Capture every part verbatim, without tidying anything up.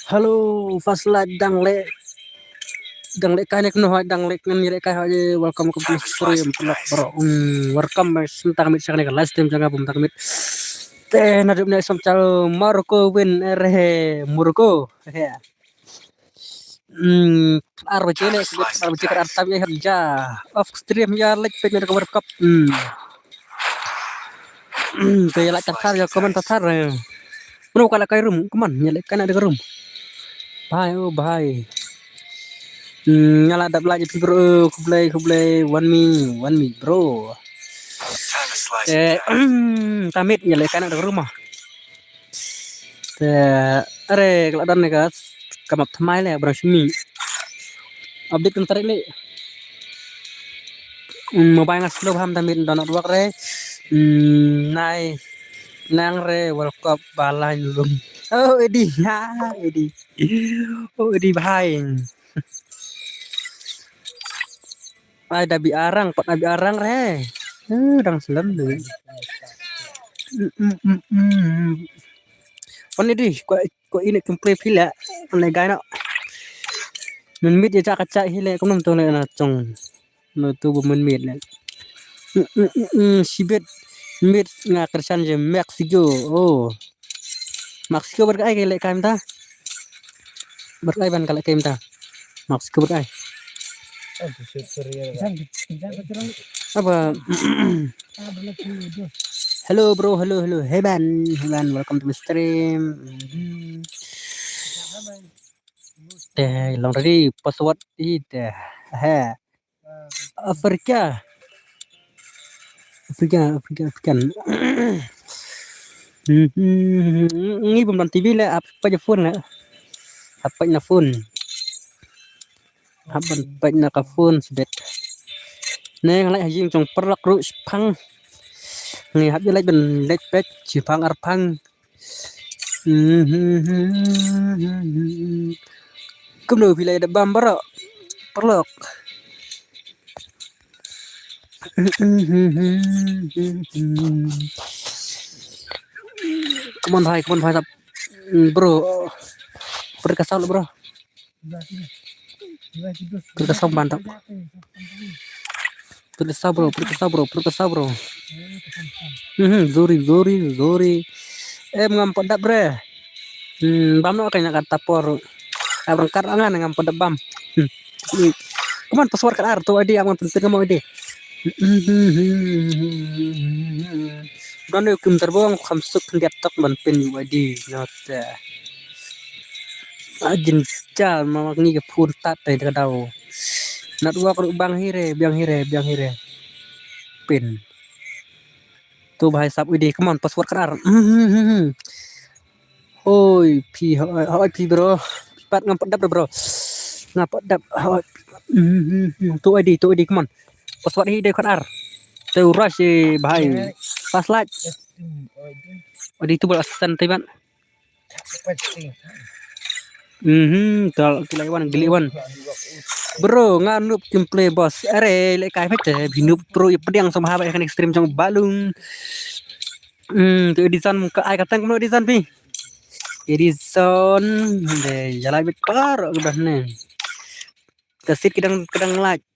Hello, first like dang leh. Dang leh kai ne kno hai dang leh ngan leh kai hai, welcome, welcome to stream paralok bro. Hmm, welcome, eh, sngewthuh mih sha kane ka live stream jong nga bym tang mih. Te naduh ne som chal Morocco win, eh, re Morocco. He. Hmm, ar baje ne, ar baje ka ar tam ya ja. Off stream ya leh pek ne ka World Cup. Hmm. Hmm, te ya leh tar tar ya comment tar tar. Mano ka leh kai room, come on, ya leh kai na de room. Bhai, oh bhai. Hmm, nga la dap la je bro, khublei, khublei, one me, one me bro. Eh, tamit ya leh kai na de room ah. Te, are, ka la don ne ka, ka map thymmai le, bro, shimi. Update kan tarik le. Mm, mobile nga slow bha, tam bit don network re. Mm, nai, nang re, World Cup, ba line lum. Oh, Edi, ha, Edi. Oh, Edi, bhai. Ai, da bi arang, pat ai bi arang re. Eh, dang slem de. Mm, mm, mm, mm. Pan Edi, ko, ko ini kemple phi le. Ane gai no. Mynmiet ïa ka cha hi le, kumno to le na chong. No to ba mynmiet le. Mm, mm, mm, mm, shibit. Miet nga kyrshan je Mexico. Oh. Mexico bad ka ai ka leh kai mynta. Bad ka ai ban ka leh kai mynta. Mexico bad ka ai. Aba. Hello bro, hello, hello. Hey man, hey man, welcome to my stream. Hmm. Eh, long ready, password ite. He. Afrika. Afrika, Afrika, Afrikan. Hmm, hmm, hmm, hmm. Ngi bym don T V le, ap peit phone le. Ap peit na phone. Ap ban peit na ka phone sbet. Ne nga leh ha ïing jong paralok ruh shipang. Ngi hap ïa leh ban leh peit shipang arpang. Kumno phi la dep bam baroh? Paralok. Come on bhai, come on bhai sab. Bro. Periksa bro. Periksa ban tak. Periksa bro, periksa bro, periksa bro. Mhm, zuri, zuri, zuri. Em ngam pat dap re. Hmm, bam no kane ka tapor. Abrang kar angan ngam pat dap bam. Hmm. Kuman password kat ar tu I D am ngan pynpin ngam I D. Don yu kim tarbong kham suk khyndiat tok ban pin yu I D. Not. Ajin chal ma ngi ka phone tat te ka dau. Network ruh bang hire, bang hire, bang hire. Pin. Tu bhai sap I D, come on, password kat ar. Hoi, phi, hoi, hoi, phi bro. Pat ngam pat dap bro. Ngam pat dap, hoi. Tu I D, tu I D, come on. Password hi de kat ar. Tu rush eh, bhai. Pas laj. I D tu bal assistant te ban. Mhm, tal kila wan gili wan. Bro, nga noob kim play boss. Are, le kai pete, bi noob pro i pediang sama haba kan extreme jong balung. Hmm, tu Edison ka ai ka tang no Edison pi. Edison, de, jala bit par udah ne. Ka sit kidang, kidang like.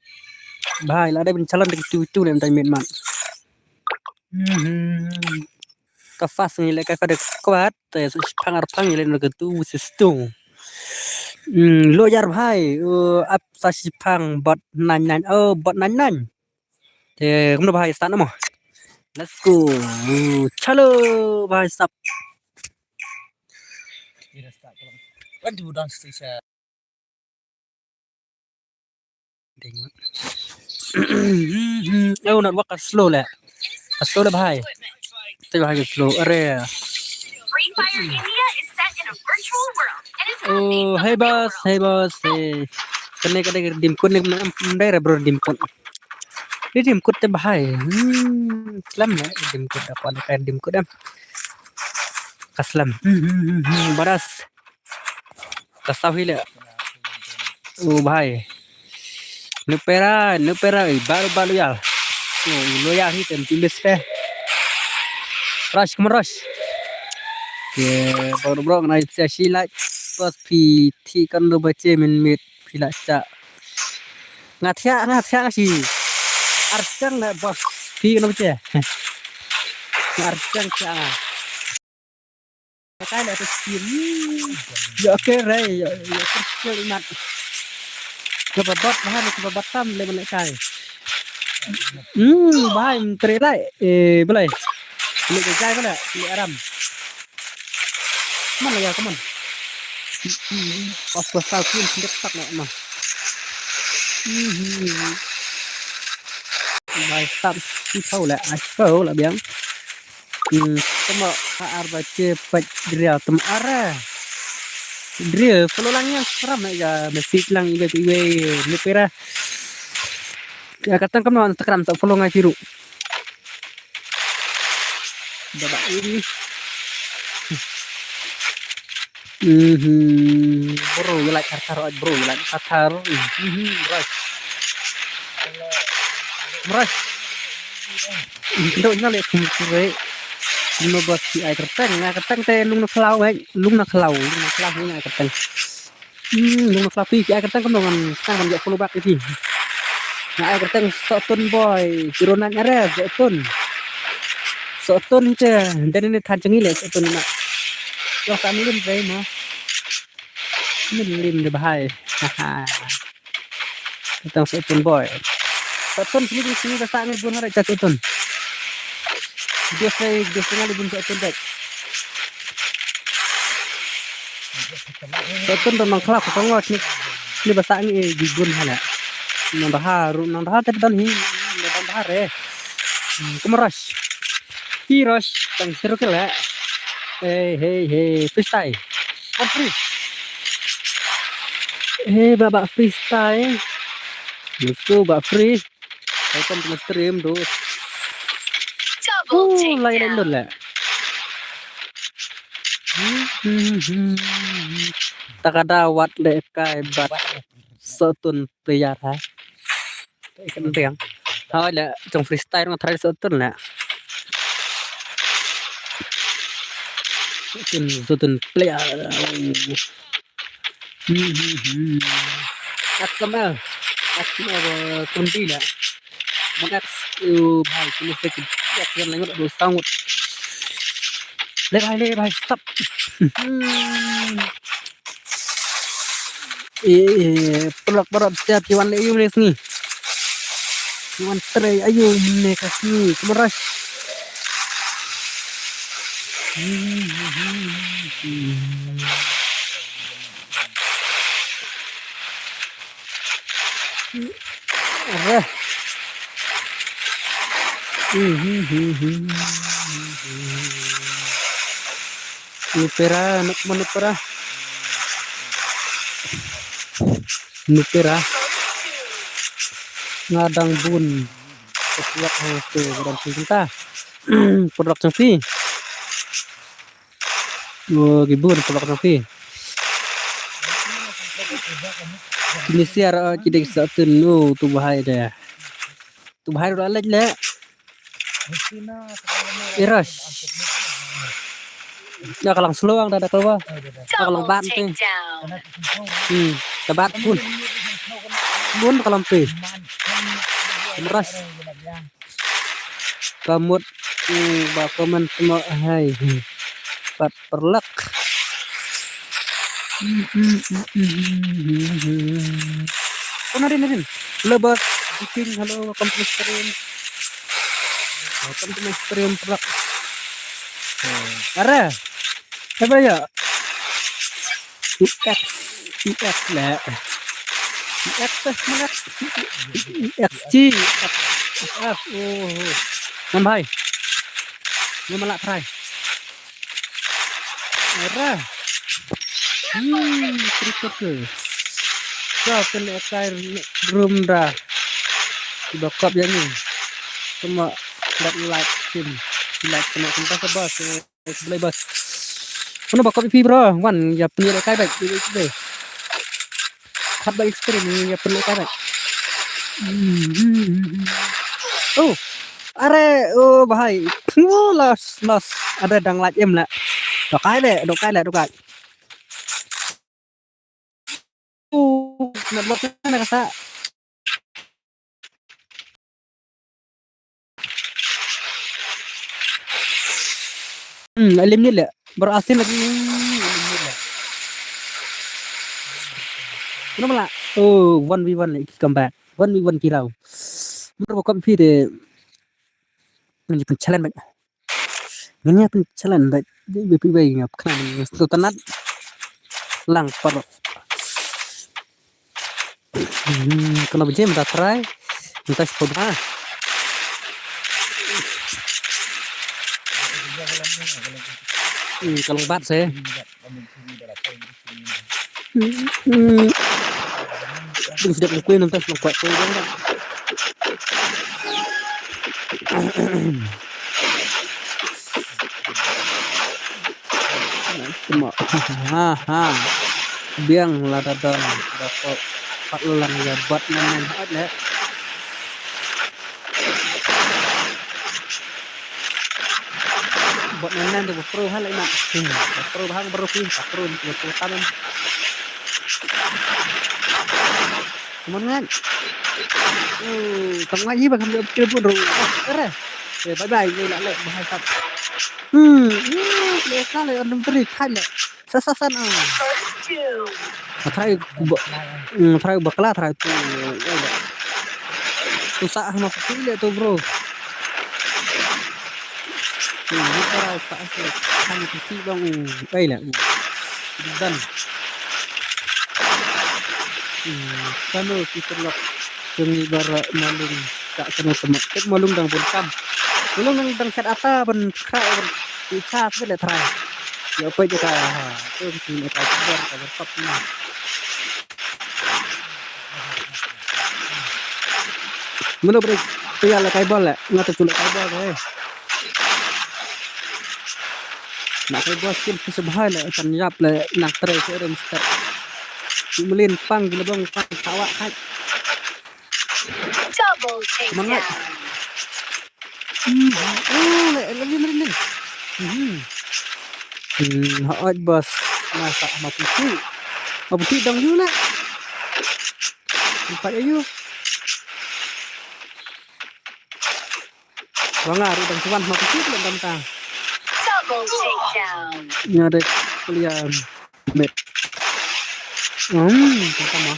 Bhai, la da bin chalon de tu tu ne tai mit mat. Mhm. Ka fast ngi le ka ka de squad, te sa shipang arpang ngi le no ka tu sis tu. Hmm, lo yar bhai, uh, ap sa shipang bot nine nine. Oh, bot nine nine. Te kumno bhai start na mo. Let's go. Uh, chalo bhai sap. Wan tu dan station. Ding. Oh, network ka slow le. Ka slow le bhai. Te bhai ka slow. Are. Oh, hey boss, hey boss, hey. Kane kane dim kut ne am dai re bro dim kut. Ni dim kut te bhai. Hmm, slem le dim kut apa ne kai dim kut am. Ka slem. Hmm, hmm, hmm, hmm, baras. Ka saw hi le. Oh bhai. Nupera, nupera, eh, baru baru ya. Oh, lo ya hi tem tim bes pe. Rush, come on, rush. Ye, baru bro, kena ipsi ashi like. Boss phi thiah kan do ba che min mit phi la cha. Nga thiah, nga thiah nga shi. Archang na boss phi kan do ba che. Nga archang thiah nga. Kai le tu skin. Yo ke re, yo yo ke skin mat. Ke babot ha ni ke babot tam le mana kai. Hmm, bahai menteri lai. Eh, boleh. Boleh jai boleh, boleh aram. Mana ya, come on. Of course, tao pun sendiri tak nak mah. Hmm. Bai stop. Sipau lah, aspau lah biang. Hmm, tama ar ba che pat dria tama ara. Dria follow lang yang seram ya message lang iwe iwe ni pera. Ya katang kam Instagram tak follow ngai siru. Baba ini. Mhm. Bro, you like Qatar, bro, you like Qatar. Mhm, right. Right. Kendo ina le kum kure. Kino bos ki ai kerteng, ai kerteng te lung na khlaw, eh. Lung na khlaw, lung na khlaw, lung na kerteng. Hmm, lung na khlaw pi ki ai kerteng kino ngan tang ban follow back iti. Na ai kerteng Sotun boy, zero nine are, Sotun. Sotun te, dan ini than chengi le Sotun na. Yo sa milim dai ma. Milim de bahai. Haha. Tang Sotun boy. Sotun sini sini ka sa ngi bun hare cha Sotun. Dia sai dia sai ngali bun Sotun dek. Sotun to nang khlak ko ngos ni. Ni ba sa ngi gi bun hala. Nang daha ru nang daha te dan hi. Nang daha re. Hmm, kamaras. Hi Rosh, tang seru ke le. Hey hey hey, freestyle. One free. Hey baba freestyle. Let's go baba free. Welcome to my stream, dude. Double takedown. Lai lai lun le. Hmm, hmm, hmm, hmm. Takada wat le kai bat. Sotun player ha. Kan tiang. Ha le jong freestyle nga try Sotun le. Sotun, Sotun player. Hmm, hmm, hmm. X M L. X M L, uh, Kundi le. Mon X, uh, bhai, kini se ke, ya, kian lengot, do sangot. Le bhai, le bhai, stop. Hmm. Eh, eh, pulak barap siap, kiwan le, ayu, ne, sngi. Kiwan try, ayu, ne, ka sngi, kamaras. Arre. Nupera, nuk menupera. Nupera. Ngadang bun. Kepuat ho ke badan cinta. Produk cengpi. Wo, ki bun pulak na phi. Kini siar, uh, ki dei sa tun, oh, tu bahai de. Tu bahai ru la leit le. Iras. Da ka lang slow ang da, da ka wa. Da ka lang bat te. Hmm, da bat bun. Bun ka lang phi. Iras. Ka mut, mm, ba comment mo hai. Pat pyrlak. Kano din din. Hello boss, Viking, hello, welcome to my stream. Welcome to my stream, pyrlak. Are. Haba ya. U X, U X le. U X, eh, mana? U X G, U X F, oh, oh. Nam bhai. Nam malak try. Ara. Hmm, triple kill. Sa kene kai room da. Ba kop ya ni. Cuma dat like sim. Like kena kena sa bas. Sebelah bas. Kano ba kop ipi bro? Wan ya pynleh kai bai. Khat ba experience ya pynleh kai bai. Oh. Are, oh bahai. Oh, lost, lost. Ada dang lait em la. Dokai de, dokai la, dokai. Network na ka sa. Hmm, lim ni le. Baru asin lagi. Hmm, lim ni le. Kenapa lah? Oh, one v one lagi, come back. One v one kira. Menurut kau phi de. Ini pun challenge baik. Ini pun challenge baik. Jadi bepi baik ngap kena ni. Satu tanat. Lang parok. Hmm, kalau bejam dah try. Entah sepuluh ha. Hmm, kalau bat saya. Hmm. Ding sidak kuih nang tas kuat kuih dong. Tuma. Ha ha. Biang la da don. Da ko pat lang ya bat nang nang hat le. Bot nan nan tu pro ha lai na. Hmm, pro bang baru pin, pro ni pro tanam. Come on ngan. Oh, tang lagi bang kami kira pun ru. Oh, kere. Eh, bye bye, ni lah lek bahai tak. Hmm, hmm, lek kali orang teri kan lek. Sasasan ah. Try ku ba-, mm, try bakla, try tu. Tu sah ma phi le tu, bro. Tu ni try sah tu. Kan phi bang. Ai la. Dan. Hmm, kano ki terlak. Kami bara malung. Tak kena temat. Tek malung dang bun kam. Malung dang dang kat ata ban kra ban. Icha sebe le try. Ya apa je ka. Tu mesti nak try sabar, sabar top ni. Mano beri pia la kai bol le. Ngata tu la kai bol le. Nak kai bol skin tu sebahai le. Kan yap le nak try ke rem step. Melin pang gila bong pang kawak hai. Double takedown. Semangat. Hmm. Oh, le, le, le, le, le. Hmm. Hmm, hot boss. Masa ma putih. Ma putih dong yu na. Empat ayu. Wanga ru dong suan ma putih belum dong ta. Double takedown. Nyari pelian. Met. Hmm, tengok ma.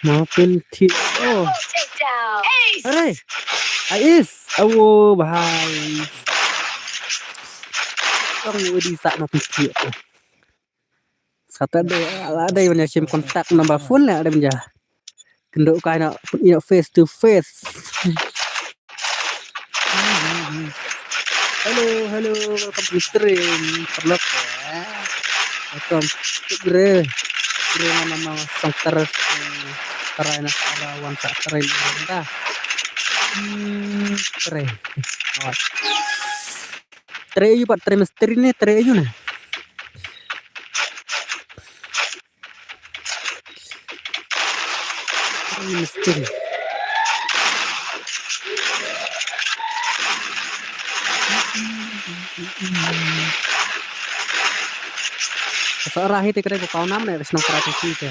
Ma pin ti. Oh. Ace. Arai. Ais. Awo, bahai. Tong ni udi sa ma pin ti. Saturday, ala dei ban ïa shim contact number phone la dei ban ïa. Kynduh kai na, ïa face to face. Hello, hello, welcome to stream. Paralok, eh. Welcome to Gre. Gre mana ma sangkar, eh, tarai na sa ara wan sa tarai na da. Hmm, tarai. Tarai ayu pat, tarai misteri ne, tarai ayu ne. Misteri. Sa rahi te kare ko kaunam ne, snong kara te ki te.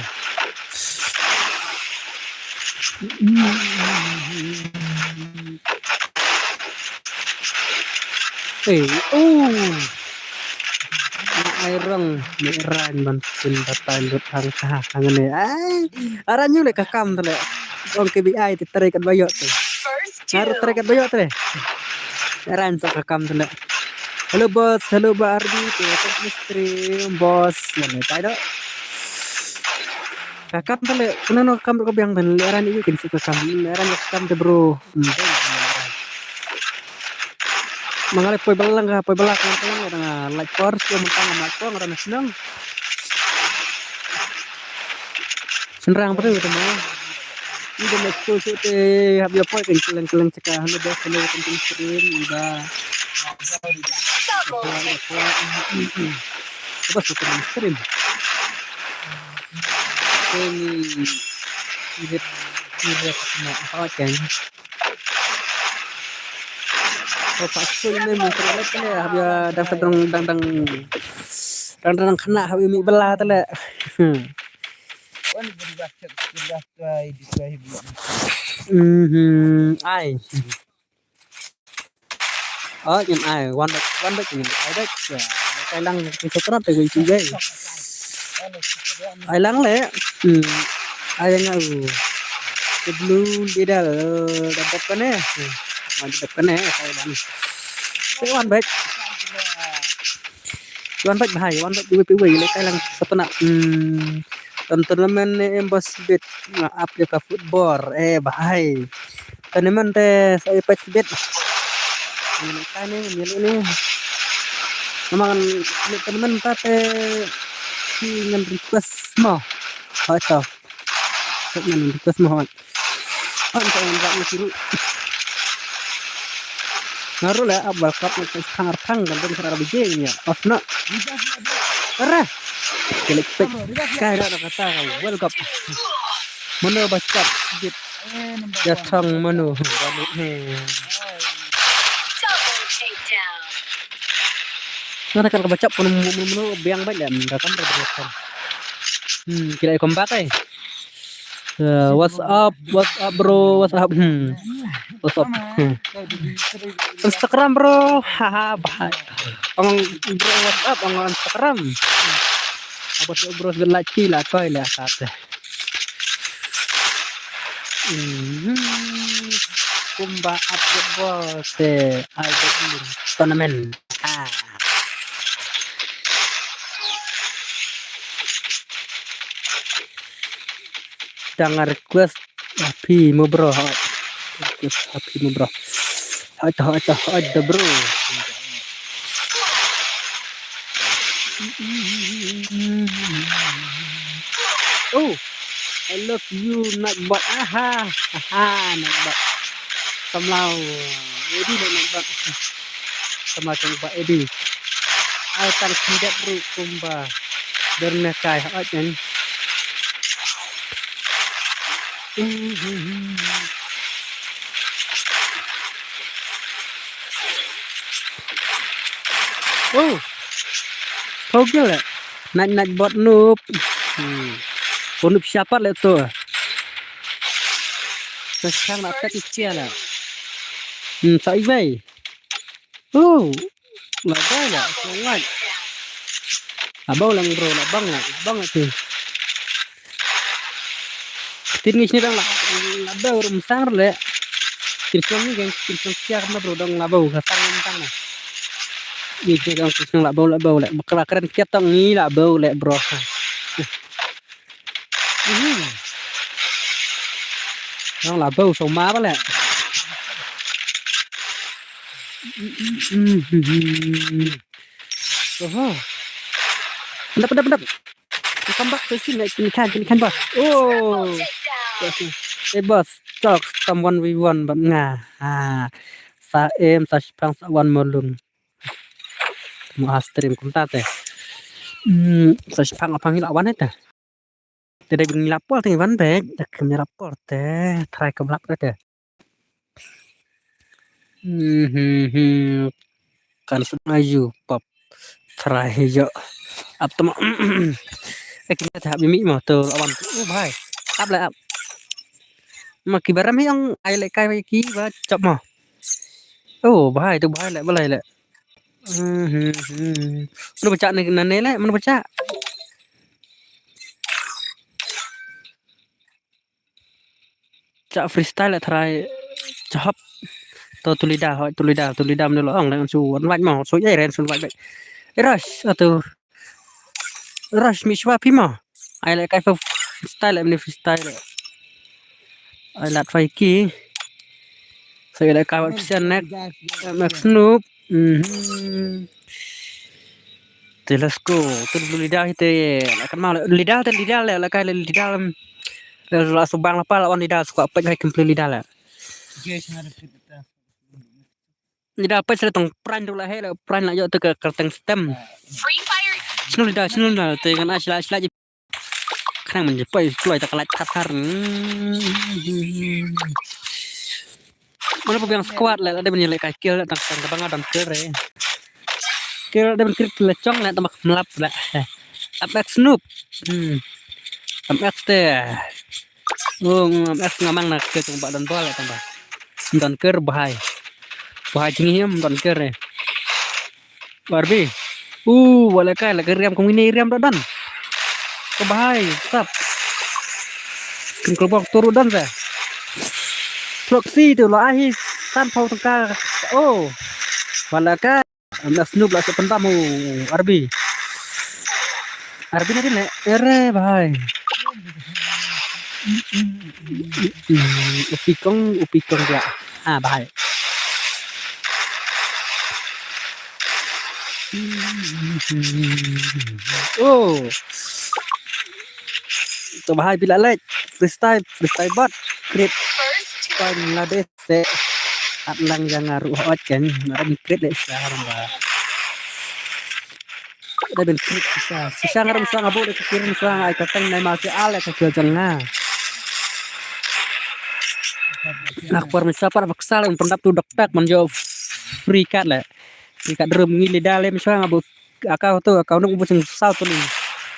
Ei, oh. Ai rong, me ran ban pun batai lut hang ha hang ne. Ai, aran yu le ka kam tele. Ong K B I te tare kat bayo te. Ngaru tare kat bayo te. Ran sa ka kam tele. Hello boss, hello ba Arbi te, welcome to stream boss. Mana tai do. Ka kam tele, kena no kam ko biang tele, ran yu kin sa ka kam, ran ka kam te bro. Hmm. Mangaleh poi balang ka, poi balang ka, balang ka, dang, ah, like por, sio mentang, ah, mak por, dang sneng. Senrang perlu tu mah. Ini dah mesti tu, tu, hab dia poi kan, keleng-keleng cakap, hello boss, hello, welcome to stream, dah. Apa tu stream? Ini, ini, ini, apa kan? Ko pa skul ne, mo terlek ne, hab ïa dang dang dang dang dang dang kena hab ïa mi bela tele. Mhm. Ai. Oh, ngin ai wan bad, wan bad ngin ai bad. Ya, kai lang ki sotrat te wi ki gai. Ai lang le. Hmm. Ai nga u. Te blue leader, eh, da dap kane. Hmm. Wan dap kane, kai lang. Te wan bad. Wan bad bhai, wan bad dua phi wei le kai lang sotrat. Hmm. Ton tournament ne em bos bit. Nga ap ïa ka football. Eh bhai. Tournament te sa ïa peit bit. Ni ka ni, ni ni. Namar ni tournament ta te ki ngan request mo. Hoi to. Ki ngan request mo hoi. Hoi to ngan request mo. Nga ruh la ap World Cup na ka thang ar thang kan don khara bijeng ïa. Of not. Ara. Klik pek. Kai ra kata World Cup. Mano ba chap bit. Ya thang mano. Mana kan ka ba chap mano mano mano biang ba jam. Ka kan ba chap. Hmm, kira comeback ai. Uh, what's up? What's up, bro? What's up? Hmm. What's up? Hmm. Instagram, bro. Haha, bhai. Ong bro, what's up? Ong Instagram. Apa tu, bro? Sebelah laki lah koi lah kata. Hmm. Kumba update, bro. Te ai tournament. Ah. Tang request happy mo bro. Request happy mo bro. Hata hata hata bro. Oh, I love you Nightbot. Aha, aha Nightbot. Samlau. Jadi Nightbot. Samlau Nightbot jadi. Ai tang khyndiat ruh kumba. Dur ne kai hot nyan. Oh. Kau gila. Nat nat bot noob. Hmm. Ko noob siapa le tu? Sekarang nak attack sia lah. Hmm, sa ibai. Oh, labai la, sangat. Labau lang bro, labang la, labang la tu. Tin ngi sini dang la, labau rum sang le. Tin song ni geng, tin song sia kam bro dang labau, ka sang rum sang la. Ni sini dang tin song labau, labau le. Bakra keren kiat tong ni labau le bro. Mhm. Nang labau soma ba le. Oho. Pendap, pendap, pendap. Come back to sini, kini kan, kini kan bos. Oh. Eh bos, talk some one v one bad nga. Ha. Sa em, sa shipang, sa wan molung. Mo ha stream kumta te. Hmm, sa shipang apang ila wan te. Te dei ngi la por te ngi wan bek, dak ngi la por te, try ka blak te. Hmm, hmm, hmm. Kan sut aju pop. Try jo. Ap tama. Eh, kita ta bi mi mo to awan. Oh, bhai. Ap la ap. Ma ki baram hi ong ai le kai ki ba chop mo. Oh, bhai, tu bhai le, balai le. Hmm, hmm, hmm. Mano bacha ne, nane le, mano bacha? Cha freestyle le try. Chahap. To tulida, hoi, tulida, tulida mano lo ong le, su wan wait mo, su ye ren, su wait. Rush, atu. Rush mi shwa phi mo. Ai le kai fa freestyle le, mini freestyle le. Ai lat fa ki. Sa ïa ka wat pisa nek. Max Noob. Mhm. Te let's go. Te blue leader hi te. La kan mau le leader te leader le la kai le leader. Le la subang la pa la wan leader squad pek hai complete leader le. Leader pek sele tong prime tu la he le prime la yo te ka kerteng stem. Sino leader sino leader te kan asla asla. Khnang man je poi kloi ta ka lait thar thar. Mano pun yang squad le, ada ban ye le ka kill le tang tang ba nga dang kill re. Kill ada ban kill le chong le tang ba mlap le. Ap ek Snoop. Hmm. Am X te. Oh, am X nga mang na ke tong ba don bol tong ba. Don ker bahai. Bahai jingim don ker eh. Arbi. Uh, wala kai la ke riam kong ini riam don. Ke bahai sap. Kin kelbok turu don sa. Proxy tu la ahi san pau tengka. Oh. Wala kai. Am X Noob la sa pendam oh. Arbi. Arbi na din eh. Ere bahai. Upi kong, upi kong dia. Ah, bahai. Oh. To bahai bila lek. Freestyle, freestyle bot. Crit. Bangladesh. At lang yang ngaruh hot kan. Ngaruh crit lek sa ba. Dah ben krik sisa. Sisa ngarum suang abu dek kirim suang ai katang nai ma si al ka kil jang nga. Nak por misa par baksa le pendap tu doktak man jo free card le. Free card room ngi le dale misa abu akau tu akau nuk bu sing sau tu li.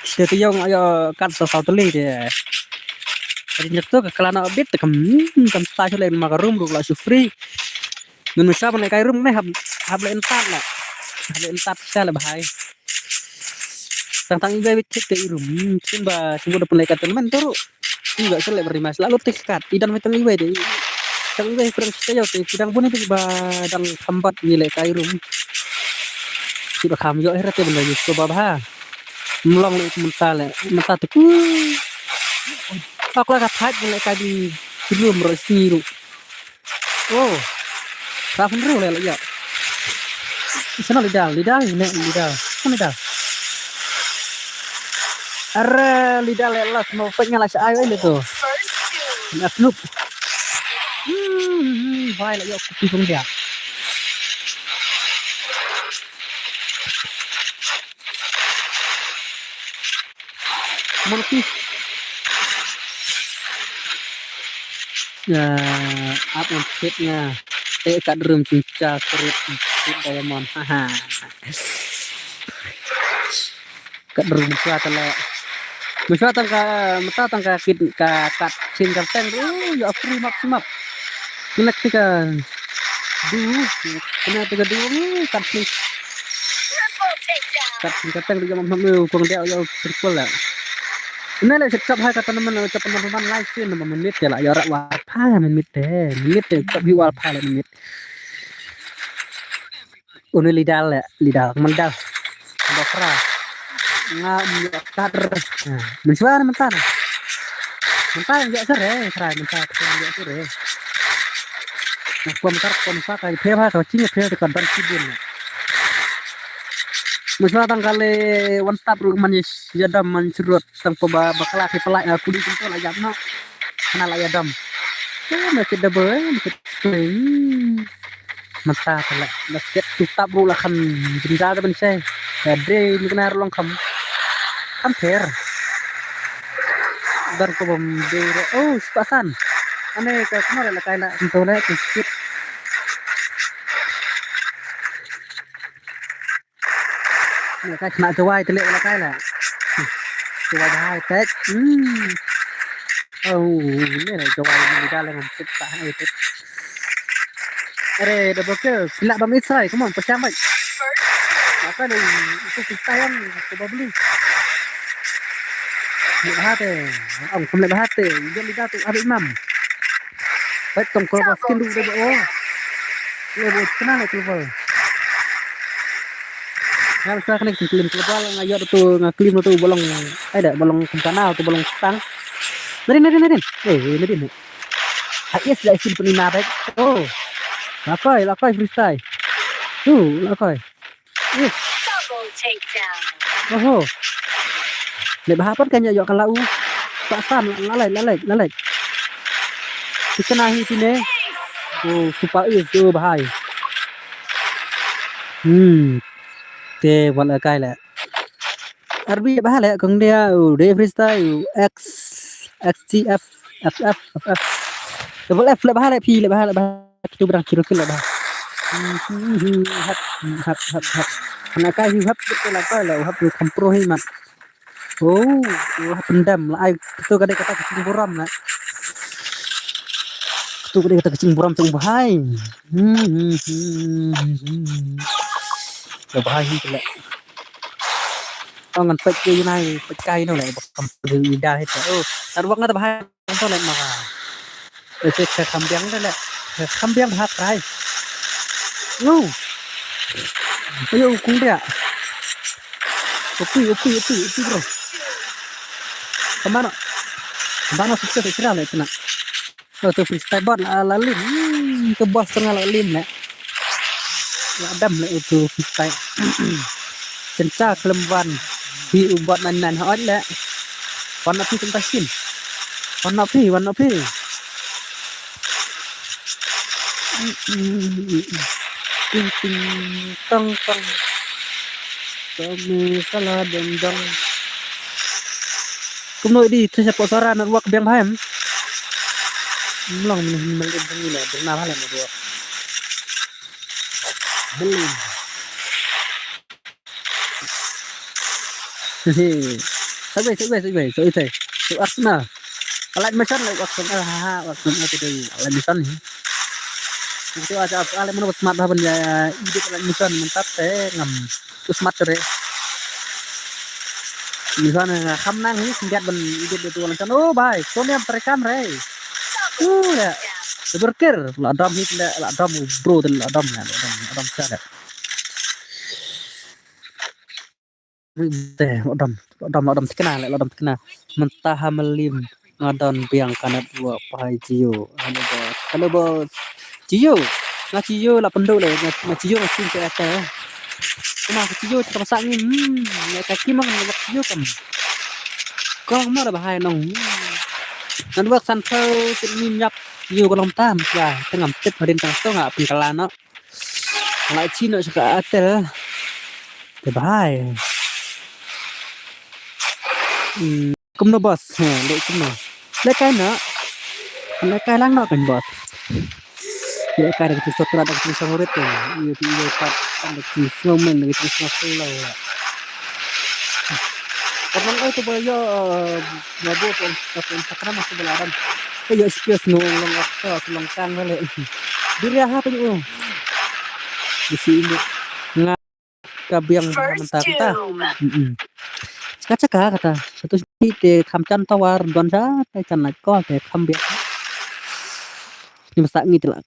Sida tu yong ayo kat sa sau tu li de. Jadi nyek tu ka kelana bit kam kam sta le ma ka room ruk la su free. Nun misa ban le kai room ne hab hab le entat la. Hab le entat sa le bahai. Tang tang ibai bit chit te irum. Kin ba sibut da pun le kat man toru. Iba sele beri mas lalu tik kat idan mai tang ibai de. Tang ibai kurang sita yo te kidang bune te ba dang khambat ni le kai room. Kiba kham yo hera te benda yus ko ba ba. Mlong le mentale mentale ku. Pak la ka thaj ni le kai di room ro si ru. Oh. Rap hynriew le la ïa. Sana lidal, lidal ne lidal. Sana lidal. Are lidal le la semua pek ngala sa ai le tu. Nak snoop. Hmm, bai la ïa kupi pun dia. Monkey. Ya, ap on pit nga. Te kat room cinca krit pit diamond. Haha. Kat room sa tala. Misa tangka mata tangka kit ka kat chin ka teng. Oh, ya free map map. Kena tika du, kena tika du, hmm, kat ni. Kat ni katang dia mam ham kong dia ya triple la. Ina le chap hai kata naman chap naman live stream naman minit ya la ya rak wa pa minit te, minit te chap hi wa pa la minit. Unu lidal ya, lidal mandal. Dokra. Nga kat. Mensuar mentan. Mentan ya sere, sere mentan ya sere. Nah, kuam tar kuam sa kai phe ba ka ching phe ka ban si din. Musla tang kale wan tap ru man ya dam man surut tang pa ba bakla ke pelai aku di tempat la jam no. Kana la ya dam. Eh, masih double, eh, masih spring. Mata pala. Basket tu tap ru la kan jingja da ban sai. Ya dre ni kana long kam. Kam pher. Dar ko bom de. Oh, spasan. Ane ka kamar la kai la. Entole tu skip. Ni kai kena jawai telik la kai la. Jawai bahai tek. Hmm. Oh, ni lah jawai ni dah lah ngam tek tak hai tek. Are double kill. Kena bam Israel. Come on, pecah baik. Apa ni? Itu kita yang coba beli. Ni bahate. Ang kumle bahate. Dia lidah tu ada imam. Baik tong ko baskin du de oh. Ye bo kena le klubal. Nga sa kena kin klim klubal nga yo tu nga klim tu bolong. Ai da bolong kum kana tu bolong stang. Nadin nadin nadin. Eh nadin. Ha yes da isin puni na baik. Oh. Lakoi lakoi freestyle. Tu lakoi. Yes. Double takedown. Oho. Leh bha pat kan ïa ïoh ka la u. Pak san la leh la leh la leh. Kita na hi sini. Oh, super is oh bahai. Hmm. Te wal akai leh. Arbi bha leh kong dia oh, de freestyle oh, X X T F F F F F. Double F leh bha leh P leh bha leh bha. Kitu berang kiro kilo bah. Hap hap hap hap. Kana kai hi hap kita la kai la hap tu kampro hi mat. Oh, wah, pyndam la ai. Katu ka dei kata ka jingburom la. Katu ka dei kata ka jingburom jong u bhai. Hmm, hmm, hmm, hmm. Ka bhai hi la. Ong ngan peit ka ïa nai, peit kai no la, ba kam peit ïa da hi ta. Oh, tar wak nga ta bhai. Ong to la ma ka. Ese ka kham biang da la. Ka kham biang bha trai. Yo. Ayo kung dia. Upi, upi, upi, upi, bro. Kemana? Kemana sukses kira la kena. Oh, tu freestyle bot la, la lim. Hmm, tu bos tengah la lim la. La dam la tu freestyle. Cynta khlem wan. Hi u bot nan nan hot la. Wan na phi cynta sin. Wan na phi, wan na phi. Ting ting tong tong. Kami salah dong dong. Kumno di tu siapa suara network biang paham? Mlong ni mlong ni la dong na la network. Mlong. Hehe. Sabai, sabai, sabai, sabai, sabai. Tu Arsenal. Alat macam lah Arsenal, ha, ha, Arsenal tu dei. Alat macam ni. Itu aja alat mana smart dah benda edit alat macam mantap teh ngam. Tu smart tu deh. Ni sana kham nang ni singkat ban edit tu alat macam. Oh, bhai, so ni am terekam re. Uh, ya. Berkir, la dam hit la, la dam bro, la dam, la dam, la dam sada. Te, la dam, la dam, la dam tikna, la dam tikna. Mynta ha Mylliem nga don biang ka network pa Jio. Hello boss, hello boss. Jio, nga Jio la pynduh le, nga, nga Jio nga sim ka Airtel. Kuma ka Jio ka masa ngi, hmm, nga ka kim nga Jio kam. Kong mo da bahai nong. Hmm. Network san thau, sim ni nyap, Jio ka long tam, ya, tengam tip hadin tang tong, ah, pynkalan no. Nga la ïa chi noh sha ka Airtel. Te bhai. Hmm, kumno boss? Ha, leh kumno? Leh kai noh. Leh kai lang noh kan boss. Leh kai da ka jingsngewrit te. Ïa, ïa, pat da ka jingsngew men, da ka jingsngew sngewlou. Ka nang ai tu ba ïa, eh, ba bu tu, tu Instagram aku belaran. Eh, ïa, space no long aku, long kang balik. Diri aha tu, oh. Di sini. Nga ka biang ba mynta kata. Mm-mm. Chaka chaka kata. Satu sini te kham chan tawar don sa, te chan lait call te kham biang. Ni masa ngi te la.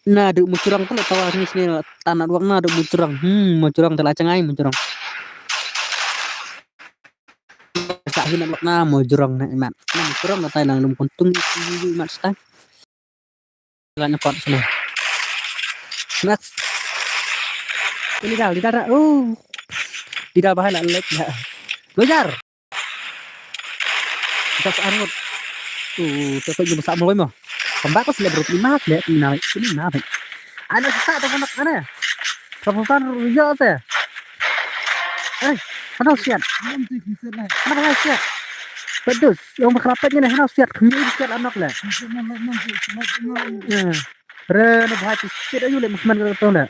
Na du mujrong te la tawar sini sini la tan network na du mujrong. Hmm, mujrong te la changai mujrong. Sa hi network na mujrong na imat. Na mujrong na tai nang lum kuntung i i imat sta. Lan pot sini. Next. Ini dal, di dal. Oh. Di dal bahai la lek dah. Lojar. Sa sa angut. Uh, te pek ni sa mloi mo. Kamba ko sile bro ni mas le ni na ni na. Ana sa ta kono ana. Proposal ruyo te. Eh, ano siat. Ano ba siat. Pedus, yang berkelapet ni ano siat. Kami siat anak le. Eh. Re na bhai ti sit ayu le musman ka to le.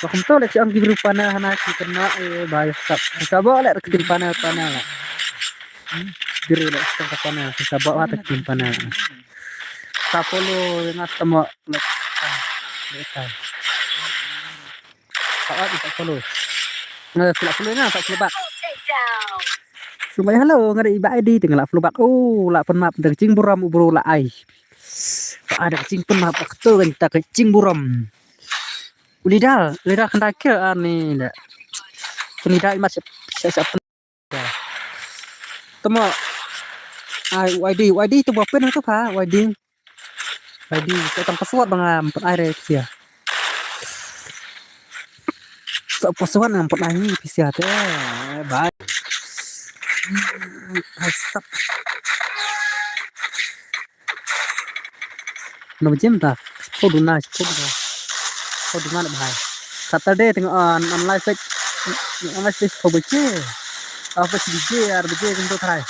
Ba kum to le chi ong ki bru pana hana ki kena, eh, bhai stop. Ka ba le ka tin pana pana le. Gre le stop ka pana, ka ba wa ta tin pana. Ta follow nga tamo le. Le ta. Ka ot ka follow. Nga sila follow nga ta follow back. Sumai hello nga dei ba I D teng la follow back. Oh, la pun map da jingburom u bro la ai. Ba da ka jingpynmap ka to kan ta ka jingburom. U leader, u leader kan da kill ani le. Kan da imat siap siap. Tama. Ai, Y D, Y D tu ba pen tu pa, Y D. Y D, tu tang password ba nga put ai re sia. So password nga put ai ni sia te. Bye. Hai sap. No jim ta. Ko duna, ko duna. Ko duna na bhai. Saturday teng on, on live page. On live page ko baje. Office baje, ar baje kum to thrai.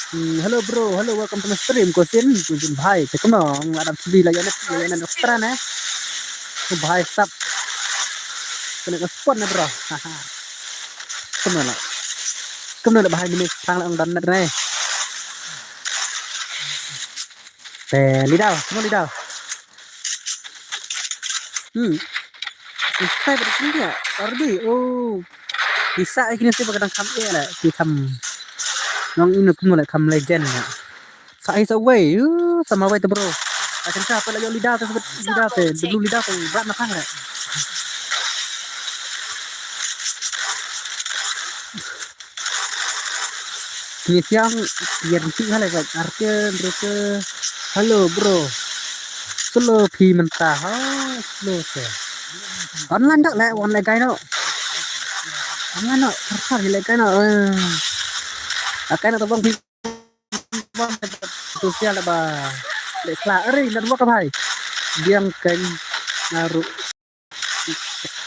Hmm, hello bro, hello, welcome to my stream. Ko sin, ko sin bhai. Te kumno, ngam dam chuli la ïa net, la ïa net extra ne. Ko bhai sap. Kena ka spot ne bro. Haha. Kumno la. Kumno da bahai mini pang lang dan net ne. Te lidau, semua lidau. Hmm. Istai pada sini ya, Arbi. Oh. Bisa ai kini sih pakai tang kam ya lah, ki kam. Nong inu kumno lah kam legend ya. Sa ai sa wei, uh, sama wei tu bro. Akan sa apa lagi lidau tu sebut lidau tu, dulu lidau tu berat nak kan lah. Ngi siang yen ti hale ka arke ndruke. Hello bro. Slow phi mynta ha, slow te. Online dak le, online kai no. Online no, thar thar le kai no. Eh. Akai no tabang phi. Tu siang le ba. Le kla eri na dua ka bhai. Biang keng naru.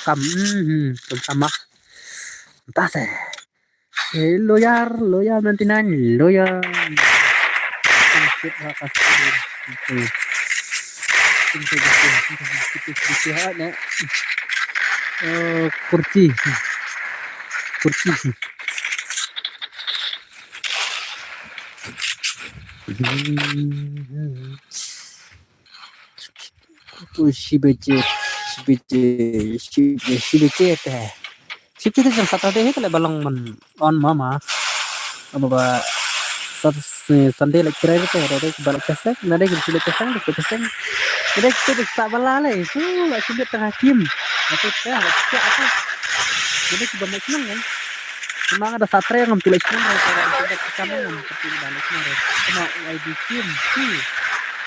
Kam, hmm, kam sama. Entah seh. Eh, loyal, loyal ninety-nine, loyal. Thank you, makasih. Itu. Itu, itu, itu, itu, itu, itu, itu, itu, itu, eh, kurci. Kurci. Hmm. Ui, shi beje, shi beje, shi beje, shi beje te. Shi beje te jong Saturday hi kale balong man on mama. Aba ba Sat-, Sunday le kirai te, da dei ba le kesek, na dei ki le kesek, le kesek. Na dei ki te sa bala le, su la shi bet tengah kim. Aku te, aku te, aku. Na dei ki ba mai seneng kan. Memang ada Satria ngam tu le seneng, kalau ada kita kan ngam tu le seneng. Cuma Y D Kim, si.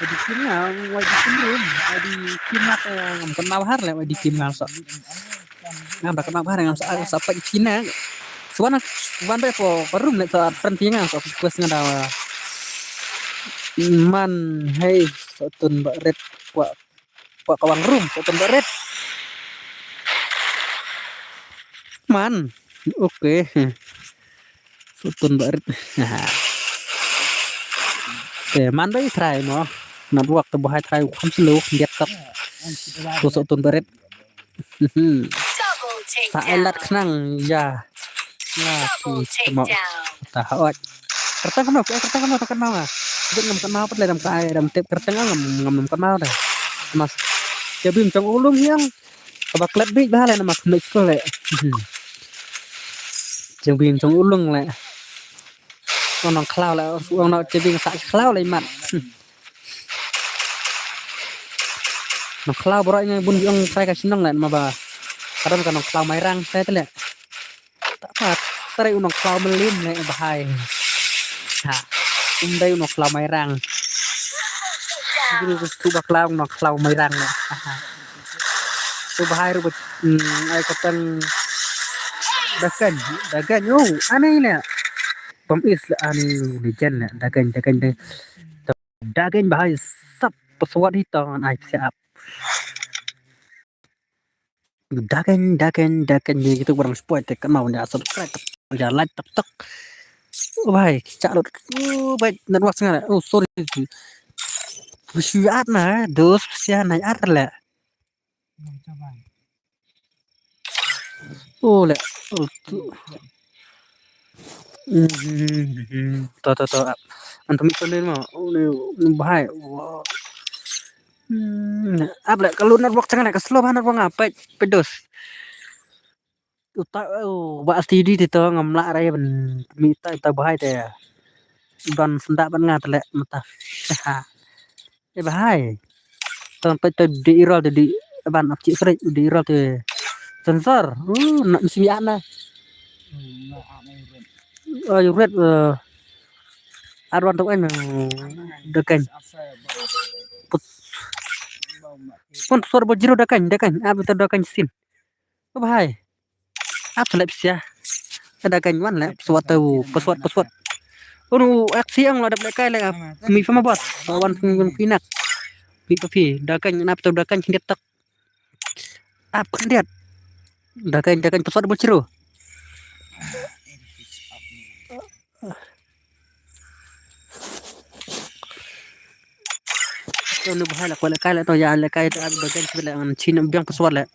Y D Kim na, Y D Kim rum, Y D Kim na, eh, ngam kenal bahar le, Y D Kim na so. Ngam da kenal bahar ngam sa, sa pek Cina. Suan, suan be po, perum le so friend phi ngam so, request ngam da. Man, hey, so tun ba red, kwa, kwa kawang rum, so tun ba red. Man, okay. Sutun ba rit. Te man ba i trai mo. Network te ba hai trai kham slow, biat kat. Ko sutun ba rit. Sa elat khnang ya. Ya, si mo. Ta hawat. Kertang kano, kertang kano, ta kano ah. Jeng ngam kano pat le dam kai dam tip kertang ngam ngam kano dah. Mas. Jabim tang ulum yang. Kaba klet bik ba le na ma khmih skul le. Jeng bing jong ulung le. Ong nong khlaw le, ong nong jeng bing sa khlaw le mat. Nong khlaw bro ngai bun ong trai ka shnong le ma ba. Kadang ka nong khlaw mai rang sai te le. Ta pat, tare u nong khlaw mlin ne bahai. Ha, um dei u nong khlaw mai rang. Guru tu ba khlaw nong khlaw mai rang ne. Ha. Tu bahai ru, mm, ai katang dakan, dakan, oh, ani ne. Pam is le ani legend ne, dakan, dakan, dakan. Dakan bahai sap password hi tong ai siap. Dakan, dakan, dakan, ni gitu barang spoil te kan mau nya subscribe, nya like tek tek. Oh, bhai, kicha lut. Oh, bhai, network sngara. Oh, sorry. Shu at na, dos sia na at le. Oh, le. Oh, tu. Hmm, to, to, to. Antum itu ni mau. Oh, ni, ni bahai. Wah. Hmm, ap le kalau network chang ka slow ba network apa? Pedos. Uta, oh, ba S T D te to ngam lah rai ban mi ta, ta bahai te. Ban sendak ban ngat le mata. Eh, bahai. Tang peit te di irol te di ban ap cik srek di irol te sensor. Uh, nak mesti mi ana. Oh, you read, uh, arwan tu kan, uh, dekan. Pus-, pun suar bojiro dekan, dekan. Apa tu dekan sin? Oh, bahai. Ap selep sia. Ada kan wan le pesawat tu, pesawat, pesawat. Unu aksi ang la dap le kai le ap. Mi fama bot. Wan pun pun pinak. Pi papi. Da kan nap tu da kan khyndiat tak. Ap khyndiat. Da kan, da kan pesawat bociro. To nu bahai la kwala kai la to ya le kai to ab bagan sibila ngan chin biang password la.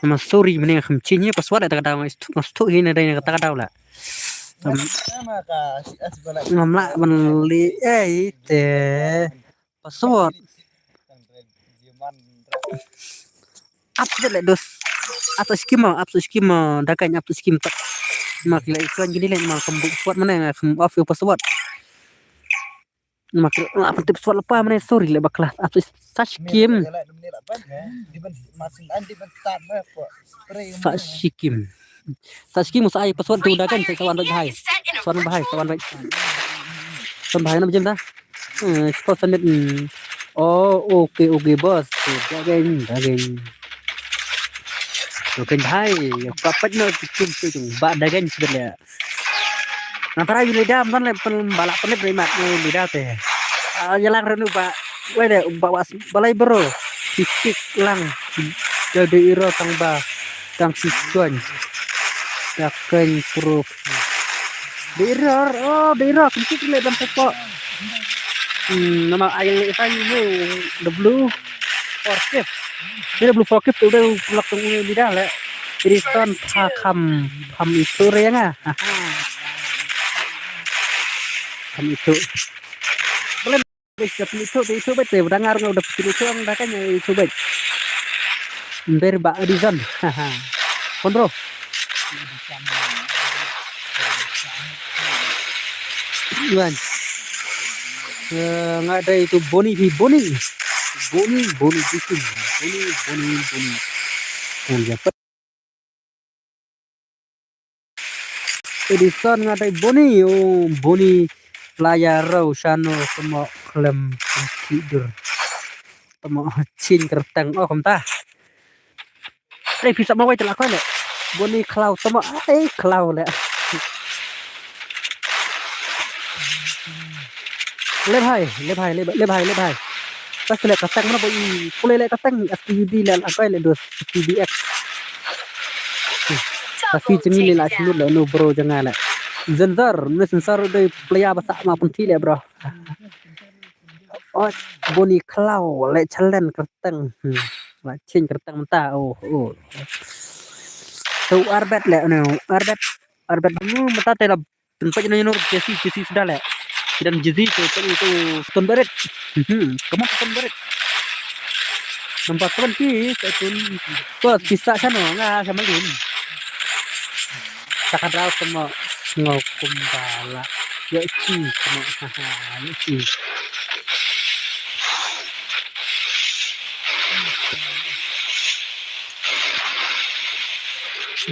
Ma sorry mene kham chin ni password la ta ka daw ngai stu, ngai stu hi na dai na ta ka daw la. Ngam lah ban leh ei te. Password. Apps de leh dus. Apps skim, apps skim, da kan apps skim tak. Ma ki leh iklan gini leh ma kam buh password mana nga kam off password. Ma ki la tip password lepa mana sorry leh bakla apps sa skim. Sa skim. Sa skim sa ai password tu da kan sa wan bai. Sa wan bai, sa wan bai. Sa wan bai na bejim da. Hmm, score submit. Hmm. Oh, okay, okay, boss. Daging, daging. Okay, bhai. Ka pat no kim tu ba daging sebenarnya. Nang tara yu lida man le pen bala pen le mat yu lida te. Ah, yalang renu ba. Wede ba was balai bro. Kikik lang. Jadi iro tang ba. Tang siswan. Yakin pro. Dei error, oh, dei error, kynti kynti ban pokok. Hmm, nama ayang ni isai ni, W four K. Ni W four K tu udah pulak tu ni dah le. Jadi son pha kham, kham itu re nga. Kham itu. Boleh. Bes da pynithuh, pynithuh bad te, udah ngar nga udah pynithuh ang da kan ïa ithuh bad. Ber ba Edison. Haha. Kon bro. Iwan. Eh, nga dei tu Boni hi Boni. Boni, Boni bikin. Boni, Boni, Boni. Kan dapat. Edison nga dei Boni, oh, Boni la ïa rau shano temo khlem tidur. Temo chin kyrteng, oh, kumta. Dei pisa ma wai te la koi le. Boni khlaw temo, ai khlaw le. Le bhai, le bhai, le bhai, le bhai. Pas le katang mana boi, pule le katang S T B le la koi le dos S T B X. Kasi jeng le la sumut le no bro jeng le. Sensor, ne sensor dei player ba sa ma pun ti le bro. Oh, Boni khlaw le challenge kerteng. Hmm. La chin kerteng menta. Oh, oh. Tu arbet le no, arbet, arbet nu menta te la Tun peit ïa no ïa no jersey, jersey suda leh. Ki don jersey tu, tu, tu, Stone Barrett. Mhm, come on Stone Barrett. Nambar seven ki, Stone. Bos, pisa shano nga sha Malin. Sa ka draw kumno, sngew kumba la. Ïoh chi kumno, ha ha, ïoh chi.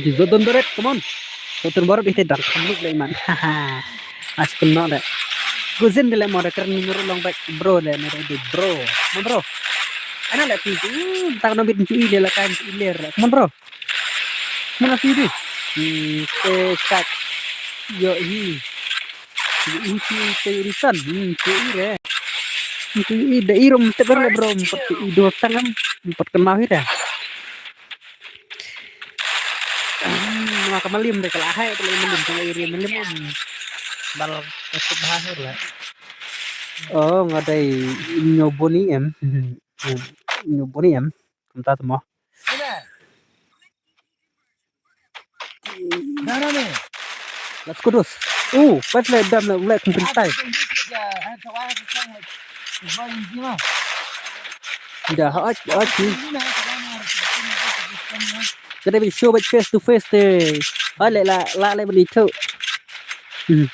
Di Stone Barrett, come on. Stone Barrett ite dang kham lut leh man. As kumno leh. Guzin de leh mo de kren ni nuru long back bro leh ni de bro. Mo bro. Ana leh ti tu tang no bit chui leh la kan chui leh. Mo bro. Mo na ti di. Hmm, te kat. Yo hi. Hi hi te irisan. Hmm, te ire. Te ire de irum te ber leh bro. Empat te ido tangam. Empat kena hi de. Hmm, ma ka Malim de ka la hai ka la Malim ka la area Malim, um. Bal ka suk bahasur la. Oh, nga dei Nyoboni em. Nyoboni em. Kumta tu mo. Let's go dos. Oh, pas le dam le kum freestyle. Ida ha ha. Ka dei ban show bad face to face te. Ai le la la le ban ithuh. Hmm.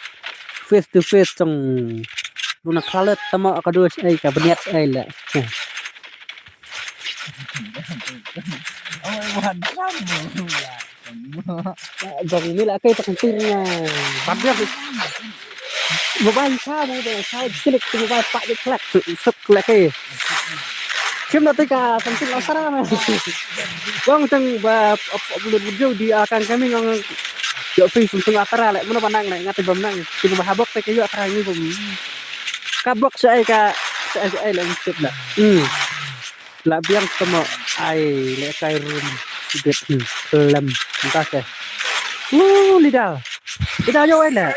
Face to face tong. Luna khalat tama ka dos ai ka bniat ai le. Hmm. Jong ni la kai tak tir na. Mobile sa, mobile sa, klik tu mobile pak dia kelak. Suk la kai. Kim na tika samsung la sara na. Jong tang ba upload video di akang kami ngong. Yo pi samsung la sara le, mana banang le, ngati bam nang. Kim ba habok te ke yo sara ni bam. Ka bok sa ai ka, sa ai le mesti la. Hmm. La biang tama ai le kai rum. Dit, hmm, lem. Entah ke. Uh, lidal. Lidal yo ai le.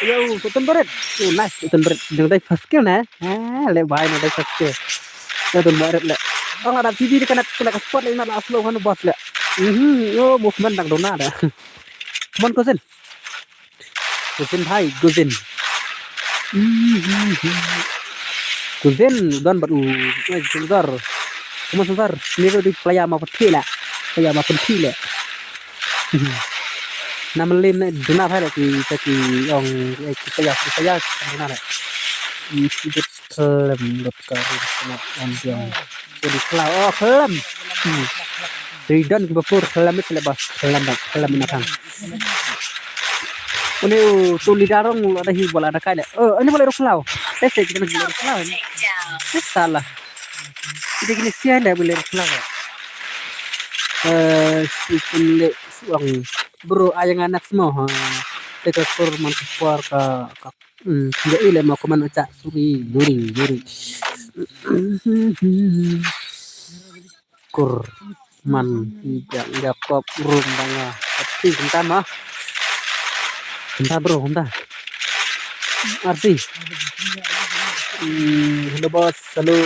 Yo, Sultan Barit. Oh, nice Sultan Barit. Dang dai first kill na. Ah, le bai na dai first kill. Sultan Barit le. Ong ada T V di kana kena ka spot le na la slow kan boss le. Mhm, yo movement dang dona da. Mon ko sen. Gozin bhai, Gozin. Gozin, don bad u, eh, Sensor. Kumno Sensor? Ni ruh dei player ma pynthih lah. Player ma pynthih lah. Namar lem ne duna bhai lah ki, ki ong, eh, ki player, ki player, duna lah. Ih, sibit khlem lut ka ring khnap wan biang. Jadi khlaw, oh, khlem. Hmm. Ri don kiba pur khlem, selebas khlem, khlem na thang. Une u tu leader rong la da hi bola da kai le. Oh, ini boleh rukhlaw. Tese kita nak boleh rukhlaw. Tese salah. Kita kini sia le boleh rukhlaw. Eh, si pun le suang. Bro, ayang anak semua ha. Teka kur man por ka, ka Hmm, ya ile ma kuman ucak suri, suri, suri. Kur man ya, Jacob rum banga. Tapi bentar mah. Bentar bro, bentar. Arsi. Hmm, hello bos, hello.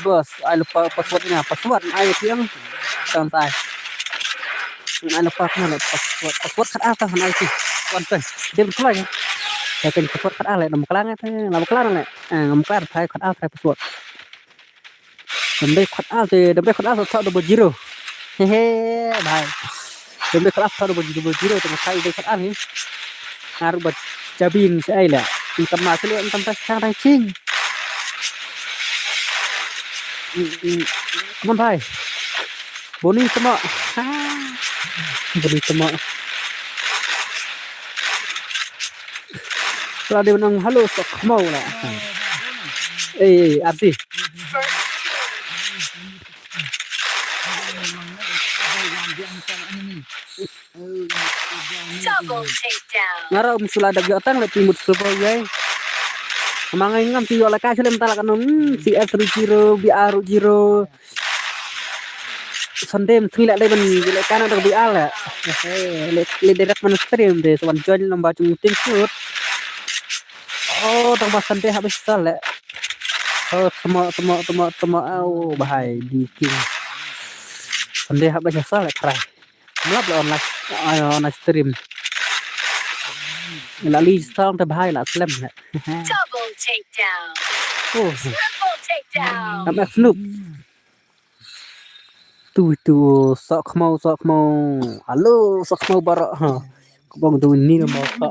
Bos, ai lupa passwordnya, password ai tiang. Santai. Ngan ai lypa kane le password. Password khat ar tang ngan ai ti. Wan tang. Dia berkelang ya. Ya kan password khat ar le, nama kelang ya tang, nama kelang le. Eh, nama kelang try khat ar try password. Dam dei khat ar te, dam dei khat ar sa double zero. Hehe, bhai. Dam dei khat ar sa double zero, double zero te ngan try dei khat ar ni. Ar ba jabin sa ai le. Ni kam ma sele ni kam ta sang tang ching. Come on bhai. Boni tama. Ha. Boni tama. La de nang halo sok mau la. Eh, eh, arsi. Double takedown. Ngara um sula dak yo tang le timut sula yai. Mangai ngam ti yo la ka sele mta la kanum. Hmm, C S ru zero, B R ru zero. Sunday msngi la dei ban le kana dang bi al la. Le le direct man stream de swan join lamba chung tin shoot. Oh, tang ba Sunday habis sal la. Oh, temo temo temo temo, oh, bahai di king. Sunday habis sal la try. Mlap la online, ah, online stream. La li sal te bahai la slem la. Double takedown. Oh. Triple takedown. Tam ek snoop. Tu, tu, sok khmau, sok khmau. Halo, sok khmau baroh, ha. Kbong tu ni mo ka.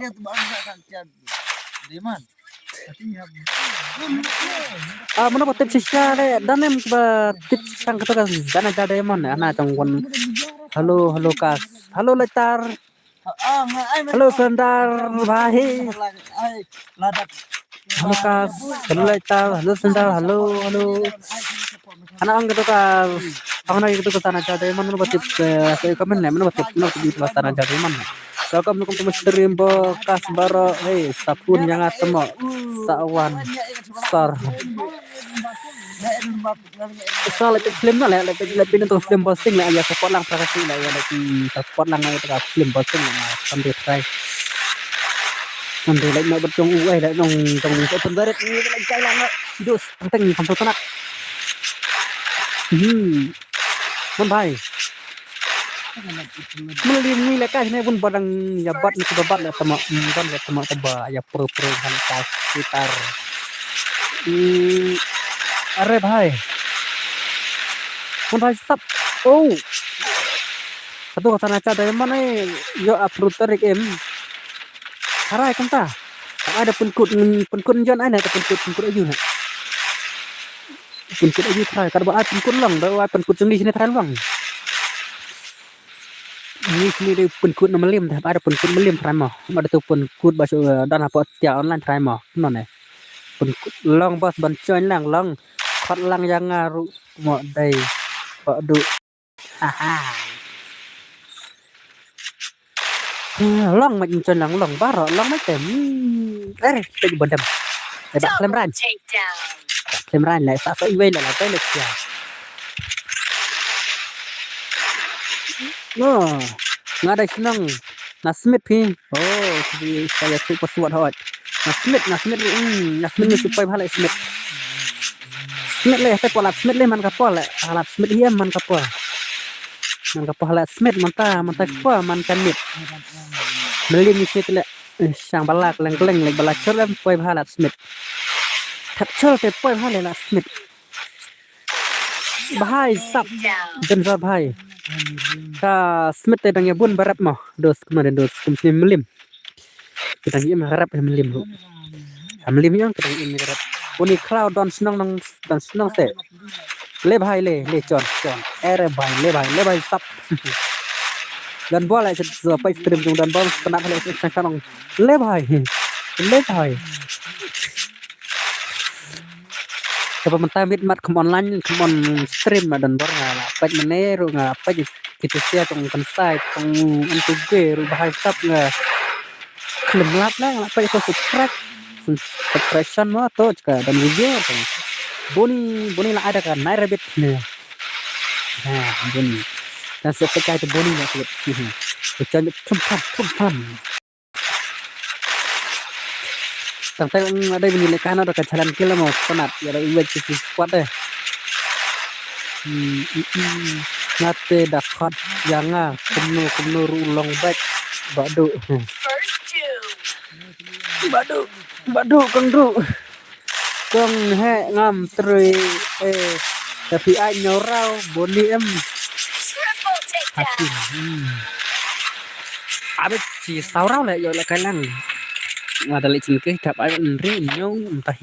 Ah, mano ba tip shisha le, danem ba tip sang kato ka dana jada mon, ana tong wan. Halo, halo kas. Halo letar. Halo Sundar bhai. Halo kas. Halo Laitar. Halo Sundar. Halo, halo. Ana ang gitu kas. Ang na gitu kas ana jada man ba tip, eh, sa comment le man ba tip na tip ba ana jada man. Welcome, welcome to my stream bo kas baroh. Hey, sapun yang atmo. Sawan. Sar. Sa la peit film na la, la peit, la peit na tu film Basing la, ïa support lang pra ka sing la, ïa la ki support lang na tu film Basing la, na Sunday try. Sunday la na bat jong u ai la nong jong u open direct ni la kai la na. Dos teng teng kam tu tanak. Hmm. Mon bhai. Meli meli la ka ne bun badang ïa bat ni ba bat la tama, hmm, ban la tama taba ïa pro pro han ka sitar. Hmm, are bhai. Mon bhai sap. Oh. Katu ka sana cha diamond ai yo approve tarik em. Harai kumta. Ada pynkut, pynkut jon ai na pynkut, pynkut aju na. Pynkut aju trai, kar ba ai pynkut long, da ai pynkut jong ni sini trai long. Ni sini dei pynkut na Mylliem, da ai da pynkut Mylliem trai mo. Ma da tu pynkut ba shu, eh, dan hapoh tia online trai mo. No ne. Pynkut long bos ban join lang long. Khot lang ïa nga ruh mo dei. Ba du. Aha. Long ma jin lang long baroh long ma tem. Eh, te ju bondem. Eh, ba klem ran. Klem ran le sa sa iwei le la te le sia. No. Nga dei shnong. Na Smith phi. Oh, phi sa ïa tu password hot. Na Smith, na Smith, mm, na Smith ni supai bha la Smith. Smith le, te palat Smith le man ka pol le. Palat Smith hi man ka pol. Man ka pol la Smith man ta, man ta ka pol man ka mit. Mylliem ni Smith le. Eh, shang ba la kleng kleng leh ba la chor em poi bha la smit. Thep chor te poi bha leh la smit. Bhai sap. Jan sa bhai. Ka smit te dang ïa bun ba rep mo. Dos kumne dos kum sni mlim. Ki dang im rep mlim ruh. Mlim ïa ki dang im rep. Bun i khlaw don shnong nong don shnong se. Le bhai le le chon chon. Ere bhai le bhai le bhai sap. Don bol ai sa pai stream jong don bol penat le sa sa nong. Le bhai. Le bhai. Kaba mynta mit mat kham online kham on stream ma don bor nga la peit mane ruh nga peit ki tu sia tong kan sai tong an tu ge ruh bhai sap nga khlem lap la nga peit ko subscribe subscription mo to ka don video to buni buni la ada ka nai rabbit ne ha buni dan se peit kai to buni la se to chan thum thum thum thum Tang tang ada bini le kana da ka jalan kila mo sanat ya da iwet ki squad deh. Hmm, hmm, hmm. Ngate da khat ya nga kumno kumno ru long back badu. Badu badu kang ru. Kong he ngam trei eh tapi ai nyorau boni em. Hakim. Hmm. Abet si saurau le yo le kalang. Ngada le chin ke tap ai nri nyong entah.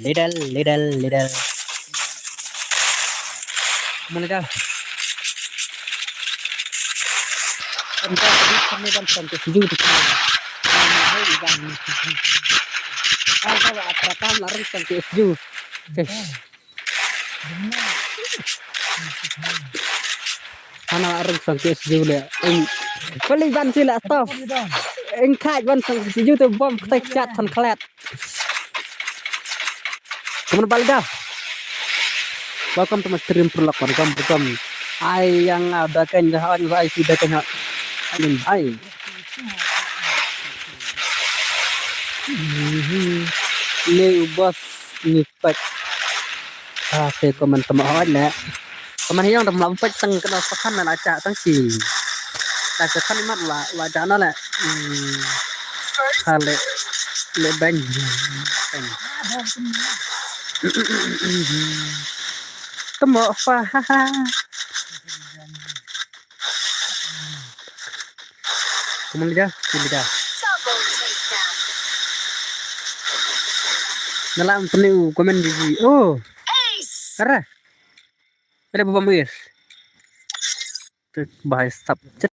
Ledal ledal ledal. Mana dah? Kan dah tadi kami dan sampai sejuk tu. Mana hai dah ni. Kan kalau apa tam larang sampai sejuk. Guys. Ana larang sampai sejuk le. Eng. Kali ban sila top. Eng kai ban sampai sejuk tu bom ketai cat tan kelat. Kamu balik dah. Welcome to my stream, Purlok. Welcome, welcome. Ai yang ada kan dah ai ai tidak kan. Ai. Ni ubas ni pek. Ah, saya komen teman awak nak. Kaman hiang da mlam pek tang kena sakan na acha tang si. Na sakan mat la la jana la. Hmm. Kale le bang. Temo apa? Haha. Kaman dia, sini dah. Nalam penu komen di. Oh. Kara. Ada bubam guys. Te bhai sap chet.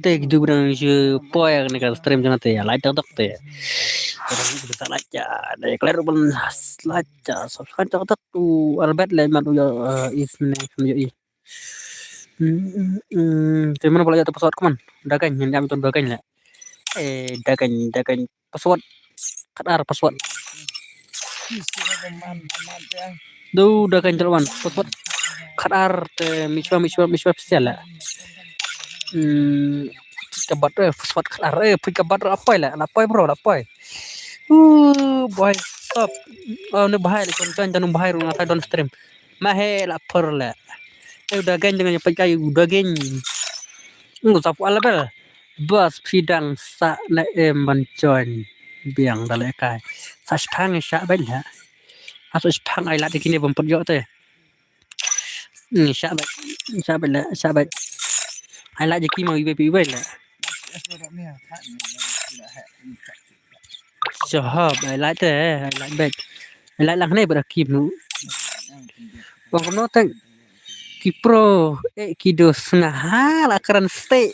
Te ki duk dang je poi ne ka stream jana te ya like tak tak te. Kita like ya, ada clear ban like ya, subscribe tak tak tu albet le mat u ya is ne kan ya i. Te mana pala ya tu password kaman. Dagan yang jam tu dagan le. Eh dagan dagan password khatar password du da kan jalwan password khatar te michwa michwa michwa special la hmm kabat eh password khatar eh pui kabat la poi la la poi bro la poi uh boy stop oh ne bahai le kon jan jan bahai ru na thai don stream ma he la per la eh da gan dengan pai kai da gan ngu sapu ala bel Bas phi dang sa na em ban join biang da le kai. Sa shpang sha bai la. Aso shpang ai la de kine bom put yo te. Ni sha bai. Sha bai la sha bai. Ai la de kimo ibai ibai la. Sha ha bai la te ai la bai. Ai la lang ne bra kim nu. Bang no tang. Ki pro eh ki dos nga ha la kran ste.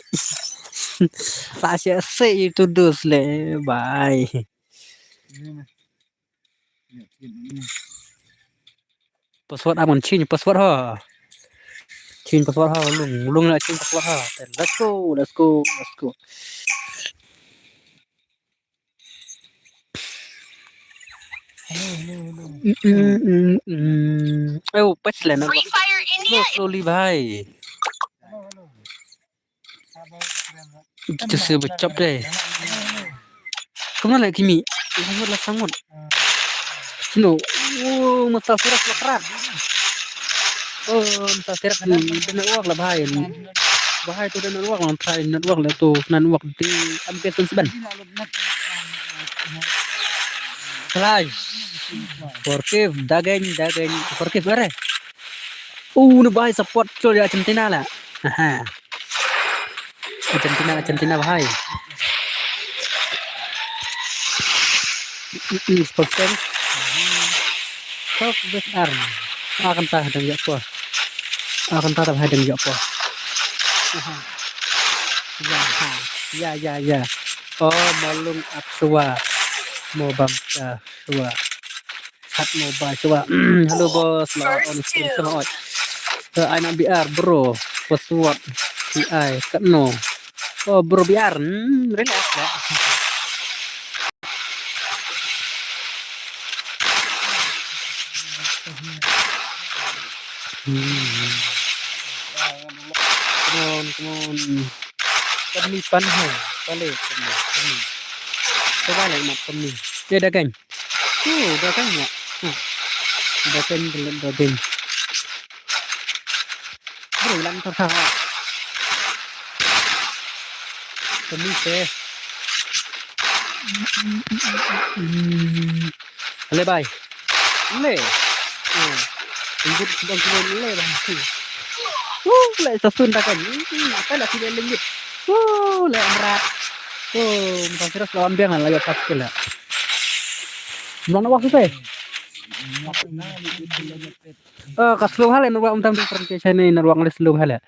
La sia se itu dos le bai. Password aman change password ha. Change password ha lung lung na change password ha. Let's go let's go let's go. Oh, pas lah nak. Free Fire India. Slow, slowly bhai. Kita se bachap deh. Kumna lagi ni. Sangat lah sangat. Sino. Oh, masa firas lah kerat. Oh, masa firas ni. Kena uak lah bhai. Bahai tu da network lang, try network le tu, network di M P seven. Flash. Forgive, dageng, dageng, forgive, are. Uh, ni bahai support chol ya Argentina la. Aha. Argentina, Argentina bahai. Mm, mm, support chol. Kok bes ar. Akan tah dang ya po. Akan tah bahai dang ya po. Aha. Ya, ha. Ya, ya, ya. Oh, malung aksua. Mo bam sa sua. Hat mo ba sua. Hello boss, la on stream sa oi. Ai na B R bro. Password. P I kat no. Oh bro B R. Hmm, relax ya. Hmm. Come on, come on. Kami pan ha. Pale kami, kami. Coba lah nak kami. Dia dagang. Tu dagang ya. Hmm. Dagang, dagang, dagang. Bro, lang ka ha. Kami se. Hmm. Le bai. Le. Hmm. Injit sedang sedang le bai. Uh, le sasun dagang. Hmm, apa lah sila lengit. Uh, le amrat. Oh, mutang sira selawan biang lah ya pas kila. Mlong nak waktu teh. Oh, ka slow hale network, mutang tu perang ke sini network le slow hale.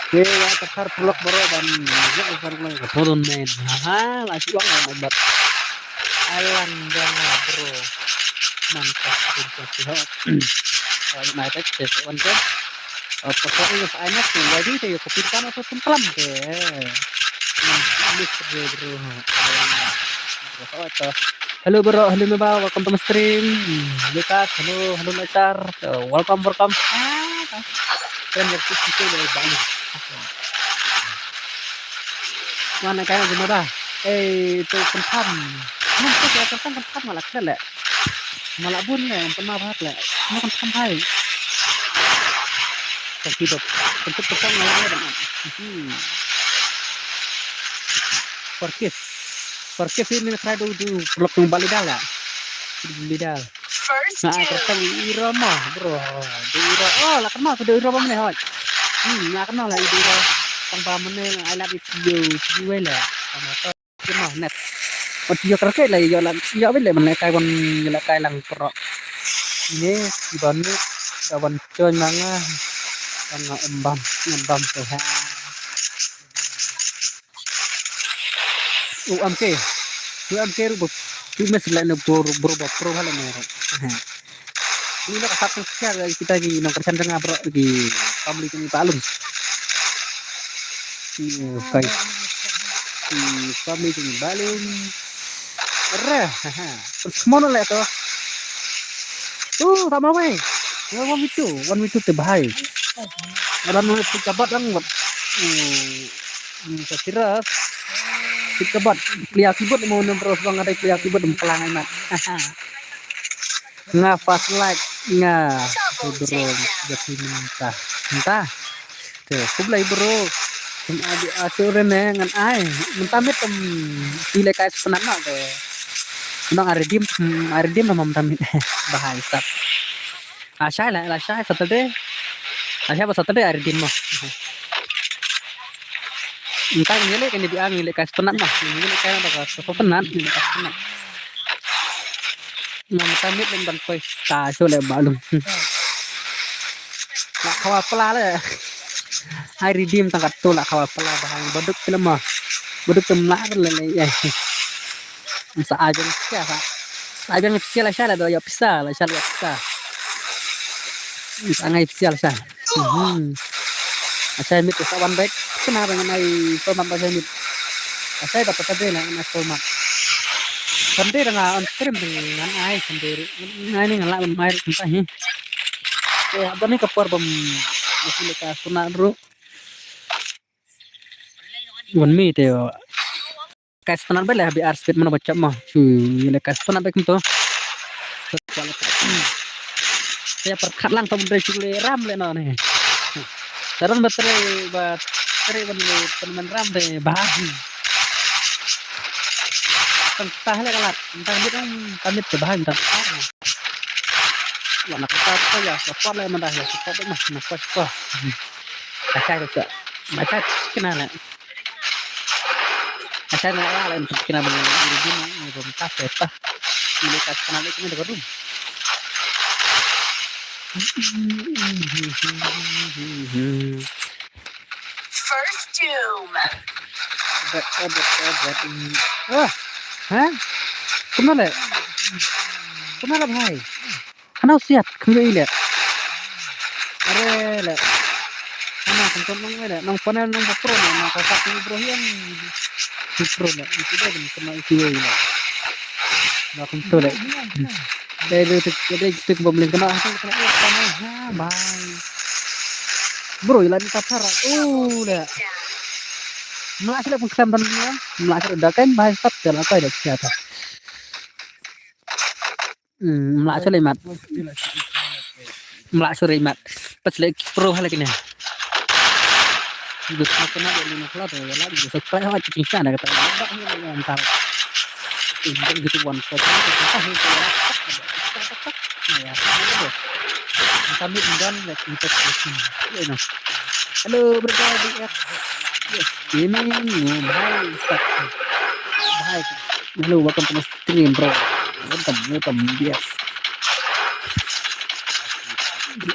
Ke ya takar pulak bro ban ya takar pulak ka turun main. Ha, la si wang mai bat. Alang dang bro. Mantap, mantap, ya. Mai tak ke wan ke. Apa kok ini anak tu lagi tu ya, kopi kan atau tengkelam ke. Nah, ini kerja bro. Alang. Bro, apa? Hello bro, hello Meba, welcome to my stream. Lucas, hello, hello Lachar. So, welcome, welcome. Ah, keren ya, tu kita le balik. Mana kaya Meba? Eh, tu kentang. Nah, tu kaya kentang, kentang malah keren le. Malah bun le, kentang malah le. Mana kentang hai? Kaki dok. Kentang, kentang malah le. Hmm. Perkis. Perkis ini kena du du perlu kembali dah lah. Kembali dah. First. Nah, kill. Terus ira mah, bro. Di ira. Oh, lah kenal sudah ira mah ni hot. Hmm, lah kenal lah ira. Tang ba mene, I love you. Sini wei lah. Sama tu. Kena net. Oh, dia kerke lah ya lah. Ya wei lah mene kai wan ya lah kai lang pro. Ini di bani da wan coy manga. Manga embam, embam tu ha. U M K. U M K ruh ba, tu mes la na bor, bor ba pro hala na ruh. Ni la ka sap sia ga kita ki nongkyrshan jong nga bro, ki family jong i Balum. Ni kai. Ki family jong i Balum. Re. Terus kemana le to? Tu sama wei. Ya wan itu, wan itu te bahai. Wan itu kabat dang wat. Hmm, sa kira. Kit kabat, clear keyboard mo nem terus bang ada clear keyboard em pelang ai mat. Nga fast like nga. Bro, jadi minta. Minta. Te, kublai bro. Kum adi asu rene ngan ai. Minta mit em pile kai sepenan na te. Nang aridim, aridim nama minta mit. Bahai sap. Ashai la, la shai Saturday. Ashai ba Saturday ari din mo. Entah ngile kan di ang ngile kas penat mo. Ngile kan ba kas penat, ngile kas penat. Ngam tamit lem ban poi ta so le Balum. La khawa pla le. Ai redeem tang kat tu la khawa pla ba hang baduk film mo. Baduk tem la le le ya. Sa ajang sia sa. Sa ajang sia la sha la do ya pisa la sha la pisa. Sa ngai sia la sha. Hmm. Asai mit sa wan back. Kena dengan ai format ba asai mit. Asai dapat tadi na na format. Sunday dengan on stream dengan ai Sunday. Ngai ni ngalak mai entah ni. Eh, apa ni kepor bom. Masih lekas kena bro. Wan mi te. Kai stunat ba le B R speed mano ba chap ma. Chu le kai stunat ba kum to. Ya perkhat lang to dre chu le ram le no ne. Taran ba trei ba trei ban le pynman ram de ba. Tang tah le kalat. Tang mit ong tang mit ba tang tah. Wa nak ta ta ya support le manda ya support ma na ko ko. Asai ta. Asai kena le. Asai na la le kena ban le di ma ni ba ta ta. Ni ka kena le kena de ko dum. First Doom. Wah, ha? Kumno le? Kumno le bhai? Hano siat kumno i le? Are le. Hano kumno nong le? Nong panel nong pro nong ka sa kumno bro hiang. Pro le. Itu dia kumno itu le. Ba kumto le. Dai dai tik dai tik bom leng kena. Bhai. Bro, ila ni ta thar. Oh, le. Mla sila pun khlem ban ni. Mla sila da kan bhai sap te la kai da siat. Hmm, mla sila mat. Mla sila mat. Pas le pro hala kene. Gus na kena de lima kala de la gus subscribe ha cikin sana kata. Entar. Ini gitu one shot. Ya, kami undang le kita. Hello, brother D X. Yes, gaming. Bhai, bhai. Hello, welcome to my stream, bro. Welcome, welcome. Yes.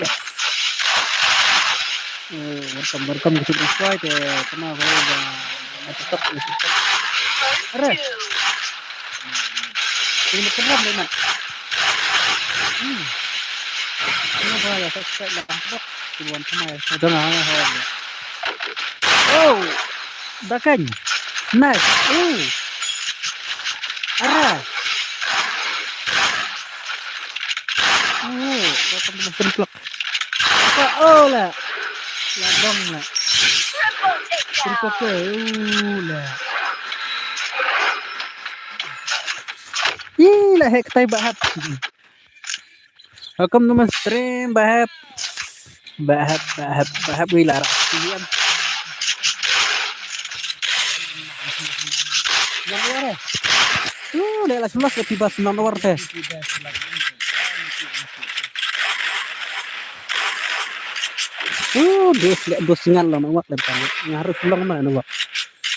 Yes. Eh, welcome, welcome. Kita bersuai ke kena bro. Tetap. Are. Ini betul lah, Leman. Hmm. Ini apa ya? Saya cek lah. Buat sama ya. Saya dengar ya. Oh, dah kan. Nice. Oh. Arah. Oh, dah kan master block. Apa? Oh lah. Ladang lah. Triple kill. Oh lah. Ih, lah hack tai bahap. Welcome to my stream, Bahap. Bahap, Bahap, Bahap, wila rak. Yang luar eh. Tuh, dek lah sebelas lebih bas enam luar teh. Tuh, dos lek dos singan lah nak wak dan tanya. Harus ulang mana nak wak.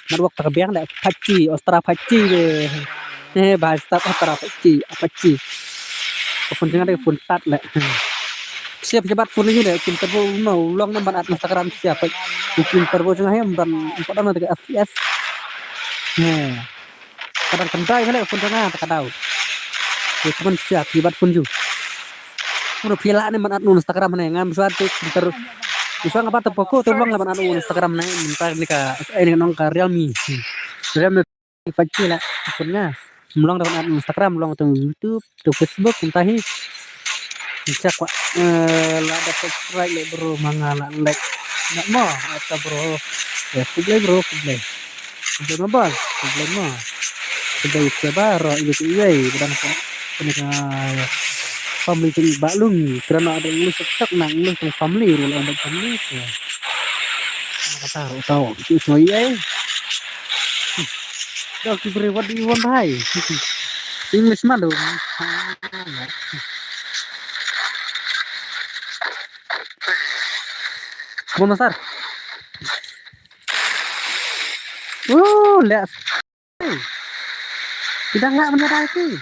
Nak wak terbiang lek paci, ostra paci deh. Eh, bahasa Ostra paci, paci. Phone jangan deh, phone tat lek. Siap hebat phone ini deh, kim terbo no, ulang namban at Instagram siap. Kim terbo jangan hem ban empat nama tiga F P S. Nah. Kadang kendai kali phone tengah tak kadau. Ya, cuman siap hebat phone ju. Udah pila ni man anu Instagram ni ngam suat tu ter. Bisa ngapa tu poko tu bang laban anu Instagram ni minta ni ka eh ni nong ka Realme. Realme paci lah phone nga. Melong dapat anu Instagram, melong tu YouTube, tu Facebook, entah hi. Bisa kwa eh la dapat subscribe le bro manga la like. Nak mo atau bro. Ya, kublai bro, kublai. Kublai ma bas, kublai ma. Kublai siapa ro ibu tu iwei, bedang ko. Kena ka family jing ba lung, kerana ada lu setak nang lu tong family, lu ada family. Kata ro tau, itu semua iwei. Dah kibri what do you want hai? English malu. Come on, sir. Uh, let's. Kita nggak mendadak ki.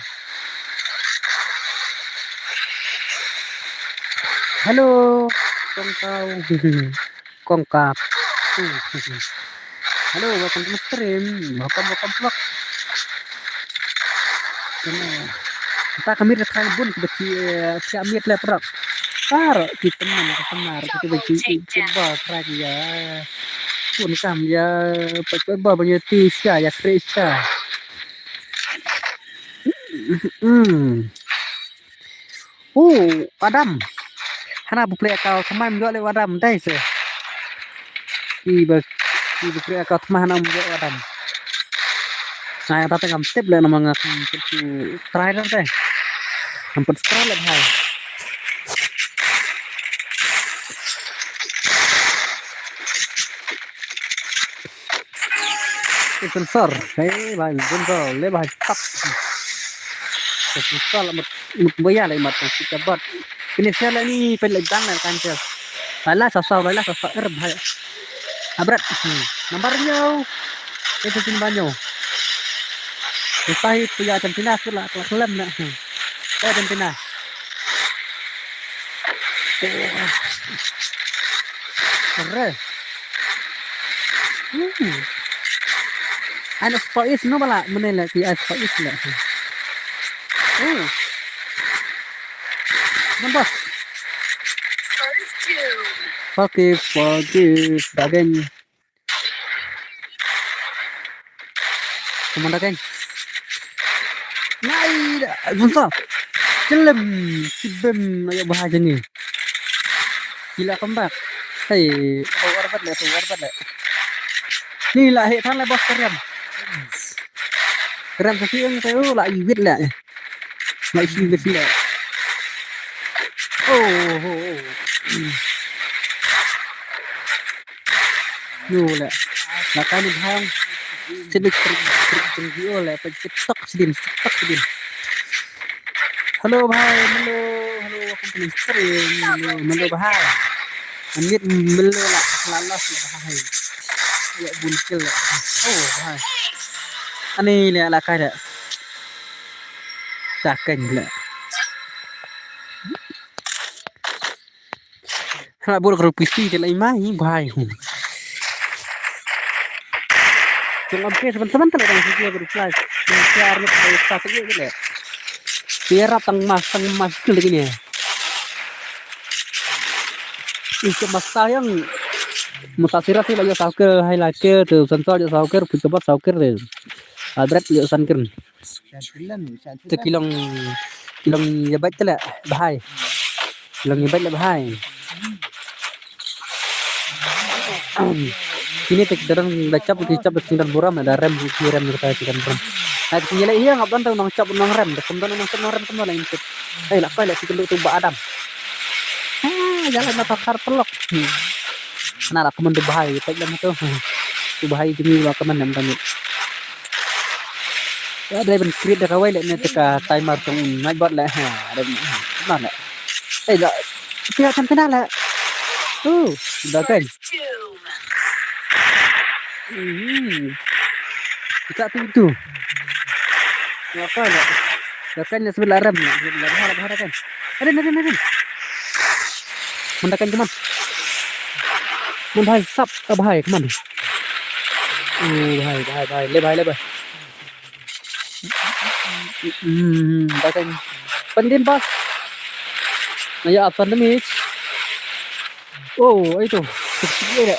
Halo, kong kau. Kong kap. Halo, welcome to my stream. Welcome, welcome vlog. Kita kami dah try bun kita ki eh, siap miet le prok. Par kita mana kita mar kita bagi kita try ya. Pun kam ya, pa ba ba ya ti sha ya kre sha. Hmm. Oh, Adam. Hana bu play account kemai mjok le Adam dai se. Ki ba ki bu play account kemai hana mjok Adam. Nah, ya tapi kam tip le nama ngak tu try dah dai. Nampat try le hai. Sensor. Hey, bhai, sensor. Le bhai, stop. Sensor la mut, mut boya la mat, kita bat. Ini sia la ni, pen la jang la kan sia. Bhai la, sa, sa, bhai la, sa, sa, er, bhai. Abrat. Hmm. Nambar nyo. Itu tin banyo. Utai puya jam tina sula, kula kelem na. Hmm. Eh, jam tina. Re. Hmm. Ai na spais no bala, mene la ki ai spais la. Hmm. Nambas. Forgive, forgive, daging. Commander kan. Nai da zunsa. Celem, cibem, ayo bahaya ni. Gila kembang. Hey, oh, warbat le, tu warbat le. Ni la he than le bos keriam. Keriam sakhi ang tu la iwit le. La iwit le. Oh, oh, oh. Yo le. La kai ni bhang. Sibik trik trik trik yo le. Pe sip tok sidin, sip tok sidin. Hello bhai, hello, hello, welcome to the stream. Hello, hello bhai. Amit hello la, la los la bhai. Ya bun kill la. Oh bhai. Ani le la kai le. Ta keng le. Hala bor ka rupi si te lai mai bhai. Jong am ke seban seban te lai dang si ke rupi lai. Ni siar ni pai sa te ye le. Siar tang mas tang mas ke lagi ni. Ih ke mas ta yang. Mutasira si la yo sauker hai la ke tu sensor yo sauker put ke bot sauker de. Adret yo sanker. Te ki long, ki long ïa bait te leh bhai. Ki long ïa bait leh bhai. Kine te ki dang da chap ki chap ki dang buram da rem ki rem ki dang buram. Ai ki leh ïa ngap don te nang chap nang rem te kum don nang chap nang rem kum don la intip. Ai la kai la ki tu ba adam. Ha, jalan na pakar pelok. Na la kum tu bhai te lem tu. Tu bhai tu ni ba kaman nem tani. Ya, dei ban create da kawei leh ne te ka timer tong un nai bot leh ha, dei ban ha, na leh. Eh, da. Pia kan kena leh. Tu, da kan. Hmm. Kita tu tu. Apa leh? Da kan ne sebelah rem ne. Sebelah rem kan. Ada, ada, ada. Manda kan keman. Manda hai sap, ah, bhai, keman. Oh, bhai, bhai, bhai, le bhai, le bhai. Hmm, da kan. Pandin bas. Na ya apa ni? Oh, itu. Kecil ya.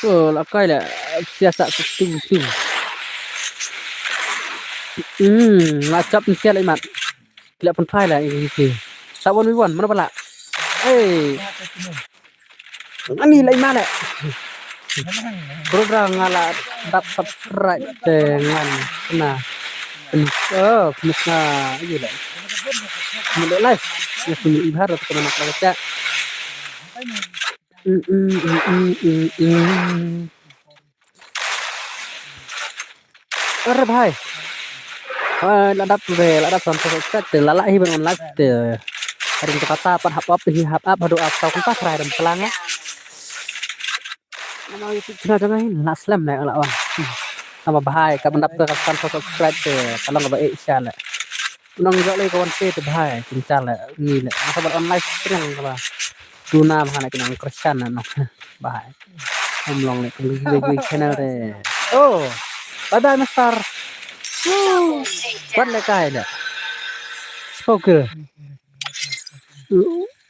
Oh, la kai la siasa tu tu. Hmm, la chap ni sia la imat. Kila pun phai la ini. Sa one v one mana pala. Hey. Ani la imat le. Bro bra nga la dap subscribe te ngan na. Oh, kena ayo le. Melo live. Ya kuni ibhar tu kena nak la cak. Mm, mm, mm, mm, mm, mm. Ore bhai. Hai, la dap be, la dap san phew subscribe te, la la hi ban on live te. Harin to kata pat hap up hi hap up hadu ap tau kata khrai dam kelang eh. Nama YouTube channel jong hin la slem ne la wan. Nama bhai ka ban dap te san phew subscribe te, ka long ba eh sha le. Nang jok le ka wan te te bhai, kin cha le ni le. Ka ban on live te nang ka ba. Tuna bha na ki nong Christian na no. Bha. Am long le kong gi gi channel de. Oh. Bye bye master. Woo. Wat le kai le. Spoke.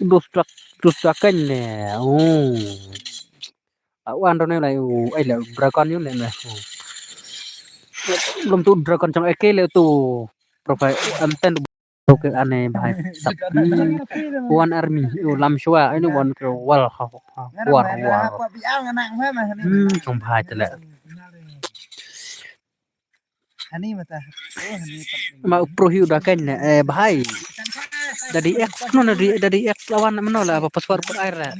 Dos trak, dos trak kan le. Oh. Awan ro ne le. Oh, ai le dragon yun le ne. Belum tu dragon chang eke le tu. Profile am ten. Okay, ane bhai. Sap. Hmm. One army. Yo lam shwa. Ane one ke wal. War, war. Hmm, chong bhai tele. Ma pro hiu da kan ne. Eh, bhai. Daddy X kumno, Daddy, Daddy X la wan mynno la ba password put ai re.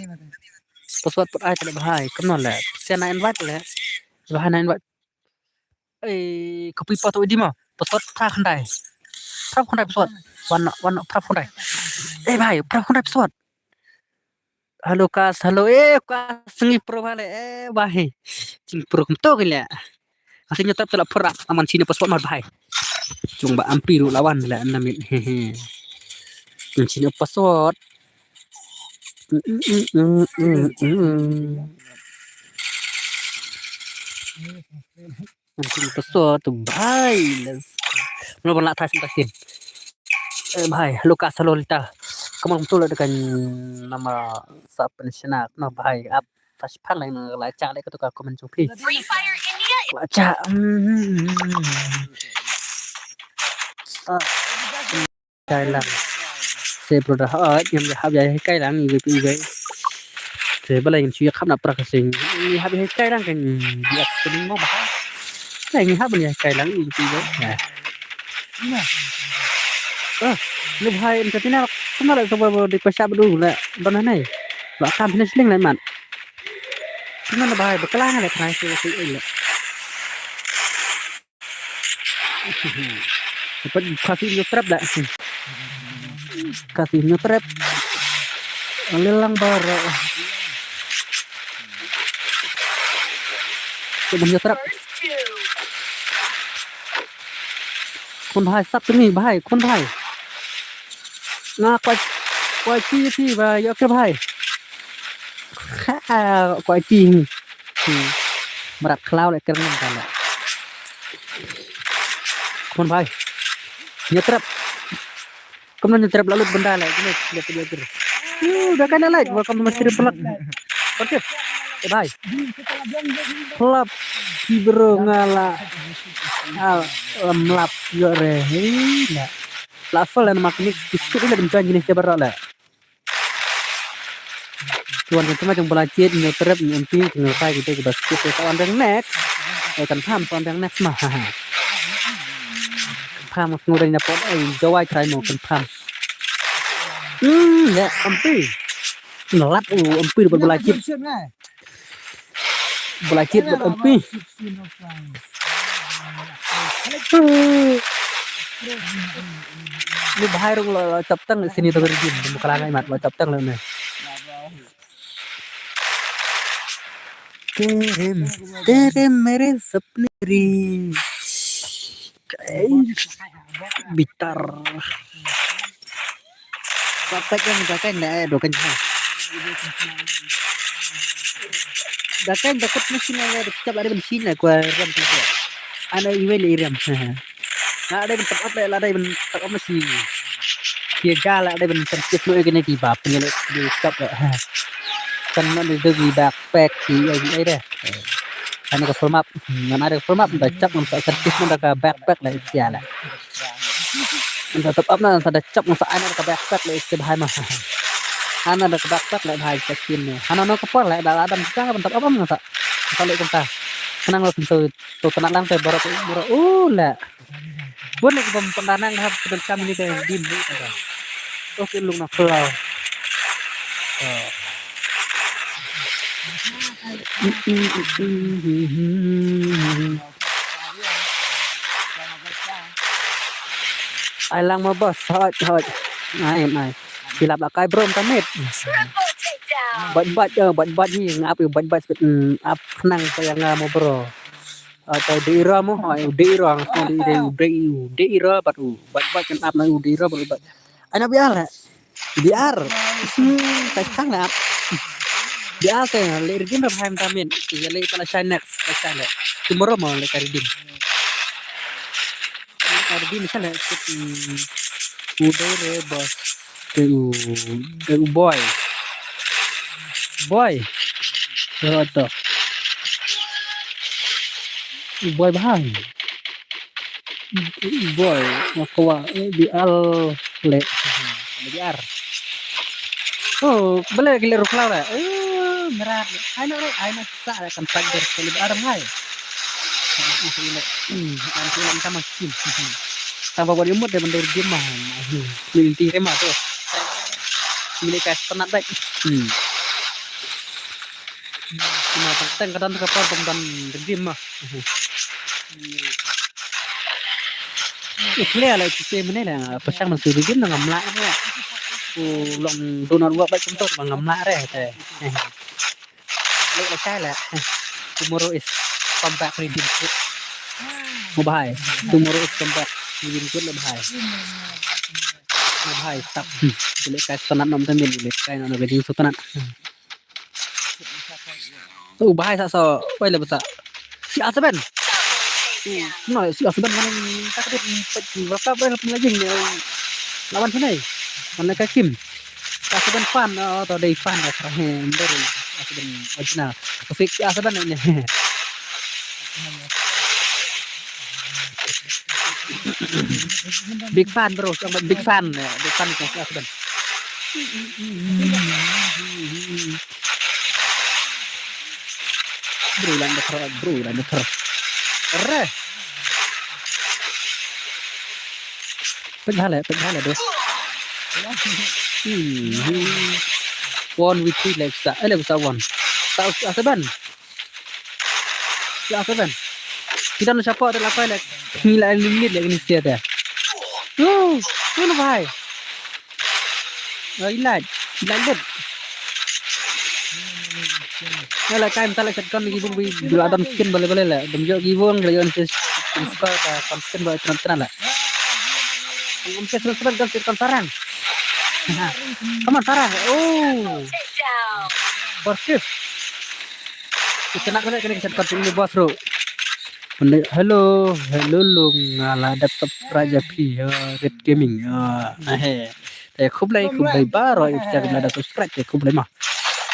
Password put ai te le bhai kumno le. Sia na invite le. Bhai na invite. Ei, copy pa to di ma. Password phra khyndai. Phra khyndai password. Wan, wan phra khyndai. Eh bhai, phra khyndai password. Hello Kas, hello. Eh Kas, sngi pro bhai le. Eh bhai. Jing pro kumto ki le. Asi nyo tap tela phra aman sini password mar bhai. Jong ba ampi ru lawan le namit. He he. Sini password. Sini password tu bhai. Let's. Mula pun la thai sin tasin. Eh bhai, Lukas, hello Lita. Kamu betul dengan nama sa pensiunak no bhai. Ap sa shipang lai na la cha le ka tu ka komen jong phi. Free Fire India. La cha. Hmm. Sa. Kai lang. Se brother ha ngam ya hab ya kai lang iwe iwe. Se balai ngin shu ya khap na pra ka sing. Ni hab ya kai lang kan ya sing mo ba. Kai ni hab ya kai lang iwe iwe. Ya. Ah, lu bhai entertainer. Kumno la sobo di pasha bdu la. Dona nai. Ba kam finish ling la mat. Kumno bhai bakla ngai la try se se la. Dapat kasi nyo trap da. Kasi nyo trap. Lelang bara. Coba nyo trap. Khun bhai sap tu ni bhai, khun bhai. Nga kwai kwai chi chi bhai, yo ke bhai. Ha, kwai chi. Hmm. Marak khlau le kren kan le. Khun bhai. Nyo trap. Kumno nyo trap la lut benda le. Kumno nyo trap la lut. Yuh, dah kan like. Welcome to my stream vlog. Oke. Eh bhai. Club ki bro nga la. Ah, lam lap yo re. Hei, na. La full and maknik biscuit ni la bentuan jenis dia barak la. Tuan kan cuma jong bala cit nyo trap nyo empi nyo kai kita ke basket ke tawan dang next. Eh kan pam tawan dang next mah. Pam ngudai na pot ai jawai try mo kan pam. Hmm, ya empi. Ngelap u empi dapat bala cit. Bala cit dapat empi. Ni bahai rung lo, lo chaptang sini tu berdin, bukan langai mat lo chaptang lo ni. Terem, terem mere sapne re. Bitar. Dakai kan, dakai na, eh, dokan ha. Dakai dakut mesin na, eh, dakut ada mesin na, gua ram tu. Ana iwe le iram. Na ada ben top up le, ada ben top up mesin. Dia gala ada ben top up no kene di bap ni le di top le. Kan na de di backpack di ai ai de. Kan ko full map. Mana ada full map da chap ngam sa servis mana ka backpack le sia le. Nda top up na sa da chap nda sa ai na ka backpack le se bhai ma. Ana da ka backpack le bhai ka kin ne. Hana no ka por le da adam sa ban top up na sa. Sa le kumta. Kenang lo pintu tu tenang lang te borok borok u le. Bun ne bom pendanang hab kedan kam ni dai din ni ka. Oh ke lung na klau. Ai lang ma boss, hot, hot. Ai, ai. Kilap la kai bro, tamit. Bat bat, eh, bat bat ni, ngap bat bat spit, mm, ap nang sayang mo bro. Atau di ira mo, ai, di ira, di ira, di ira, bat u, bat bat kan ap na u, di ira, bat bat. Ana biar, eh. Biar. Hmm, kai kang na ap. Biar te, le redeem ra bhai mtamin. Ya le pala shine next, kai shine le. Tomorrow mo le kai redeem. Kai redeem shine le. Hmm. U dai re boss. Te u, te u boy. Boy. Te u to. U boy bhai. Boy, makwa, eh, di al le. Di ar. Oh, bele gile ruklau le. Eh, merat. Ai no, ai no sa le kan pagar le ar mai. Hmm, kan sila sama skin. Tanpa buat imut dia bendur game mah. Ni inti rema tu. Ngi leh kai sngewtynnat bha. Hmm. Kumba tang tang ka don ka por bym don redeem ma. U clear la, u clear mynne la, pyrshang ban shu redeem na ngam lah re. U long do not work bha kumto ba ngam lah re te. Leh la shai la. Tomorrow is come back redeem code. Mo bhai. Tomorrow is come back redeem code la bhai. Mo bhai, stop. Hmm. Leh kai sngewtynnat nom te min, leh kai na no ka jingsngewtynnat. Hmm. Tu bhai sa so, wai le basa. Si R seven. Tu, no, si R seven mana ni? Tak ada ni, tak ada. Berapa, berapa lagi ni? Lawan sana. Mana ka Kim? Si R seven fan, oh, tu ada fan dah. Terakhir, baru R seven original. Fix si R seven ni. Big fan, bro, big fan, big fan. Bro, lan da thar, bro, lan da thar. Re. Pek hale, pek hale, bro. Hmm. One with three, like sa, eh, like sa one. Sa, sa, sa ban. Ya, seven. Kita na support la kai la. Ni la limit la ni sia ta. Tu, tu na bhai. Ai lai, lai lut. Ya la kai ta la set kon gi bung bi la dam skin bale bale la. Dam jo gi bung la yon sis skin ba ta kon skin ba tran tran la. Ngam kes seven seven kan sir kon sarang. Come on, sarang. Oh. Positif. Kita nak kena kena kita continue bos bro. Hello, hello long, nga la dep subscribe ïa phi, ha, Red Gaming. Ha, he. Te khublei, khublei baroh ïa phi ki la dep subscribe, te khublei ma.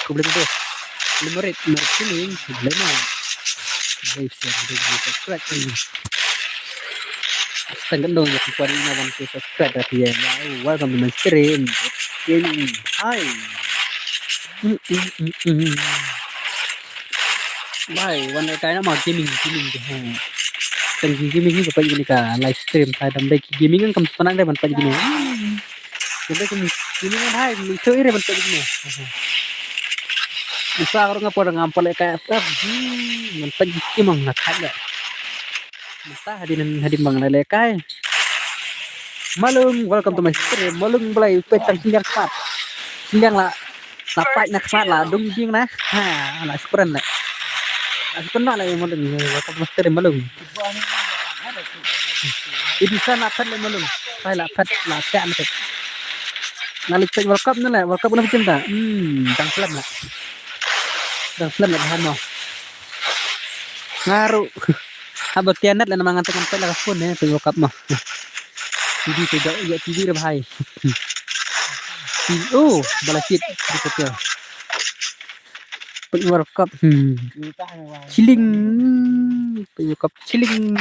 Khublei bos. Khublei Red, Red Gaming, khublei ma. Khublei bos ïa phi ki la dep subscribe. Tang kan dong ïa phi kwah ïa wan subscribe ïa phi ïa. Welcome to my stream. Gaming. Hi. Mm, mm, mm, mm. Bhai, wan kai na ma gaming, gaming de, ha. Tang gaming ni ka pagi ni ka live stream, thai dam dei gaming kan kam spanang dei ban pagi ni. Dam dei gaming ni hai, ni tu ire ban pagi ni. Ni sa orang apa orang ampal kai, hmm, ban pagi kimang na thai dei. Mynta hadien, hadien ba nga la leh kai. Malung, welcome to my stream. Malung, balei peit tang sliang khmat. Sliang la, la pait na khmat la dung ding na. Ha, la spren la. La spren la, Malung, welcome to my stream, Malung. Ini sa la phet la, Malung. Sai la phet la, phet la phet. Nga leh peit World Cup na la, World Cup na bikin ta. Hmm, tang slem la. Tang slem la, bahan mo. Nga ruh. Haba tianet la namar ngan teng peit la ka phone ne, peit World Cup ma. T V te jauh ïa T V re bhai. T V, oh, bala chit di kota. Peit World Cup. Hmm. Chilling. Peit World Cup chilling.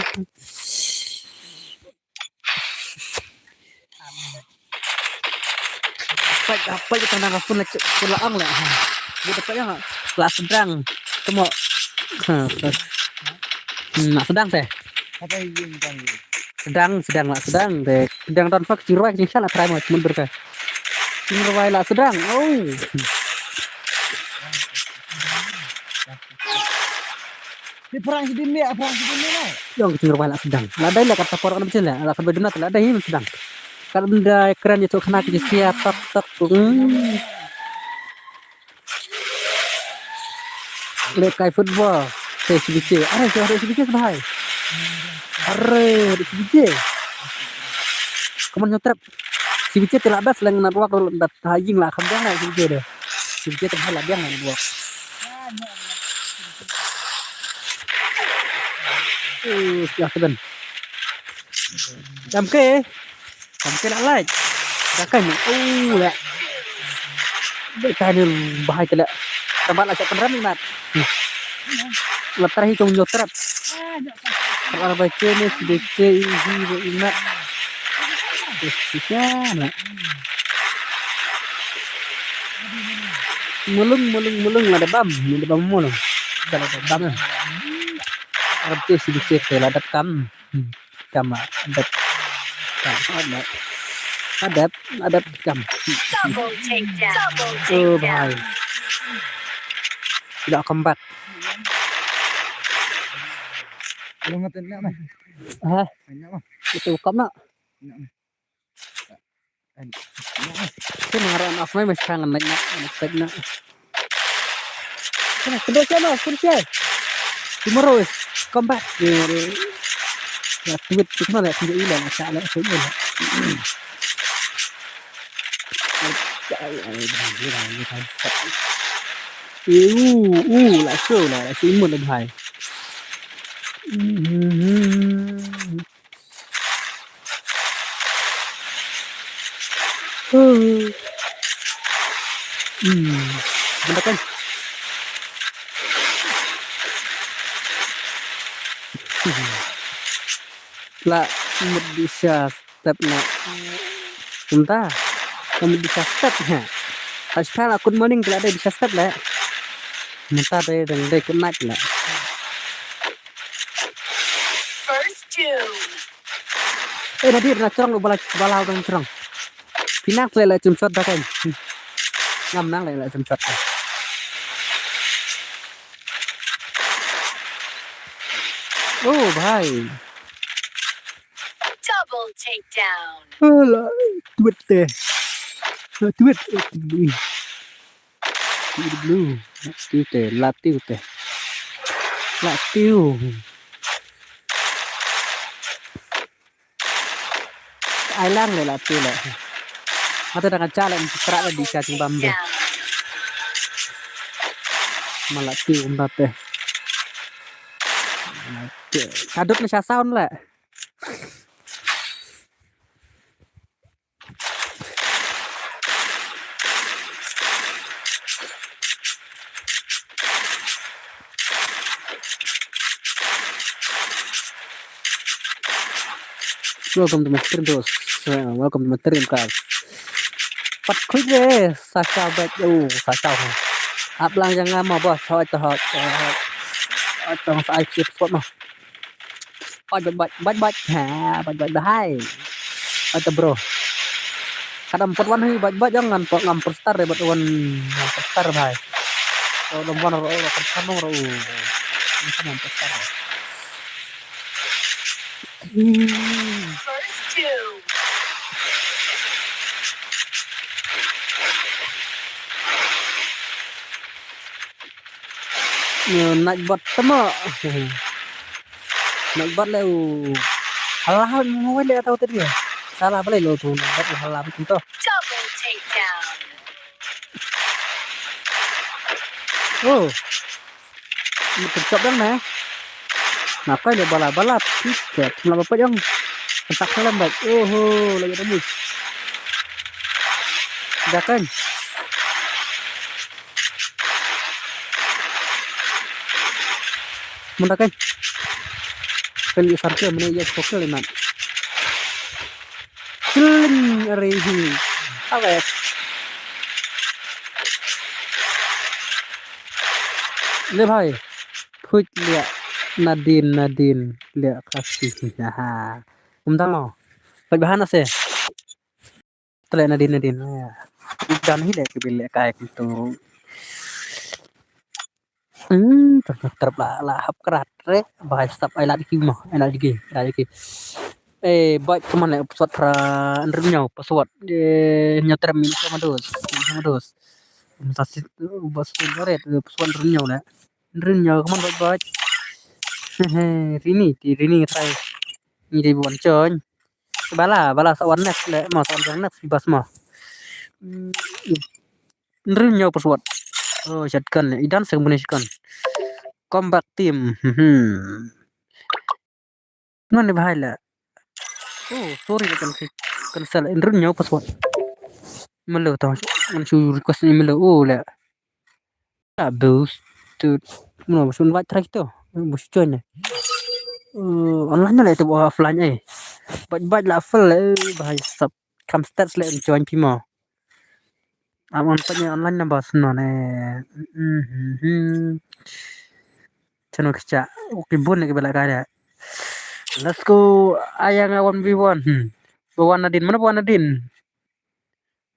Peit, peit ka nang ka phone la, phone la ong la. Ha. Dia dapat yang la sedang. Temo. Ha, terus. Hmm, la sedang teh. Sedang, sedang la sedang teh. Sedang don fak jingrwai jingshan la try mo cuma berka. Jingrwai la sedang. Oh. Di perang sidin ni, perang sidin ni lah. Jong ka jingrwai la sedang. La dei la kata por kan bejin la, la kata bejin la dei hi sedang. Kan dei kren ïa tu khana ki sia tak tak tu. Hmm. Leh kai football. Te C B C. Are, te C B C bhai. Are, te C B C. Come on, nyotrep. C B C te la best lang network ruh da ha ïing la kham biang la C B C de. C B C te bhai la biang la network. Uh, ya seven. Jam ke. Jam ke la like. Da kai ni. Uh, la. Da kai ni bhai te la. Tambat la sa pynrem ni mat. La terakhir tu nyotrep. Ar ba che ne si de che i hi ro i mat. Sisa na. Mulung, mulung, mulung, la da bam, la da bam mulung. Da la da bam. Ar tu si de che la da kam. Hmm. Kam la da kam. Ar ba. Adep, adep kam. Double takedown. Double takedown. Oh, bhai. Dah combat. Lu ngatin nak mah. Ha? Nak mah. Itu kam nak. Nak mah. Kan ngarap nak mai mesti kangen nak nak nak. Kena kedua channel, kedua channel. Tomorrow is combat. Ya, tweet tu mana tu ila nak cak nak tu ila. Uh, uh, lah so lah, lah so imun lah bhai. Hmm. Hmm. Bentar kan. La mut di sha step na. Mynta. La mut di sha step ha. Hashtag la good morning la dei di sha step la. Mynta dei dang dei good night la. First two. Eh, Nadir, na jrong, bala, bala dang jrong. Phi nang leh leh jump shot da kan. Ngam nang leh leh jump shot. Oh, bhai. Double takedown. Alah, tweet teh. Tweet, eh, tweet. Blue. Tiu te, la tiu te. La tiu. Ai lang le la tiu le. Mata da kan cha le mesti serak le di cha jingbam de. Ma la tiu mba te. Ka dut ne sha sound le. Welcome to my stream, bros. Uh, welcome to my stream, guys. Pat khuid re, sa shaw bad, oh, sa shaw. Ap lang jong nga mo, boss. Hoi to, hoi to, hoi to, sa ai chip spot mo. Bad, bad, bad, bad, bad. Ha, bad, bad, bad, hai. Bad, bro. Kadam pot wan hi, bad, bad, jong ngan pot ngam pot star, bad wan ngam pot star, bhai. To dam wan ro, ro, pot wan ro. Ngam pot star. First two. Nightbot tama. Nightbot le u. Hala mo le tau tadi. Salah balik lo tu nightbot hala betul tu. Double takedown. Oh. Ini pencop dong nah. Nah, kau ni bala-bala. Tiket. Mula bapak dong. Entak salam baik. Oh, lagi tembus. Dah kan. Mynta kan. Kan ïa sarkil, mynta ïa sarkil, Iman. Kling, ari hi. Awet. Le bhai. Phuit liah Nadine, Nadine liah Khasi. Haha. Kumta mo. Phuit bha na se. Tele Nadine, Nadine. Dan hi le ki bil le kai kumtu. Hmm, terap la, la hap krat re. Bhai sap ai lad ki mo, ai lad ki, ai lad ki. Eh, bhai, kemana password pra, nrip ñiaw password. Eh, ñiaw terap min sama dos, min sama dos. Sa sit, bos ret, password nrip ñiaw le. Nrip ñiaw, kemana bhai, bhai. Hehe, Rini, ti Rini try. Ni dei buan coñ. Bala, bala sa wan next le, mo sa wan next bas mo. Hmm, nrip ñiaw password. Oh, shotgun le. Idan seng bune shotgun. Combat team. Hmm. Non ni bhai le. Oh, sorry le kan, kan sel nrip ñiaw password. Melo to. Ngan shu request ni melo. Oh, le. Ah, boost. Mano, boost invite try to. Boost join eh. Uh, online na le to offline eh. Bad bad la full eh, bhai sap. Kam stats le join phi mo. Am on pa online na bas non eh. Mhm. Chano kicha. Okay, bun ne ke bela kaya. Let's go. Ayang one v one. Hmm. Bawan Nadine, mana Bawan Nadine?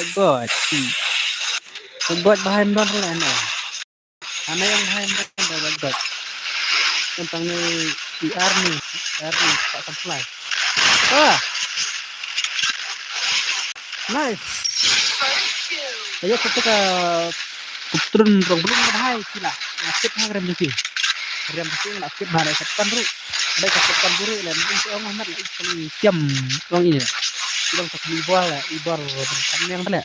bad bad. Hmm. Bad bad bahai mdon ruh la ne. Ana yang bahai mdon da bad bad. Tentang ni i army, army tak samplai. Ah. Nice. Ayo kita ke kuptrun rong rong bahai kila. Nasib ha rem jeki. Rem jeki nasib bahai satan ruh. Ada ka satan ruh la mungkin si ong Ahmad la ikan siam ong ini. Ilang tak ibal la ibal kan yang tele.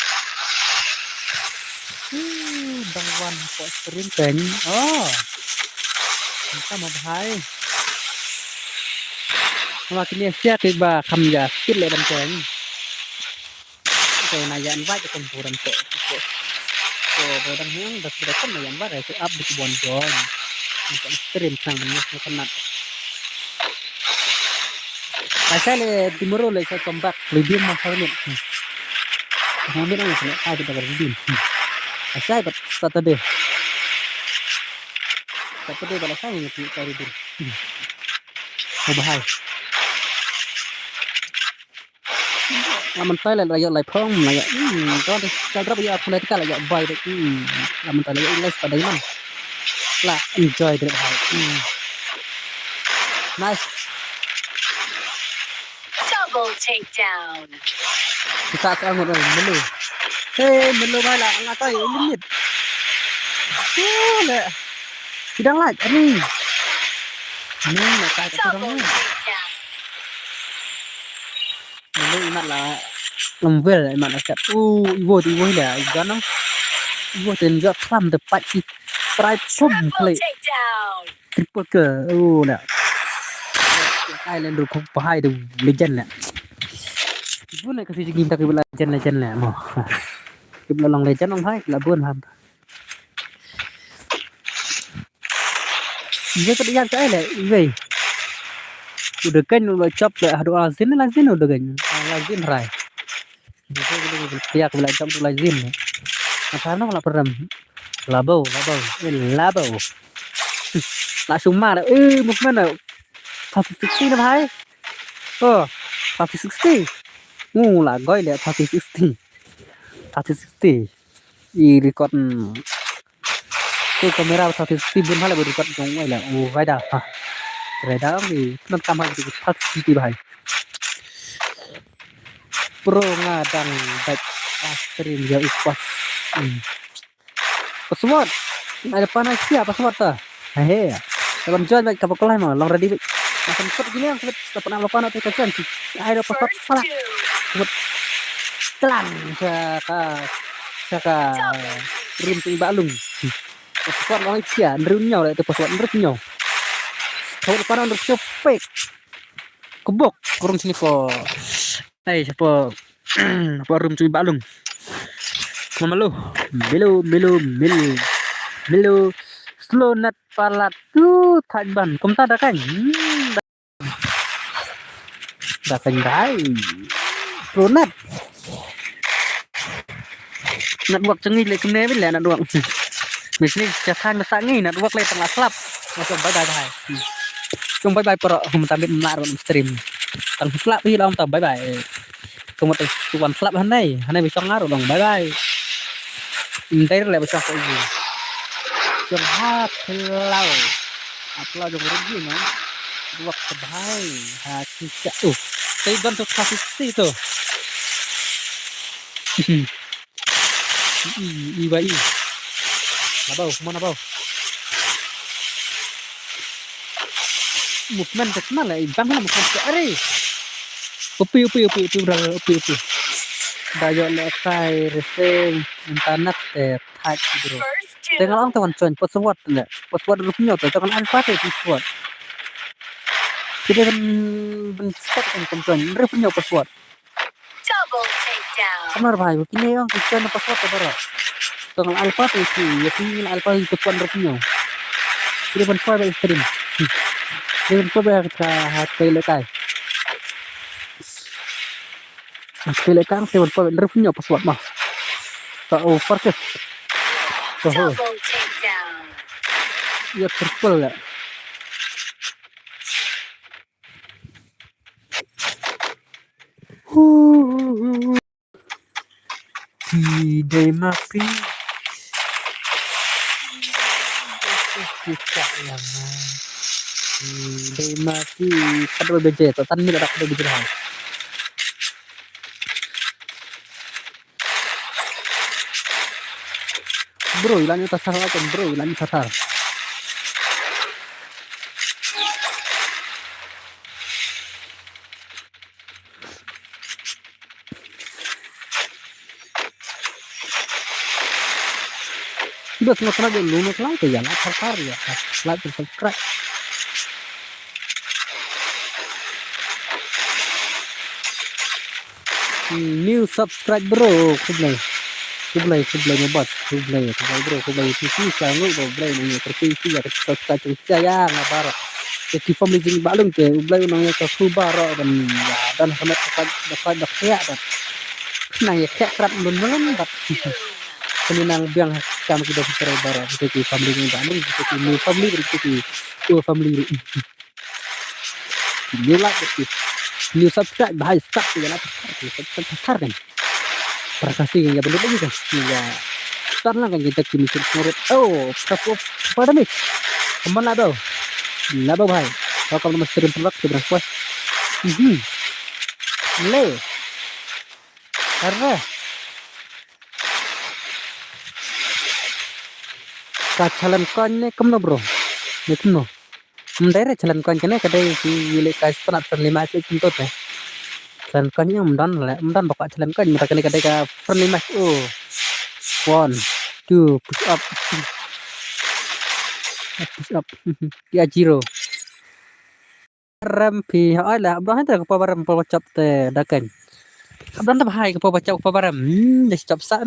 Dang wan ko stream kan. Oh. Kita mau bahai. Sama kini siap ba kam ya skill le dan kan. Ko na yan ba ko buran ko. Ko ko ba dang yang da sudah kan yan ba ko up di kebon jon. Untuk stream sang menyes ko kenat. Pasal le tomorrow le saya comeback lebih mahal ni. Ngambil ang kena ah kita redeem. Pasal bat Saturday. Saturday bala saya ni kita redeem. Ko bahai. Laman tai la ya lai phong la ya. Hmm, ko de sa drop ya pun ka la ya bai de. Hmm, laman tai la ya English pada iman. La enjoy de bahai. Hmm. Nice. Double takedown. Kita sa ngot melu. Hey, melu bahai la ngatai limit. Oh, le. Tidak lah, ni. Ni nak tak kurang ni. Melu imat la. Lembel imat la kat. Oh, iwo iwo la. Igan. Iwo ten jot klam de pat si. Try pum klik. Triple kill. Oh, la. Ai len ru kong pahai de legend la. Ibu nak kasi jingim tak ibu legend legend la mo. Ibu long legend long hai la bun ham. Ye ka diang ka ele iwei. Udah kan udah chop le hadu azin lazin udah kan. Lazin rai. Udah kan udah kan tiak udah chop udah lazin. Apa nama la peram. Labau, labau, eh, labau. La sumar eh movement. Thirty sixty na bhai. Oh, thirty sixty. Ngu la goi le thirty sixty. Thirty sixty. I record. Tu kamera thirty sixty bun hale record jong wai la. Oh, wai da. Ha. Wai da ni non kam ha thirty sixty bhai. Pro nga dang back stream ya ipas. Hmm. Password. Ada panas sia password ta. Hehe. Teman join baik kapal kolai ma long ready baik. Macam kut gini yang sebut tepat nama panas tu kan. Ai da password salah. Sebut telang saka saka rim ting balung. Password long sia nrun nyau tu password nrun nyau. Kau depan nrun nyau pek. Kebok kurung sini ko. Ai sapa sapa rum cui balung. Mamalu. Milu milu milu. Milu slow nat palat tu thaj ban. Kumta da kan. Hmm, da kan dai. Slow nat. Network chengi le kumne bin le network. Misni cha thang sa ngi network le tang la slap. Masuk bye bye bye. Chung bye bye poro hum tambit mlar stream. Tang slap hi long tang bye bye. Kumut tu wan slap hanai, hanai bi chong aru long bye bye. Ndai le bi chong ko ji. Chong ha thlau. Apla jong rugi no. Network bye. Ha chicha tu. Tei don tu kasi tu. I, i, i, ba, i. Nabau, mo nabau. Movement kat ma la i bang la movement ka ari. Upi, upi, upi, upi, bro, upi, upi. Da ïoh lehkai racing internet te thait bro. Te nga la ong te wan join password ne. Password ruh nyo te te kan ai pate password. Kita kan ben step kan kan join ruh nyo password. Double takedown. Kamar bhai, kine ong ki join password te bro. Te nga la ai pate ki, ya ki nga la ai pate password ruh nyo. Kita ben poi ba stream. Kita ben poi ba ka ha te lehkai. Pele kang te wan pa ref nyo password ma. Sa o farkes. Sa ho. Double takedown. Ya triple ya. Pi dei ma pi. Pi ka ya ma. Pi dei ma pi. Pat dei beje, to tan ni la dak dei beje hai. Bro, ilan ita sar akan bro, ilan ita sar. Bas nga kena dia lu nak like ya, like, share ya, like, subscribe. Hmm, new subscribe bro, khublei. Khublei, khublei mo bas, khublei, khublei bro, khublei shisha ngut bro, khublei nang ya terpilih ya, subscribe ya, ya, nga baroh. Te ki family jong nga baroh te, U Blei un nang ïa ka khublei baroh ban ïa don ha khmat ka khmat ka khmat ban nang ïa khmat krap lun lun ban kane nang biang ha ka kam ki don ha khmat baroh, te ki family jong nga baroh, te ki new family, te ki old family. New like, te ki new subscribe, bhai, subscribe, ïa la subscribe, subscribe, subscribe kan. Para kasi kan ïa bendut lagi kan. Ïa. Start lang kan kita kini sir sir. Oh, stop up. Pada mix. Kemana tu? Lah bhai. Kau kau nama stream pelak tu berapa? Mhm. Le. Arre. Ka challenge coin ne kumno bro? Ne kumno? Ym dei re challenge coin kane ka dei ki leh ka start friendly match kumto te. Challenge coin ym don le, ym don ba ka challenge coin, mynta kane ka dei ka friendly match. Oh. One, two, push up. Push up. Ya zero. Rem phi, hooid la, hap don te ka power rem, power chop te da keiñ. Hap don te bha ka power chop, ka power rem. Hmm, da chop sa.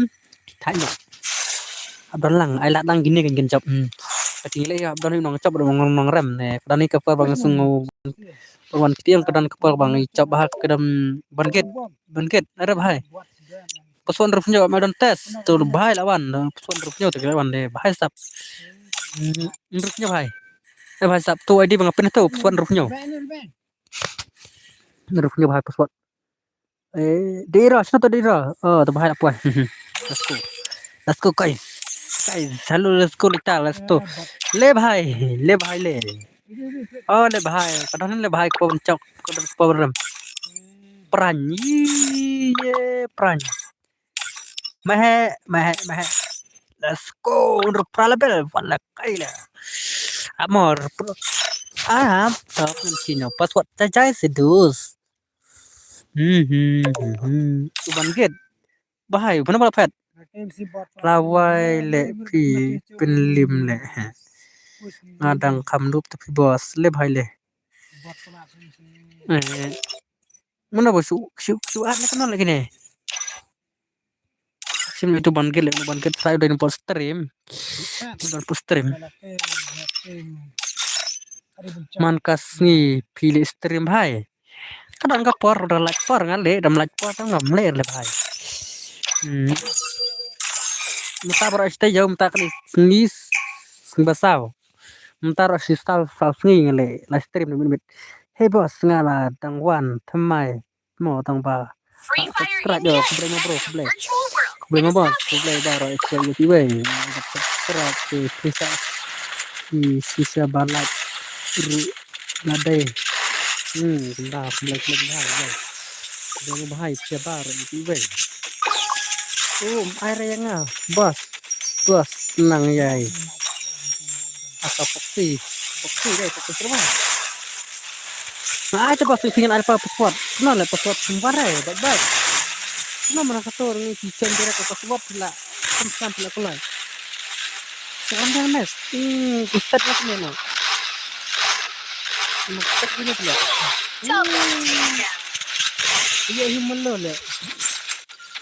Thai no. Hap don lang, ai lad lang kine kan kan chop. Hmm. Ka ting le hap don nong chop, nong nong rem ne. Ka don ka power bang sung wan ktiang, ka don ka power bang i chop bha, ka don ban get, ban get. Are bha. Pasuan rup nyo ma don test tu bha la wan. Pasuan rup nyo te la wan de bha sap. Hmm, rup nyo bha. Eh, bha sap tu I D bang pin tu pasuan rup nyo. Rup nyo bha pasuan. Eh, dei ra, sna to dei ra. Oh, to bha la puan. Let's go. Let's go, guys. Guys, hello, let's go, lita, let's go. Le bhai, le bhai, le. Oh, le bhai, ka don le bhai, ko chok, ko don ko rem. Pran, ye, pran. Mehe, mehe, mehe. Let's go, unru pra level, wala kaila. Amor, pro. Ah, top ng chino. Password, chai chai sedus. Hmm, hmm, hmm, hmm. Uban git. Bahai, mana bala pet? Lawai le pi penlim le. Ngadang kam dup tapi bos, le bahai le. Eh, mana bos, su, su, su, ah, le kenal lagi ni. Sim itu ban git le, ban git saya udah nampak stream. Udah nampak stream. Man ka sngi phi leh stream bhai. Ka don ka por, da lait por nga leh, dam lait por ngam leh le bhai. Hmm. Mynta baroh shisha ïa mynta kane sngi, sngi ba saw. Mynta baroh shisha saw sngi nga leh live stream na minit. Hey boss, nga la dang wan thymmai. Mo tang ba. Subscribe ïa, khublei mo bro, khublei. Khublei mo bro, khublei baroh ïa ki wei. Subscribe te pisa. Ki pisa ba like. Ru na dei. Hmm, khublei, khublei, khublei, khublei. Khublei mo bhai, pisa baroh ïa ki wei. Um, ai re nga, boss. Boss nang ïai. Aka boxi. Boxi dei, boxi serba. Ai te ba sing singan ai pa password. No le password kumbar ai bak bak. No mana kato ngi si chen jere ka password la. Kam kam la kulai. Sekarang dah mes. Hmm, ustad mas ni no. Ustad ni pula. Hmm. Iya hi melo le.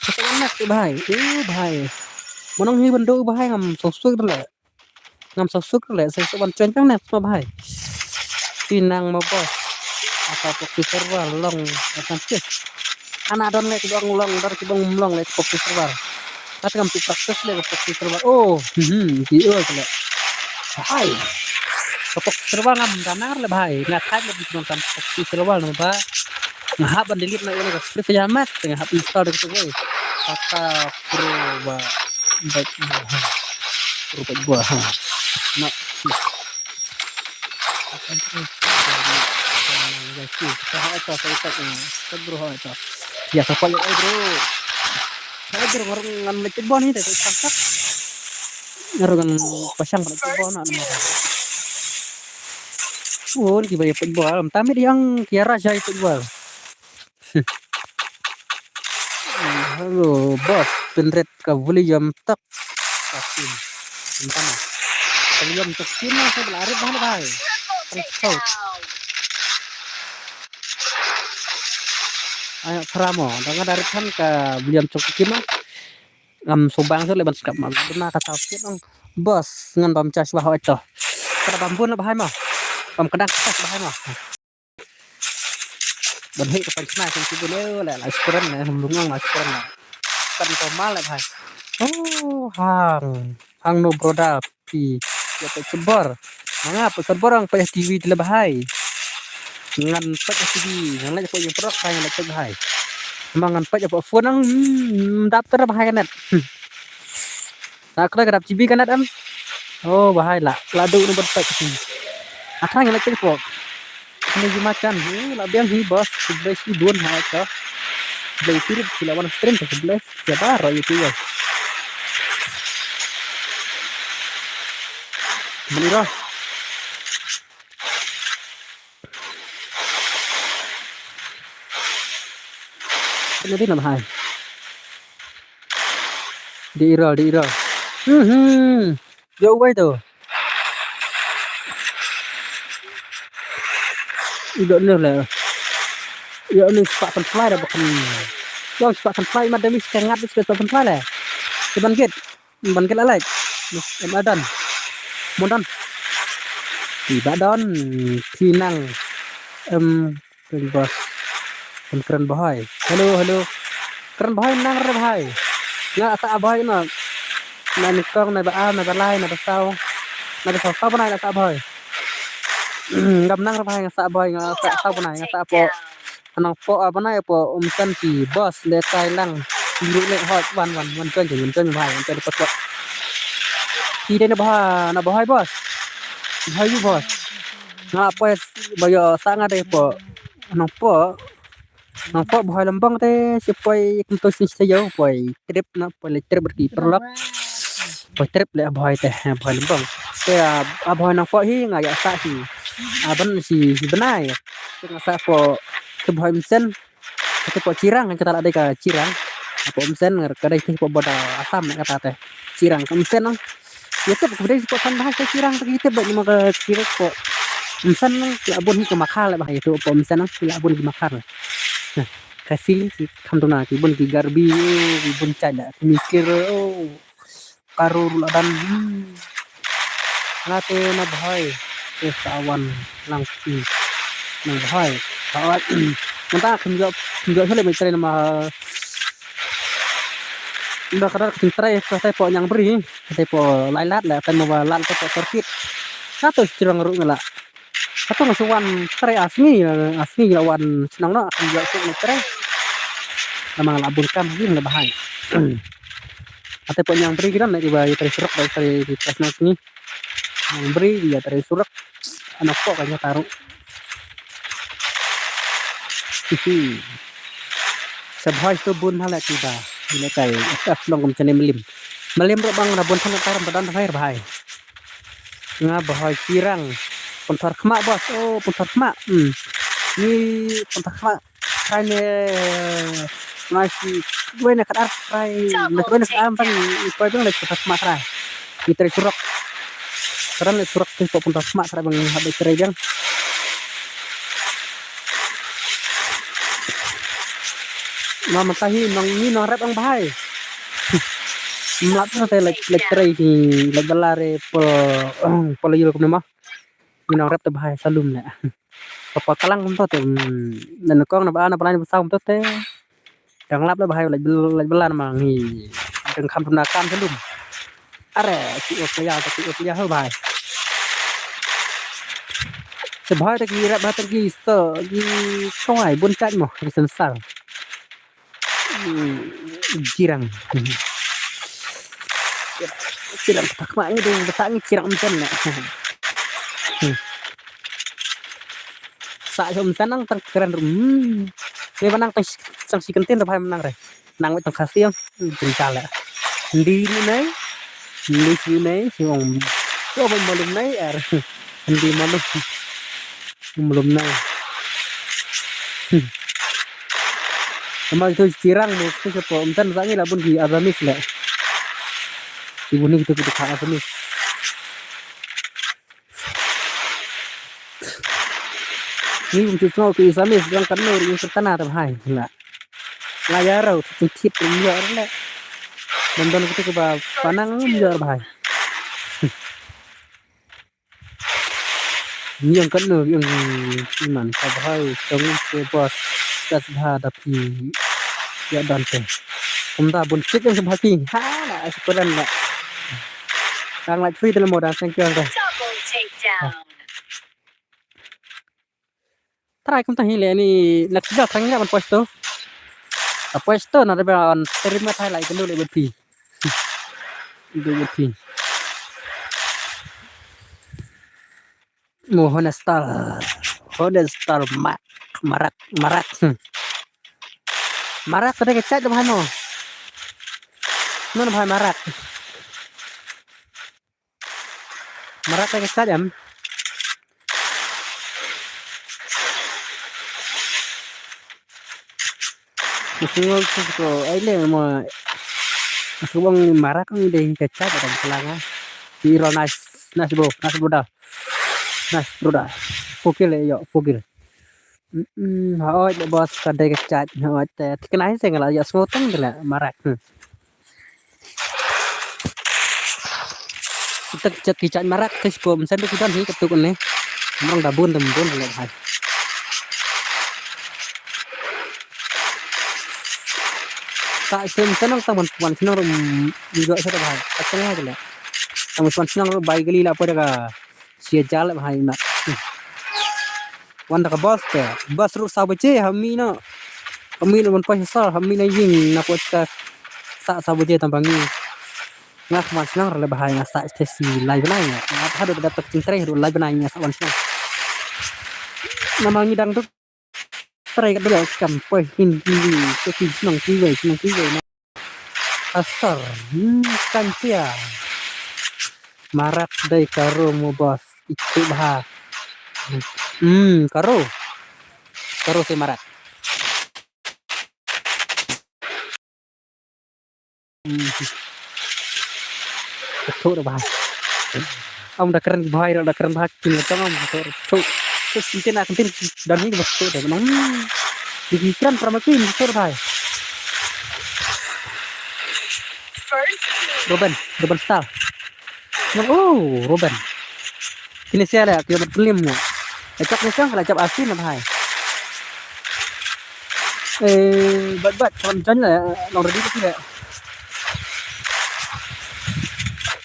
Sekarang mes bhai. Eh bhai. Manong hi bando bhai ngam sosok le. Ngam sosok le, sa ban chen chang ne ma bhai. Ti nang ma boss. Apa pok si server long akan ches. Ana don le kibong long, don kibong long le pok si server. Kat ngam tu practice le pok si server. Oh, hmm, di ol le. Bhai. Pok si server ngam danar le bhai. Nga thaj le di kan pok si server no ba. Nga hap ban delete na ol le. Terus ya mat, nga hap install de tu. Kata pro ba. Baik buah. Rupa buah. Nak. Ya, sapa ya, eh, bro? Hai, bro, ngarung ngan lek bon ni, tak sangkak. Ngarung ngan pasang lek bon, anu. Won, ki ba ya pek bon, tamit yang kiara jai pek bon. Hello, boss. Pynrit ka volume tak. Takin. Entama. Volume takin na sa bela arit dah bai. Tang scout. Ayo, pramo. Dengan dari kan ka volume takin na. Ngam subang sa leban skap ma. Bena kata kit nang. Boss, ngan bam cas bah oi to. Kada bambun lah bahai ma. Bam kedang cas bahai ma. Ban hei ka pan chna kan ti bun, eh, la, la, skren, eh, hum lungang la, skren, la. Kan ko mal, eh, bhai. Oh, hang. Hang no broda, pi. Ya, pek sebor. Manga, pek sebor ang pek T V tele, bhai. Ngan pek T V, ngan lek pek yang perok, ngan lek pek, bhai. Mangan pek apa phone ang, hmm, dap ter, bhai, kanet. Hmm. Na khlei ka dap G B ka net em. Oh, bahai la. La du nu ban pek. Akhang la khlei pok. Ni juma chan hi la biang hi boss. Khublei shibun ha ka. Khublei shirit sila wan stream ka khublei. Ya ba ro yu tu ya. Beli ro. Kena di nama hai. Di ira, di ira. Hmm, hmm. Jauh bai tu. Ida ni le. Ida ni sepak sunfly dah bukan. Yang sepak sunfly mah demi setengah tu sepak sunfly le. Cuman git. Ban kit alai. Em adan. Mon don. Ti ba don. Ti nang. Em, kren bos. Em, kren bahai. Hello, hello. Kren bahai nang re bahai. Nga sa bahai na. Na ni kong na ba a na ba lai na ba sau. Na ba sau sau ba nai na sa bahai. Ngam nang re bahai nga sa bahai nga sa sau ba nai nga sa po. Nang po, ah, bnai po, um, kan ki boss le tai lang. Biru le hot wan wan wan kan wan kan bhai wan kan pas. Ki dei na bha na bhai boss. Bhai yu boss. Nga po ba yo sa nga dei po. Nang po. Nang po bhai lambang te si poi kum to sin se yo poi trip na poi le trip ki perlok. Poi trip le bhai te bhai lambang. Te a bhai nang po hi nga ya sa hi. A ban si bnai. Te nga sa po ke bhai mesen. Kata po Chirang, kata la dei ka Chirang. Apo mesen ngar ka dei po boda Assam ne kata te. Chirang ka mesen nang. Ya tep ko dei po san bahasa Chirang ta kita ba ni maka Chirang po. Mesen nang la bun hi ka makha le bah ya tu po mesen nang la bun hi makha. Nah, ka sili ki kham tu na ki bun ki garbi, oh, ki bun chai da ki mikir, oh. Karu ruh la dan. Hmm. Nga te na bhai. Te sa wan lang pi. Na bhai. Sa wan. Nang ta kham jok kham jok hale mai trai na ma. Nda kadar kham trai ka tai po nyang bri. Ka tai po lai lat la tai mo ba lat ka po terkit. Ka to strong ruh ngala. Katong sa wan trai asngi, asngi la wan snang no, asngi la suk trai. Namang la bun kam hin la bahai. Ate po nyang bri kiran na iba trai surok ba trai di trai snang sngi. Nyang bri di trai surok. Anak po kan taru. Hihi. Sa bhai tu bun hala kiba. Ini kai, ita long kum chane melim. Melim ro bang na bun thang taram badan hai bahai. Nga bhoi Chirang. Pynthor khma bos. Oh, pynthor khma. Hmm. Ngi pynthak khmat trai ne, nai shi wei ne kadar trai, ne wei ne kadar tang, koi bang le pynthak khmat trai. Ngi trei surok. Kren le surok te pynthak khmat trai bang hap trei bang. Ma mynta hi nong ngi nong rep ang bhai. Mlap na te lek lek trei hi lek bala re po po yul kumne ma. Ngi nong rep te bhai salum ne. Papa kalang kumto te. Nan kong na ba na balai na ba sa kumto te. Dang lap le bhai lek bala na ma ngi. Dang kham tum na kan salum. Are ki ok ya ki ok ya ho bhai. Se bhai te ki rep bhai te ki so ki kawai bun chat mo ki sensar. Hmm, kirang. Kirang tak ma ngi ding besar ngi kirang macam ni. Sa jom sanang tang keren rum. Ni manang tang sang si kentin dah menang re. Nang wet tang khasi yang. Jala. Ndi ni nai. Ndi si nai si ong. So ban malum nai er. Ndi malum. Malum nai. Sama itu kirang mo tu siapa umtan sangi lah bun di Azamis lah. Ibu ni kita kita Azamis. Ni um tu semua ke Azamis bilang kan nur yang terkena tu hai. Lah. Lah ya rau tu tit tu ya lah. Dan dan kita ke ba panang ya bahai. Yang kena yang iman ka bahai tong ke bos kas bha da phi ya dan te. Kumta bun chit yang sebha ki. Ha la syukuran la. Kang la chui dalam modal sengkyo ka. Double takedown. Try kumta hi le ni nak sida tang ya ban puesto. Ka puesto na reba on terima thai la ikenu le beti. Ikenu beti. Mo Honestar. Honestar ma marak marak. Hmm. Marak tadi kecek dah bahano. Mana bahai marak? Marak tadi kecek em. Masih ngol tu ko ai le mo. Masih bang marak ni deh kecek dah pelanga. Hero nice nice bro nice bro dah. Nice bro dah. Fokil yo fokil. Mm, hoi le bos ka dei ka chat hoi te tikna hi seng la ya sngotang de la marak. Hmm. Kita chat ki chat marak te ko mesen tu kita ni ketuk ni. Mrang da bun dem bun le hai. Ta sem senang tang ban wan senang rum juga sa da hai. Tang hai le. Tang wan senang rum bai gali la pada ka. Sia jal ba hai na. Wan da ka bos te. Bos ruh sa baje ha mi na. Ha mi na ban poi sa ha mi na ying na poi ta sa sa baje tam bangi. Nga khman snang re ba hai nga sa te si lai bnai nga. Nga ta do da tak ching tre do lai bnai nga sa wan snang. Na ma ngi dang duk Trai ka dula kam poi hin hin hin. Ke ki nong ki wei nong ki wei na. Asar. Hmm, kan tia. Marak dei karo mo bos. Itu bha. Hmm, karo. Karo si marak. Betul dah bahai. Am dah keren bahai dah keren bahai kin dah tengam betul. Tu tu kin nak kin dan ni betul dah memang. Di keren pertama kin betul bahai. Ruben, Ruben Star. Oh, Ruben. Kine sia le, kine bat pelim ne. Ejak ne siang kala jab asin ne bhai. Eh, bat bat, kawan jan le, long ready bat le.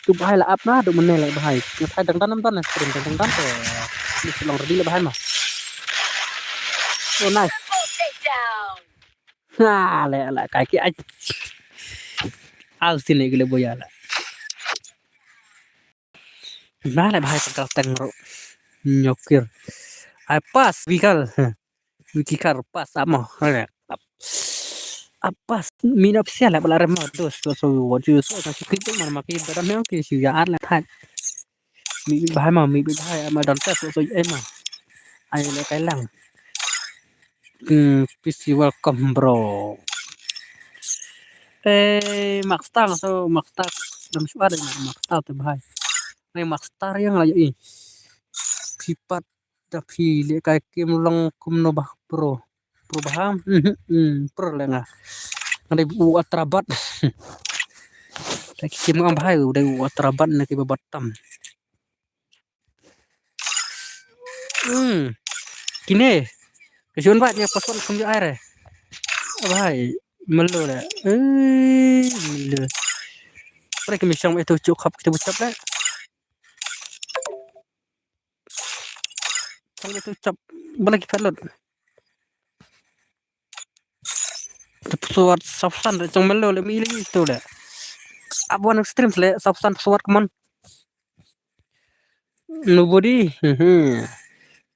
Tu bhai la ap na, duk mene le bhai. Ngat hai dang dan nam dan ne, screen dang dang dan te. Ni long ready le bhai ma. Oh, nice. Ha, le, le, kai ki ai. Asin ne gile boya le. Na le bhai pangkal teng ro. Nyokir. Ai pas vikal. Vikikar pas amo. Ai pas minop sia le bala remo dos so so what you so ka sikit man ma ki badam yang ki si ya ar le thai. Mi bhai ma mi bhai ma don tas so so ai ma. Ai le kai lang. Hmm, P C, welcome, bro. Eh, Makstar, so Makstar. Dam shuwa dei Makstar te bhai. Nai Makstar ïa nga ïohi. Phi pat da phi leh kai kim long kumno bah, bro. Bro bah. Hmm, hmm, bro leh nga. Nga dei u Atrabat. Dei kim nga bhai, u dei u Atrabat na ki ba batam. Hmm. Kine. Ka shun ba nya password kum ju ai re. Bhai, melo le. Eh, melo. Pre ki mi shong itu chuk khap kita bucap le. Shong itu chap. Bala ki pelot. Password sapsan le chong melo le mi le itu le. Abuan streams le sapsan password kemon. Nobody. Mhm.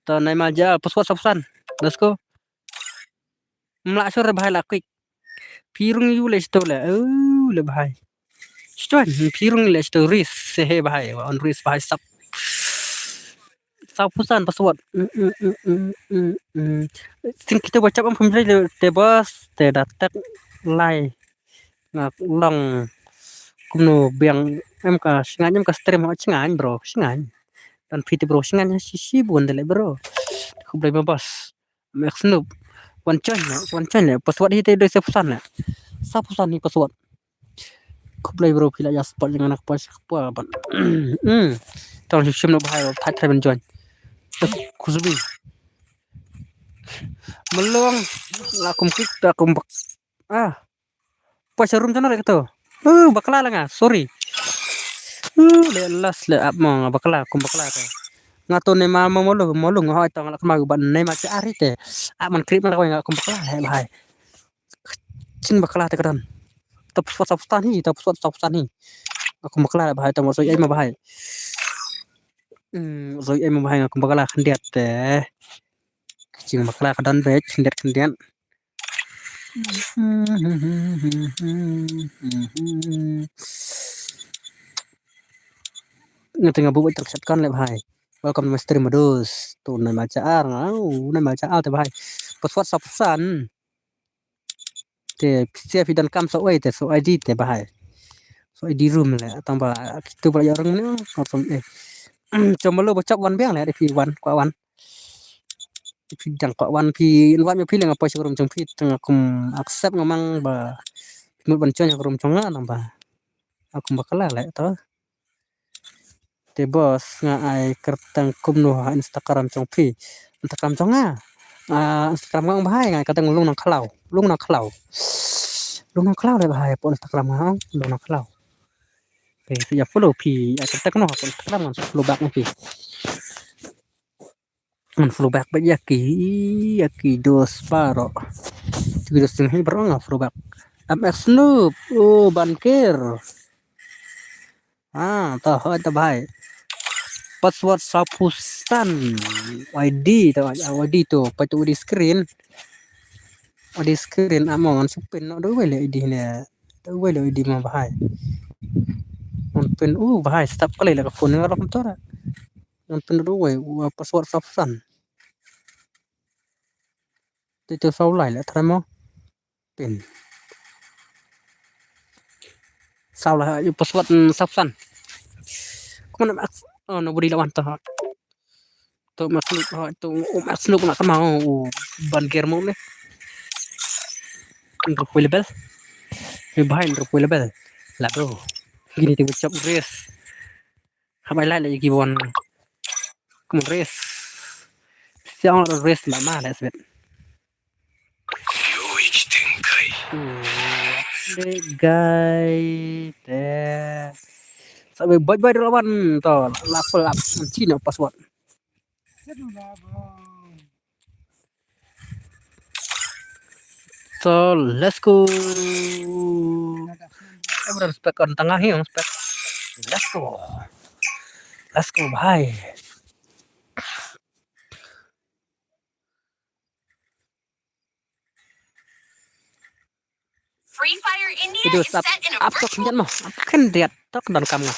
To nai ma ja password sapsan. Let's go. Mla sure bhai la quick. Pirung yu le sto le. Oh, le bhai. Sto pirung le sto ris. Se he bhai. Wa on ris bhai sap. Sapsan password. Mm, mm, mm, mm, mm, mm. Sing kita baca am pemilih te bos te datak lai. Nga long kumno biang em ka shingan em ka stream ha shingan bro shingan. Dan phi te bro shingan shi shi bun dele bro. Khublei ma bos. Max Noob. Wan chon ne, wan chon ne. Password hi te doi sapsan ne. Sapsan hi password. Khublei bro phi la ïa support ïa nga na kpa sha kpa ban. Hmm. Tang shim shim no bhai bhai try ban join. Khusbi. Melong la kum kik ta kum bak. Ah. Poi sha room jong nga re kato. Uh, bakla la nga, sorry. Uh, le las le ap mo nga bakla, kum bakla te. Nga to ne ma mo molu, molu nga hoi to nga la kma ban ne ma cha ari te. Ap man krip man kawai nga kum bakla he bhai. Chin bakla te kadan. Top spot top stan hi, top spot top stan hi. Kum bakla bhai to mo so ai ma bhai. Hmm, so ai ma bhai nga kum bakla khyndiat te. Chin bakla kadan be khyndiat khyndiat. Nga tengah buat terkesan kan le bhai. Welcome to my stream, Madus. Tu nai ma cha ar, au, nai ma cha ar te bhai. Password sapsan. Te pisia phi dan kam so ai te so I D te bhai. So I D room le tang ba kitu ba ya orang ni, orang eh. Cuma lo bocok wan biang le ada phi wan, kwa wan. Phi dang kwah wan phi invite ma phi le nga poi sha ka room jong phi te nga kum accept nga mang ba phi mut ban join sha ka room jong nga nang ba. Nga kum bakla le to. Te bos nga ai kyrteng kumno ha Instagram jong phi. Instagram jong nga. Ah, Instagram nga ong bhai nga ai kyrteng Lung Nang Khlaw. Lung Nang Khlaw. Lung Nang Khlaw le bhai pon Instagram nga ong Lung Nang Khlaw. Te sa ïa follow phi ai kyrteng kumno ha pon Instagram nga follow back ma phi. Ngan follow back ba ïa ki, ïa ki dos baroh. Ki dos jong hi baroh nga follow back. M X Snoop, oh, Bankir. Ah, to, hoi to bhai. Password sapsan. I D to, I D to, pa to I D screen. I D screen amo ngan supin no do wele I D ne. Do wele I D ma bhai. Ngan pin u bhai stop kali la ka phone ngan rak to ra. Ngan pin do wei u password sapsan. Te te saw lai la try mo. Pin. Saw lai u password sapsan. Kumno ma oh nobody la wan to ha. To ma snoop ha to u ma snoop na kama u ban ger mo ne. Ndru pui lebel. Me bhai ndru pui lebel. La bro. Gini te chap race. Habai lai la ki bon. Kum race. Siang race la ma la sbet. Gai te. Sabai bai bai lawan to la pelap chino password. So let's go. Everyone respect on tanga hi respect. Let's go. Let's go bhai. Free Fire India is set in a virtual. Ap tok nyan mo. Ap ken diat tok dan kam nga.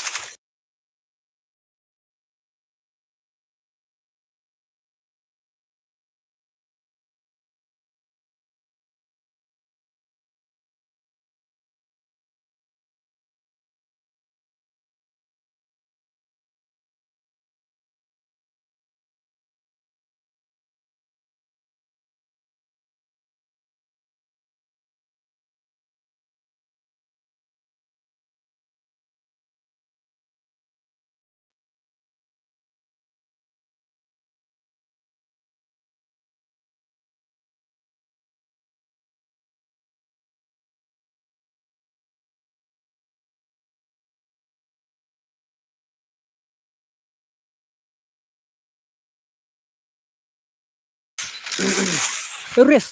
Ris.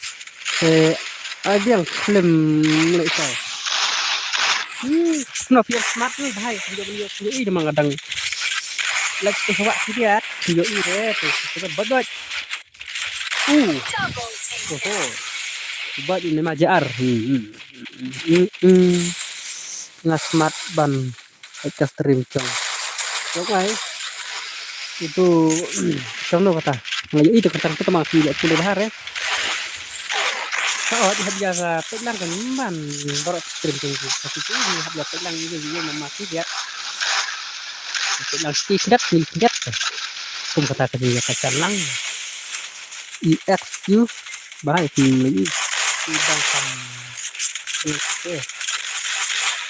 Eh, abiang film lei sa. Hmm, no pian smart ni, bhai. Yo yo yo i de mang adang. Let's go wa ki dia. Yo i re, tu tu ba doi. Uh. Oho. Ba ini ma jar. Hmm. Hmm. Hmm. Hmm. Nga smart ban. Ka stream chong. Chong ai. Itu chong no kata. Ngai itu kata kita ma ki pule bahar eh. Ka ot hab ya sa pek lang kan man. Baru stream chong ki. Kasi tu ni hab ya pek lang ni ni ma ki dia. Pek lang ki kidat ni kidat. Kum kata kasi ya kacang lang. E X U. Bahai ki lagi. Ki bang kam.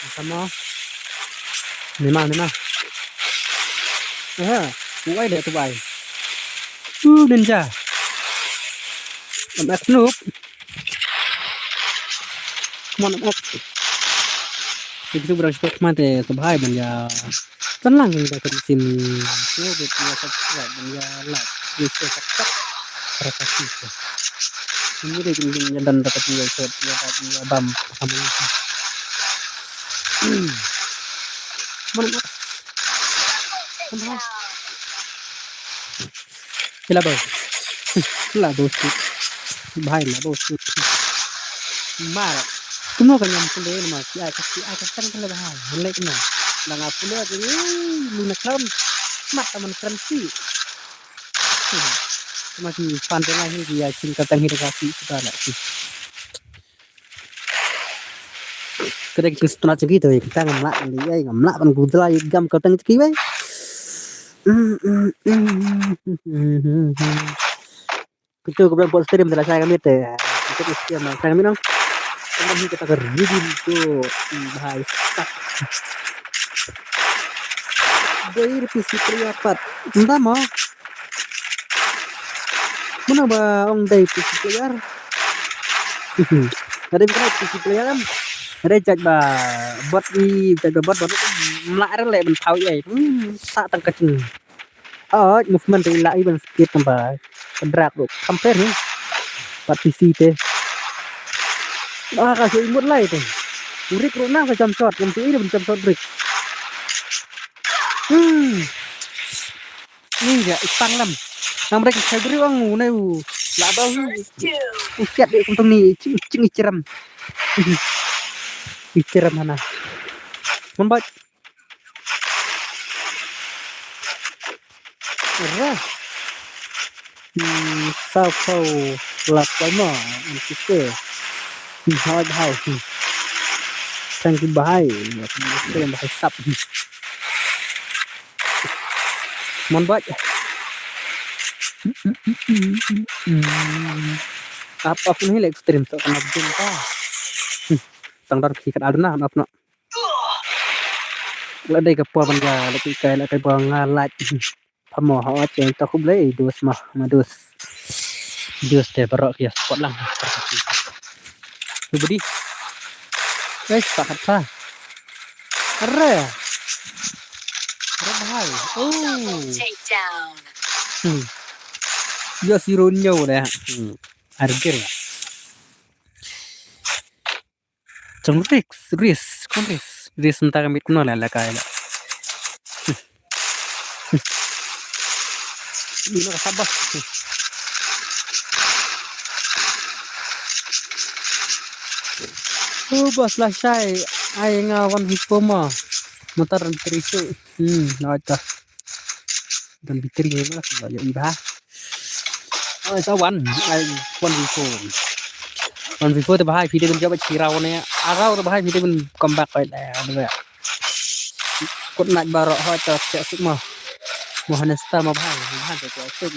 Sama. Ni ma, ni ma. Aha, uai dia tu bai. Tu ninja. M X noob. Come on, M X. Kita berang spot mate sebagai benda. Tenang kita ke sini. Sini dia punya subscribe dan dia like. Dia share tak tak. Terima kasih. Ini dia kena dia dan dapat dia share dia dapat dia bam. Sama ini. Mana Max? Mana? Gila bau. Gila bau sih. Bahai lah bau sih. Mar. Cuma kan yang pule nama si atas si atas kan pule bahai. Mulai kena. Lang apa pule tu? Luna clown. Mat taman Fransi. Cuma si fan tengah ni dia cinta tengah dia kasih suka lah sih. Kada ki stunat jong ki to, kita ngam lah ban leh, ngam lah ban gudla ïa gam ka tang jong ki wei. Kita ka bang pot stream tala sai kami te. Kita ka stream tala sai kami nang. Kita hi kita ka ready to, bhai. Doi P C player pat. Entah mo. Mano ba ong dei P C player? Ada bukan P C player kan? Ada jat ba bot ni, jat ba bot bot mla ada leh ban thaw ai. Hmm, sa tang kachin. Oh, movement tu la i ban speed kan ba. Drag tu compare ni. Pat P C te. Ah, ka shu imut lai te. Urik ru na sa jump shot, jump shot, jump shot urik. Hmm. Ni ja ipang lam. Nang mereka saya beri uang unai u. La ba u. U siat de kuntung ni ching ching ichiram. Ichiram hana. Mambat. Ra. Hmm, sa khau lap kai ma. Anti ke. Hmm, hai hai. Hmm. Thank you bahai. Bahai sap. Hmm. Mon bot. Ap ap ni lek stream so kana jin ka. Tang dar ki kat alna ap no. La dei ka por ban ga la ki kai la kai ba nga lait. Pamo ha ot yang tak blei dos mah ma dos. Dos te barok ya spot lang. Subedi. Guys, pakat pa. Are. Are bahai. Oh. Hmm. Yo si runyo deh. Hmm. Harga ya. Chong Rex, Rex, kon Rex. Rex entah kami kuno lah lah kai lah. Ini nak sabar. Oh, bos lah sai. Ai nga wan hipo ma. Motor terisu. Hmm, nak aja. Dan bitir gue lah, ya iba. Oh, sa wan, ai wan before. Wan before te bahai phi te ban jop chira wan ya. Arau te bahai phi te ban come back kai la ya. Kut nak barok ho ta sek suk ma. Mo hana sta ma bahai, bahai te ko suk.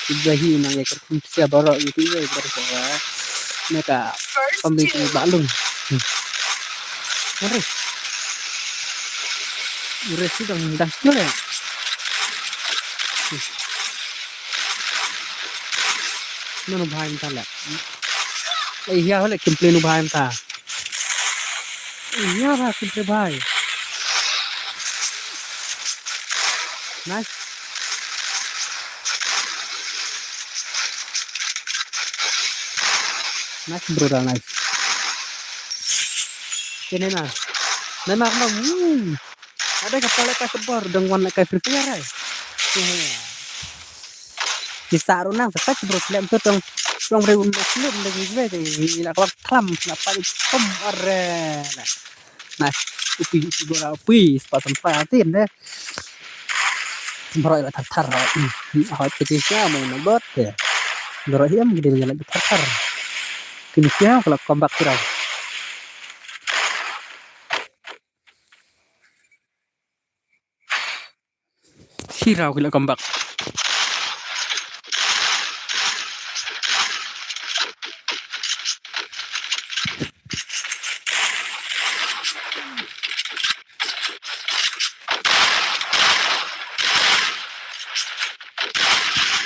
Iba hi na ya ker kum sia barok itu ya barok ko. Neka pembeli balung. Mari. Ure sidang das dulu ya. Mano bahai mta la. Eh, iya, hole, kimple nu bahai mta. Iya, bah, kimple bahai. Nice. Nice, bro, dah nice. Okay, Neymar. Neymar, come on. Woo. Ada ka pala ka kebor dang wan la ka Free Fire ai. Ki sa ru nang sa, bro, klem tu tong. Tong re un klem de, de, de, la klap klam, la pali kom are. Nice. Upi, upi, gora upi, sepat sempat atin de. Bro, la thar thar. Hmm, ah, kecil sia mau nebot de. Bro, hiam gede la thar thar. Kini sia kalau comeback kira. Hero ki la comeback.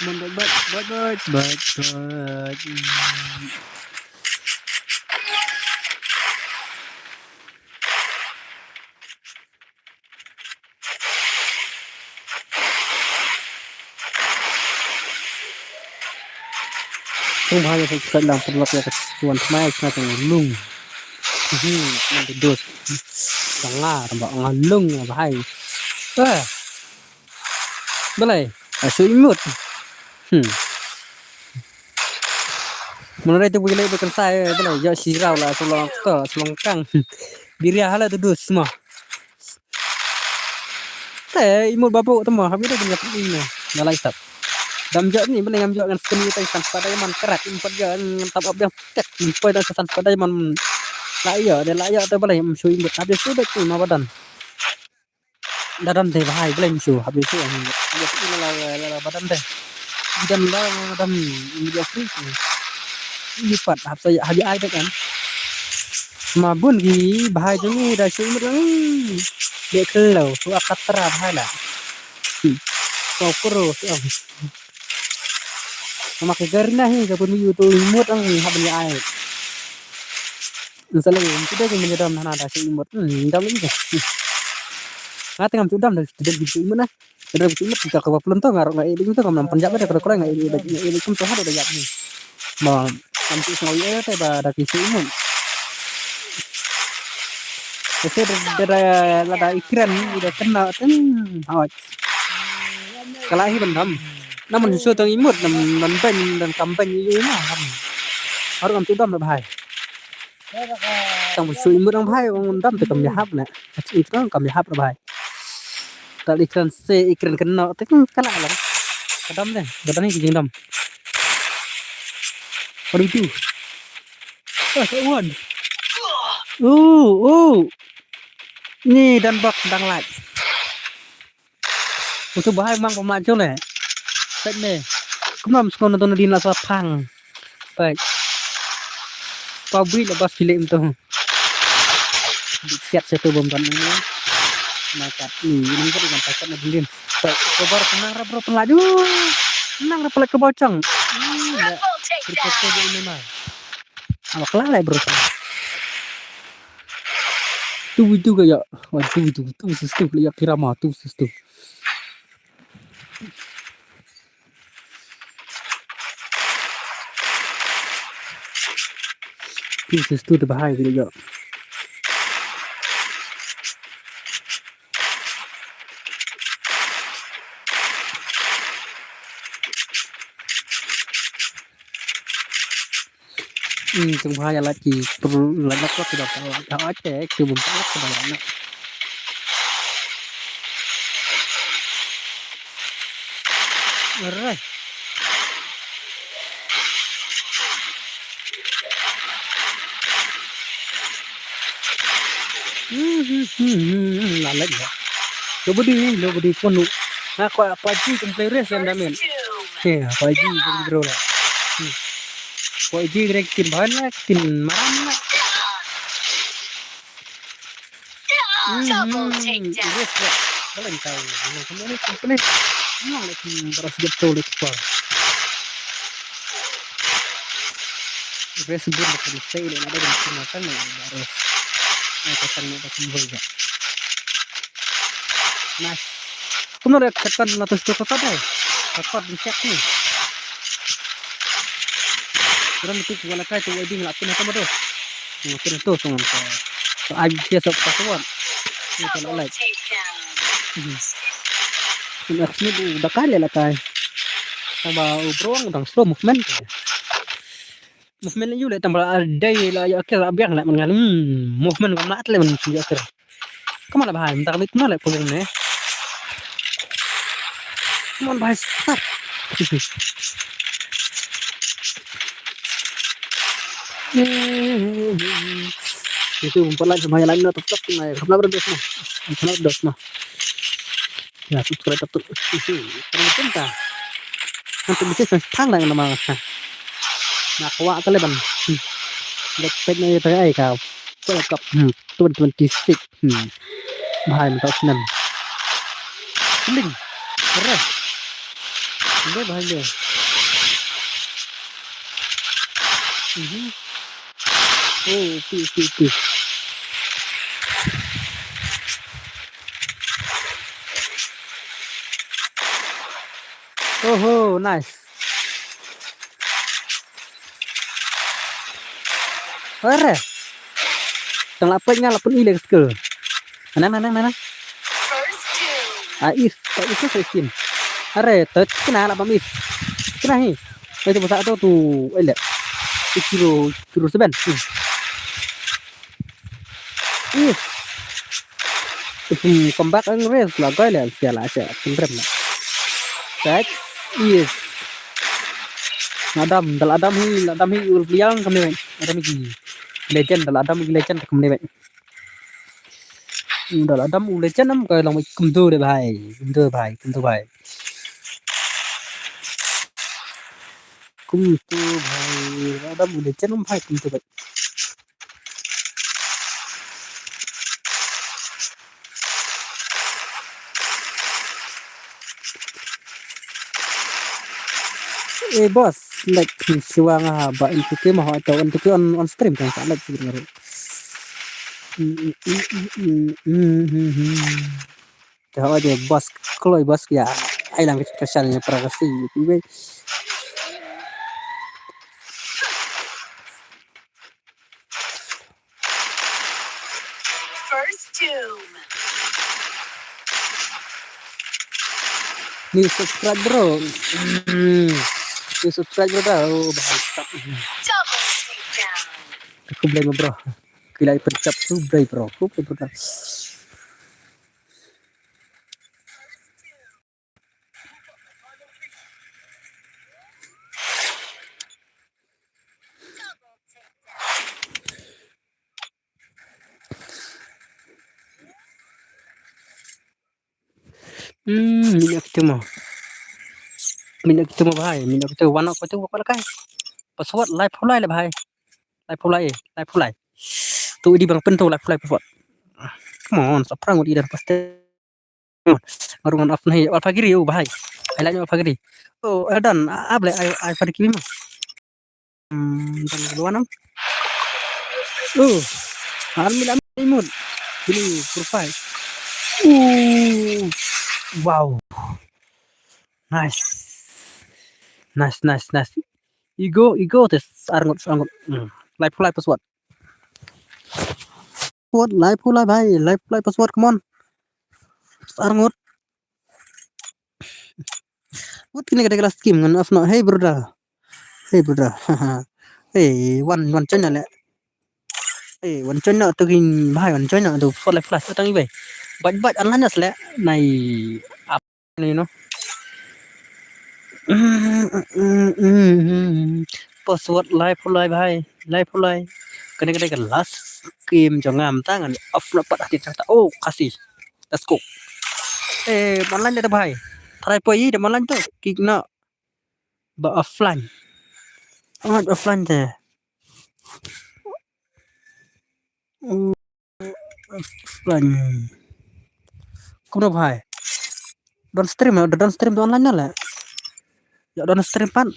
Come on, bud, bud, bud, bud, bud, bud. Kong bha ïa subscribe lang, pynlong ïa ka suan smai sna tang lung. Hmm, nanti dos. Tang nga, tang ba nga lung, nga bha. Eh. Balai, ah, shu imut. Hmm. Mun dei tu bagi lei ba kan sai, balai, ïa shi rau la, shu long to, shu long kang. Biria hala tu dus mo. Te imut babu tu mo, habis dah kena ini. Dah lai tap. Dam jot ni, balai ngam jot ngan skin ni tai san pada man kerat, impat jot ngan tap up yang tek, impat dah san pada man. La ïa, dah la ïa tu balai, shu imut, habis shu dah tu ma badan. Da dam te bha ai, blame shu, hap ïa shu, hap ïa shu, la, la, la, la, ba dam te. I dam la, ba dam, i dam free shu. I pat, hap sa, hap ïa ai bad kan. Ma bun ki bha ai jong i da shu mut, hmm. Dek khlo, shu a katra bha ai la. Hmm. Shu pro, shu a. Ma ki gar na hi, ka bun mi yu tu mut ang, hap ïa ai. Sa lei, kita ke menyedam hana da shu imut. Hmm, dam lagi ke. Hmm. Nga tengam tu dam da, da shu imut na. Da shu imut ka ka pelun tu ngarok ngai ding tu kam nam panjap da kro kro ngai ding da ngai ding kum tu hada da yap ni. Ma kam tu sngau ye te ba da ki shu imut. Ese da da lada ikren da kena ten. Hawai. Kala hi ban dam. Namun shu tang imut nam nan ban dan kam ban yu na. Harus kam tu dam da bhai. Tang ba shu imut dang bhai, ong dam te kam ïahap ne. Ka chim tang kam ïahap bhai. Tal ikran se ikran kena te kam kala lang. Ka dam de, ka dam ni ki jingdam. What do you do? Oh, that one. Oh, oh. Ni dan bak dang lait. Utu bahai mang pama jole. Pek ne. Kumam skon tu nadin la sa phang. Pek. Pa bui la bas pilih tu. Siat satu bom kan ni. Makat ni, ini kan dengan pakat na bilin. Pek, kobar tenang rap rap laju. Tenang rap laju ke bocang. Hmm, ya. Berkata je ini mah. Awak lalai bro. Tu itu kaya. Wah, tu itu, tu sistu kaya kirama, tu sistu. This is too bahai kali jok. Hmm, tung ba ïa lait ki, lait lait ki ba ka lait ka oi te ki bun ka lait ka ba lait na. Alright. Hmm, hmm, hmm, hmm, hmm, la lait ya. Lo budi, lo budi ponu. Na kwa, kwa ji kum play race em damen. He, kwa ji kum bro la. Hmm. Kwa ji grek tin ban la, tin maram la. Hmm, hmm, race la. Balen tau. Lo kum ni kum play. Lo le kum baras jep to le kwa. Res bun da kan sei le na da kan sei na kan le da res. Ai ka kan le da kan bol da. Nice. Kumno le ka kan na to sto ka kan dai. Ka kan di siak ni. Ram tu ku la kai tu ai ding la pun tu tu. Pun tu tu ngam ka. So ai dia sok password. Ni tu la like. Ni aksmi tu da kai le la kai. Tang ba u brong dang slow movement. Movement la yu le tang ba la dei la ya ke la biang la man ngal. Hmm, movement kam la atle man ya ke. Come on, bhai, minta kami kumna le pulin ne. Come on, bhai, stop. Itu umpat lain sama yang lain, tetap kena, kena berdos mah. Kena berdos mah. Ya, subscribe tu. Kena cinta. Nanti bisa tang lang nama. Nak kuat kali ban. Dekat ni tengah ai kau. Kau lekap. Hmm. Twenty twenty-six. Hmm. Bhai, mynta snem. Kling. Kere. Kling, bhai, kling. Mhm. Oh, okay, okay, okay. Oh, nice. Ore. Tang la peit nga la pun i le skill. Nang, nang, nang, nang. A is, a is sa sin. Are, tot kena la pam is. Kena hi. Ai tu pasal tu tu, ai le. Kiro, kiro seven. Hmm. Is. Hmm, comeback ang race la goi le sia la sia. Kundrem la. That is. Adam, dal Adam hi, Adam hi ul yang kami. Adam hi. Legend, dal Adam hi legend kami. Dal Adam u legend am ka long kumtu de bhai. Kumtu bhai, kumtu bhai. Kumtu bhai. Dal Adam u legend am bhai kumtu bhai. Eh, boss, like, shuwa nga ba N two K ma ho to N two K on, on stream kan sa like sibin ngaru. Te ho je boss, kloi boss ya. Ai lang ka channel ni para kasi. First Doom. Ni subscribe bro. Hmm. Ni subscribe bro dah. Oh, bahasa. Double takedown. Aku blame bro. Kila percap tu blame bro. Aku blame bro. Hmm, minyak kita mo. Minyak kita mo bhai, minyak kita wan ko tu ko la kai. Password live pulai le bhai. Live pulai, live pulai. Tu di bang pen tu live pulai password. Come on, sa prang di dan pasti. Ngarung off nahi Alpha Giri, oh, bahai. Ai la Alpha Giri. Oh, Eldan, ab le ai, ai Alpha Giri mo. Hmm, dan kedua nam. Oh, army la imut. Gini, profile. Oh, wow. Nice. Nice, nice, nice. Ego, ego, tes, arngut, arngut. Hmm. Lai pulai password. Password, lai pulai, bhai, lai pulai password, come on. Arngut. What kini ka dei ka last game ngan off no. Hey brother. Hey brother. Hey, wan, wan join na le. Hey, wan join na tu kin bhai, wan join na tu for life plus tang ibai. Bat bat online na sele. Nai up, you know. Password lai pulai bhai, lai pulai. Kane kane ka last game jong nga mynta ngan off na pat hati ta. Oh, kasi. Let's go. Eh, online da bhai. Try poi da online tu. Kick na. Ba offline. Amat offline te. Oh, offline. Kumno bhai? Don stream, don stream tu online na le. Ya don stream pan.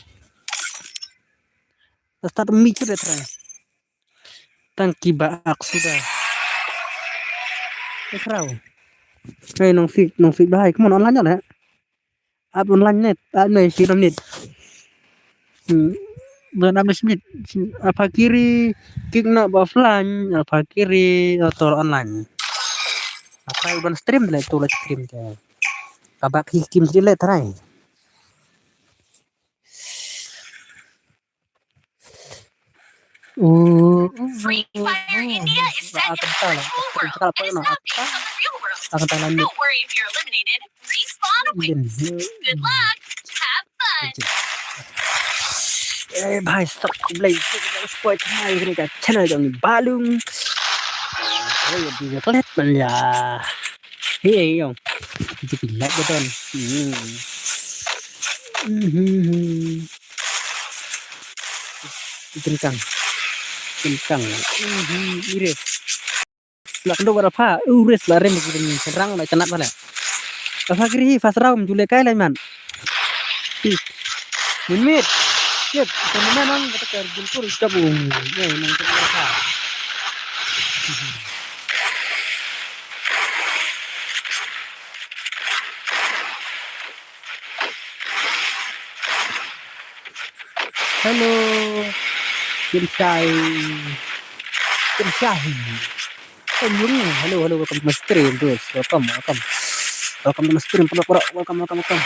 Start mi chu de try. Tang ki ba ak suda. Ekrau. Hey, nong sik, nong sik bhai. Come on, online na le. Up online net, up net, film net. Hmm. Don am smit. Apa kiri kik na ba offline, apa kiri otor online. Apa ban stream le tu la stream te. Kabak hi kim sri le try. Free Fire India is set in a virtual world, but is now based on the real world. Don't worry if you're eliminated. Respawn awaits. Good luck. Have fun. Eh, bhai, sab khublei shibun, spoil hai kane ka channel jong Balung. Eh, di klet man ya. Hey, yo. Kita pilih beton. Hmm. Mhm. Kencang. Kencang. Mhm, iris. Lah kendo bara pha, iris lah rem gitu ni. Serang lah cenat balik. Apa kiri hi, fast round, jule kai lah man. Hi. Min mit. Yep, kena memang kata kerjun kur gabung. Ya, memang kena pha. Hello. Kim Shai. Kim Shai. Hello, hello, welcome to my stream, bros. Welcome, welcome. Welcome to my stream, bro, bro. Welcome, welcome, welcome.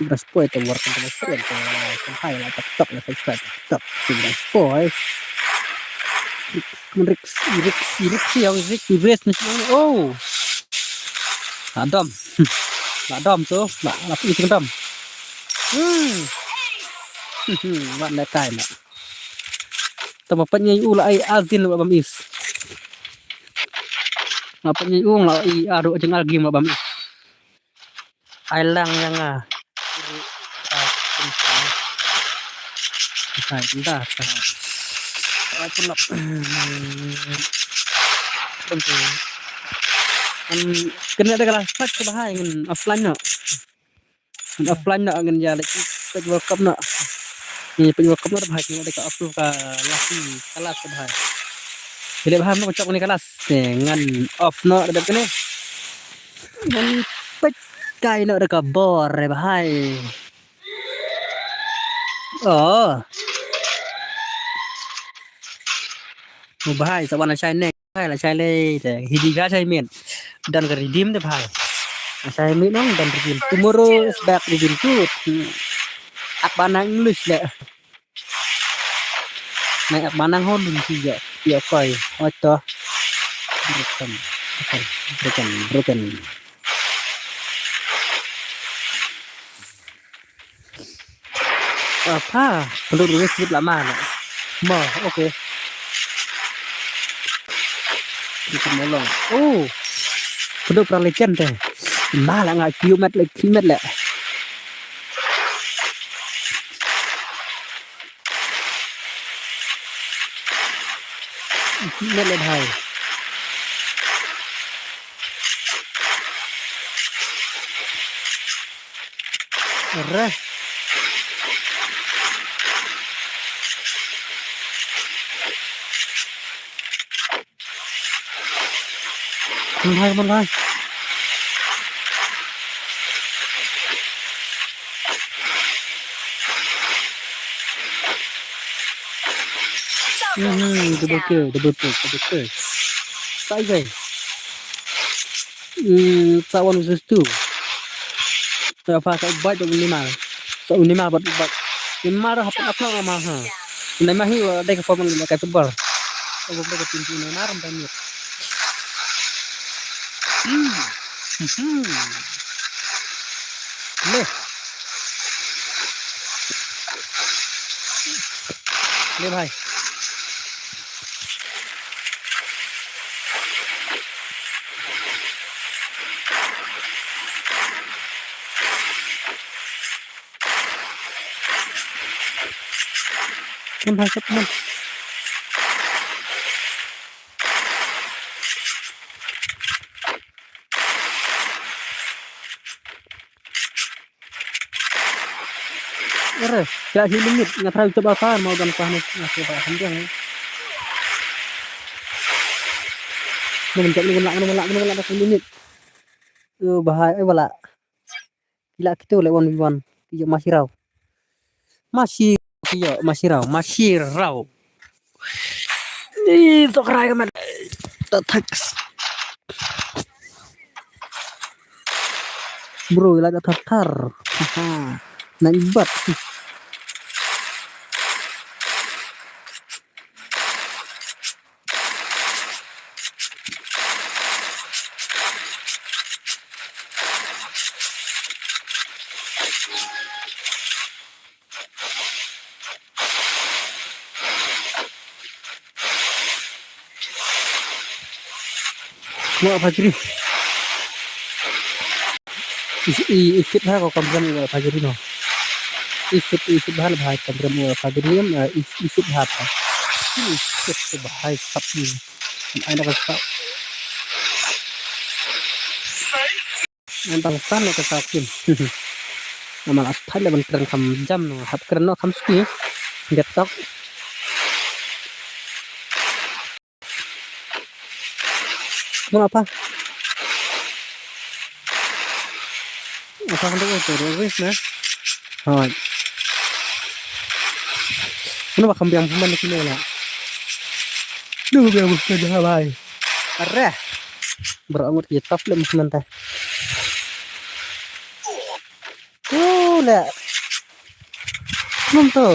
Bro, spoil to welcome to my stream. To, to, hi, like, TikTok, like, subscribe, TikTok. Bro, spoil. Rix, Rix, Rix, Rix, Rix, Rix, Rix, oh. Adam. Adam tu, la, la, isi Adam. Hmm. Hmm, wat le kai ma. Tama pat ngi u la ai azin wa bam is. Ma pat ngi u la ai adu jeng al gim wa bam is. Ai lang yang a. Ai nda ta. Ai pun lap. Kan kena ada kelas pat ke bahai ngan offline no. Ngan offline no ngan ya lagi page welcome no. Ni page welcome no bahai ngan ada ka upload ka lasi kelas ke bahai. Bila bahai no cok ni kelas ni ngan off no ada kene. Ngan page kai no ada ka bor eh bahai. Oh. Mu bahai sa wan shai nek. Hai la shai le te. Hidi ga shai min. Dan ka redeem te bhai. Shai min nong dan redeem. Tomorrow is back redeem too. Hmm. Ak banang English le. Nai ak banang hon dun ti ya. Ya koi. Oi to. Broken. Broken. Broken. Broken. Apa? Penduduk Inggris sebut lama nak. Ma, okey. Kita molong. Oh. Penduduk perang legend deh. Ma lah ngai kiu met le kiu met le. Kiu met le bhai. Re. Mon bhai, mon bhai. Hmm, double kill, double kill, double kill. Sai gai. Hmm, sa one versus two. Sa pa sa ubat ba u Neymar. Sa u Neymar bat ubat. Neymar hap ap na ma ha. Neymar hi wa dai ka form na ka tubar. Ka form ka tim tim Neymar am tamit. Hmm. Hmm. Le. Le bhai. Mon bhai, sep mon. Ere, ya hi limit, nga try coba kan, mau dan pah ni, nga coba hanjang ni. Mun jap ni, mun lak, mun lak, mun lak, limit. Yo, bahaya, eh, bala. Ila kita le one v one. Ila masih raw. Masih. Yo, masih raw, masih raw. Ih, sok rai ka mat. Tak teks. Bro, ila ka tar tar. Haha. Nang ibat. Mo apa jri? Is i isit ha ko kamram wa apa jri no. Isit isit ha ba kamram wa apa jri em isit ha. Isit ba hai sap ni. Ai na ka sap. Ngan tang san ka sa kim. Namal as thai le ban kren kham jam no hap kren no kham ski. Get tok. Mun apa? Apa kan tu tu tu na? Hai. Mun apa kham biang pun mana kini lah. Duh biang pun dah bai. Arah. Berangut kita film sementara. Ule. Mem tu.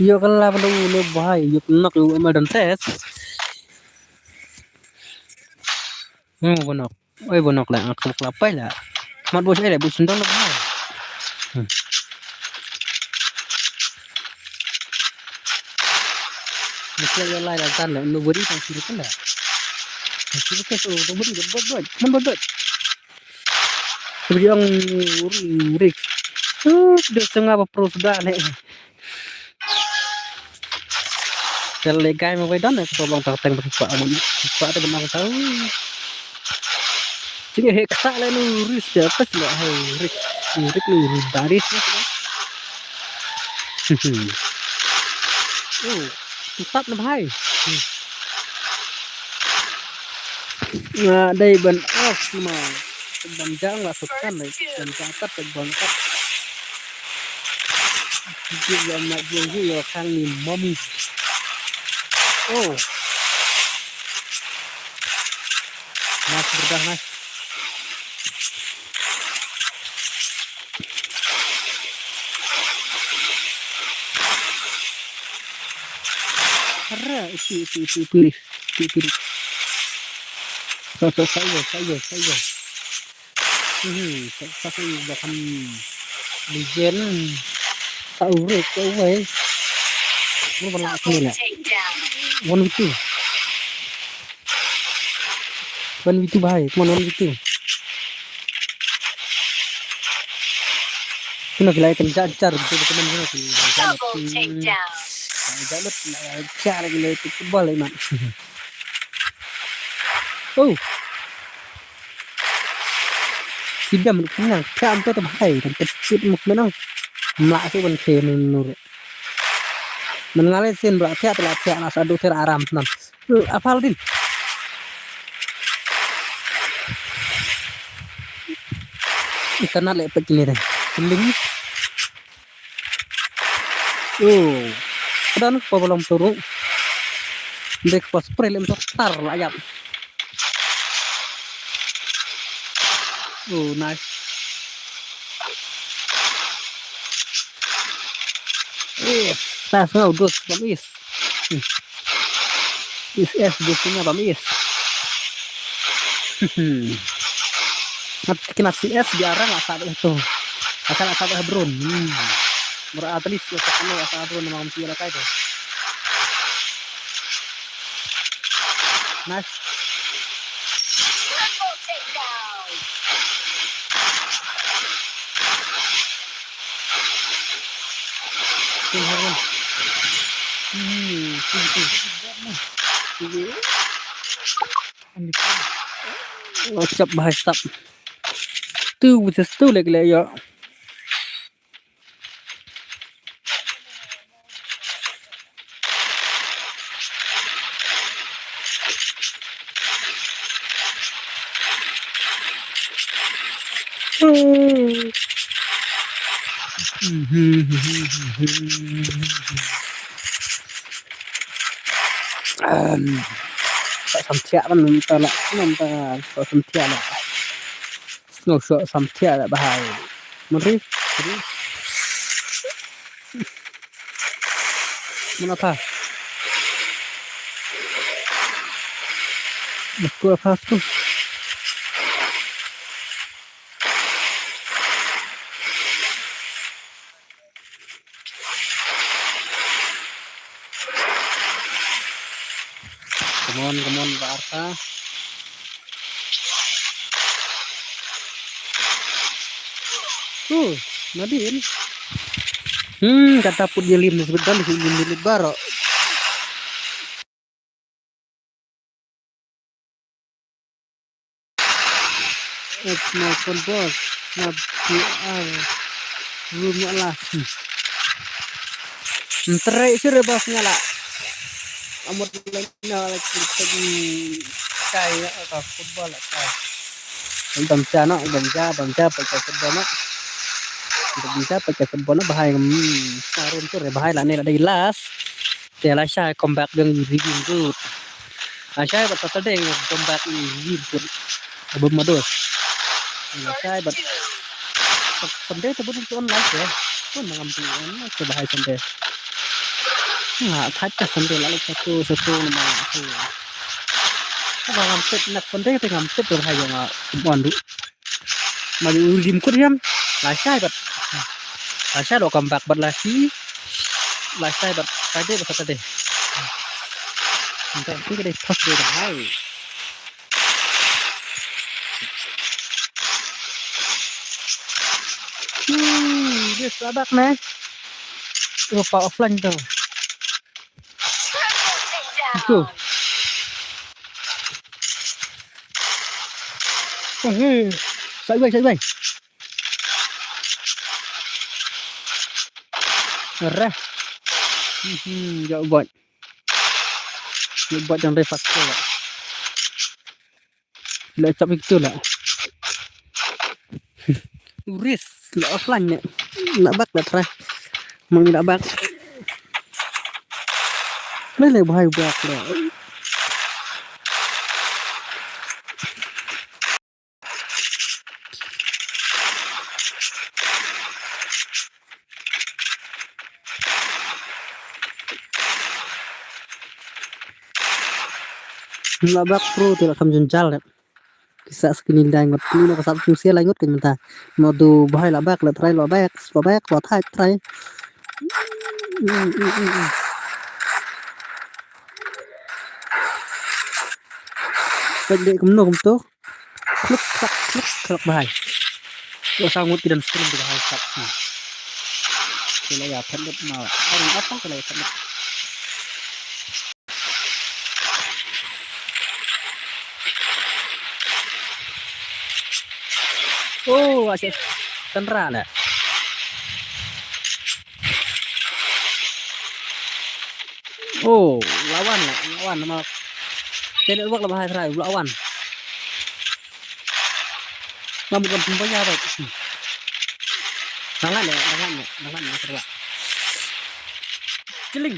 Yo kan la padu ne bahai yo nak yo amal dan tes. Hmm bonok. Oi bonok la aku kelapai la. Mat bos ai la bos sendang la bahai. Hmm. Mesti yo lai la tan la nobody tang sini kan la. Sini kan tu nobody bot bot. Mon bot bot. Bri ong uri uri. Uh, sudah sengah apa pro sudah nih. Kalau legai mau wedan aku tolong tak teng berkuat amun. Kuat ada benang tahu. Sini hek tak le nu uri sudah apa sih le hai uri. Uri nu uri baris ni. Oh, tetap na bhai. Nga dei ban off ma ban jang la sukkan dei ban jang kat ban kat. Ji yo ma ji yo khang ni mommy. Oh. Nice brother nice. Ara isi isi isi isi isi isi. Sa sa sa yo sa yo sa yo. Hmm sa sa sa yo bahkan legend. Sa ure sa ure. Mun bala aku ni lah. One v two. One v two bhai, come on one v two. Kena gila ikan jajar gitu teman kena tu. Double takedown. Jalut jajar gila itu kebal iman. Oh. Sidam kena kan tu tu bhai dan tersip muk menang. Mlak tu ban khe nur. Mengalai sin bra thiak la thiak na sadu ter aram nan. Apal din. Ikan na le pek kini deh. Keling. Oh. Ada nak pa balam turu. Dek pas spray lem tar la yap. Oh, nice. Is, tas nga udah bam is. Is es biasanya bam is. Ngat kena si es biarang asal itu. Asal asal brun. Hmm. Mura atlis ya tak anu asal brun memang mesti ada kayak. Nice. What's up, bhai sahab? Two versus two lagi lah ya. Em, sa samthiah ban mynta la, mynta sa samthiah la. Snow sa samthiah la bahai. Mari, mari. Mana ta? Let's go, let's go. Come on, come on, ba arta. Uh, nadin. Hmm, kata put dia lim ni sebentar, lim ni baru. It's my phone, boss. Na P R room nga lah. Ntere sure, boss, nga lah. Amot lena lagi pergi kai ka football lah kai. Bam cha no, bam cha, bam cha, pakai football no. Bam cha, pakai football no, bahai, hmm, room sure, bahai lah ni lah dei last. Te lashai comeback biang ïa Redeem Good. Lashai bad Saturday comeback ïa Redeem Good. Abum mados. Lashai bad Sunday te bun tu online te. Pun ngam tu on te bahai Sunday. Nga thait ka Sunday la lek satu satu nama tu. Ka ngam tip nak Sunday te ngam tip bahai nga on du. Ma ju Redeem Good ïam. Lashai bad. Lashai lo comeback bad lashi. Lashai bad Friday bad Saturday. Nta ki ka dei first day dah hai. Hmm, dia sabak ne. Rupa offline tu. Itu. Eh, eh. Sideways, sideways. Reh. Hmm, jauh buat. Jauh buat yang reh faktor lah. La chap itu lah. Uris, la offline ne. La bak la try. Mang la bak. Lele bahai bak la. La bak pro te la kham jynjar le. Kisa skini lai ngot ni no ka sap sum sia lai ngot kan mynta. No du bahai la bak la try la bak la bak la thait try. Hmm, hmm, hmm, hmm. Bak dei kumno kumto. Kluk klak kluk klak bahai. Ko sa ngut ki don stream tu bahai sap. Hmm. Ki la ïa phet lut ma. Ai ring apa ki la ïa phet lut. Oh, asyik tendra lah. Oh, lawan lah, lawan nama. Tenet wak lah bahai serai, lawan. Ngam bukan pembaya baik. Dangan ya, dangan ya, dangan ya serai. Kiling.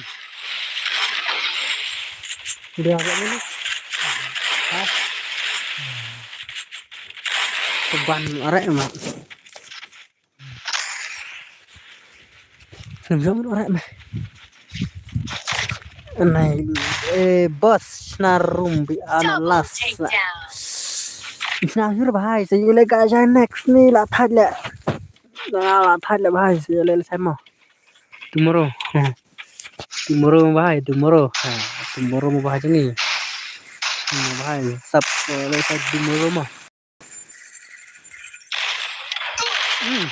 Udah agak dulu. Hah? Keban arek mah. Snem jong ora meh. Nai, eh, boss, na room bi ana las. Na jur bahai, se le ka jai next ni la thad le. La, la thad le bahai, se le le samo. Tomorrow. Tomorrow bahai, tomorrow. Ha, tomorrow mo bahai ni. Mo bahai, sap, le sa tomorrow mo. Hmm.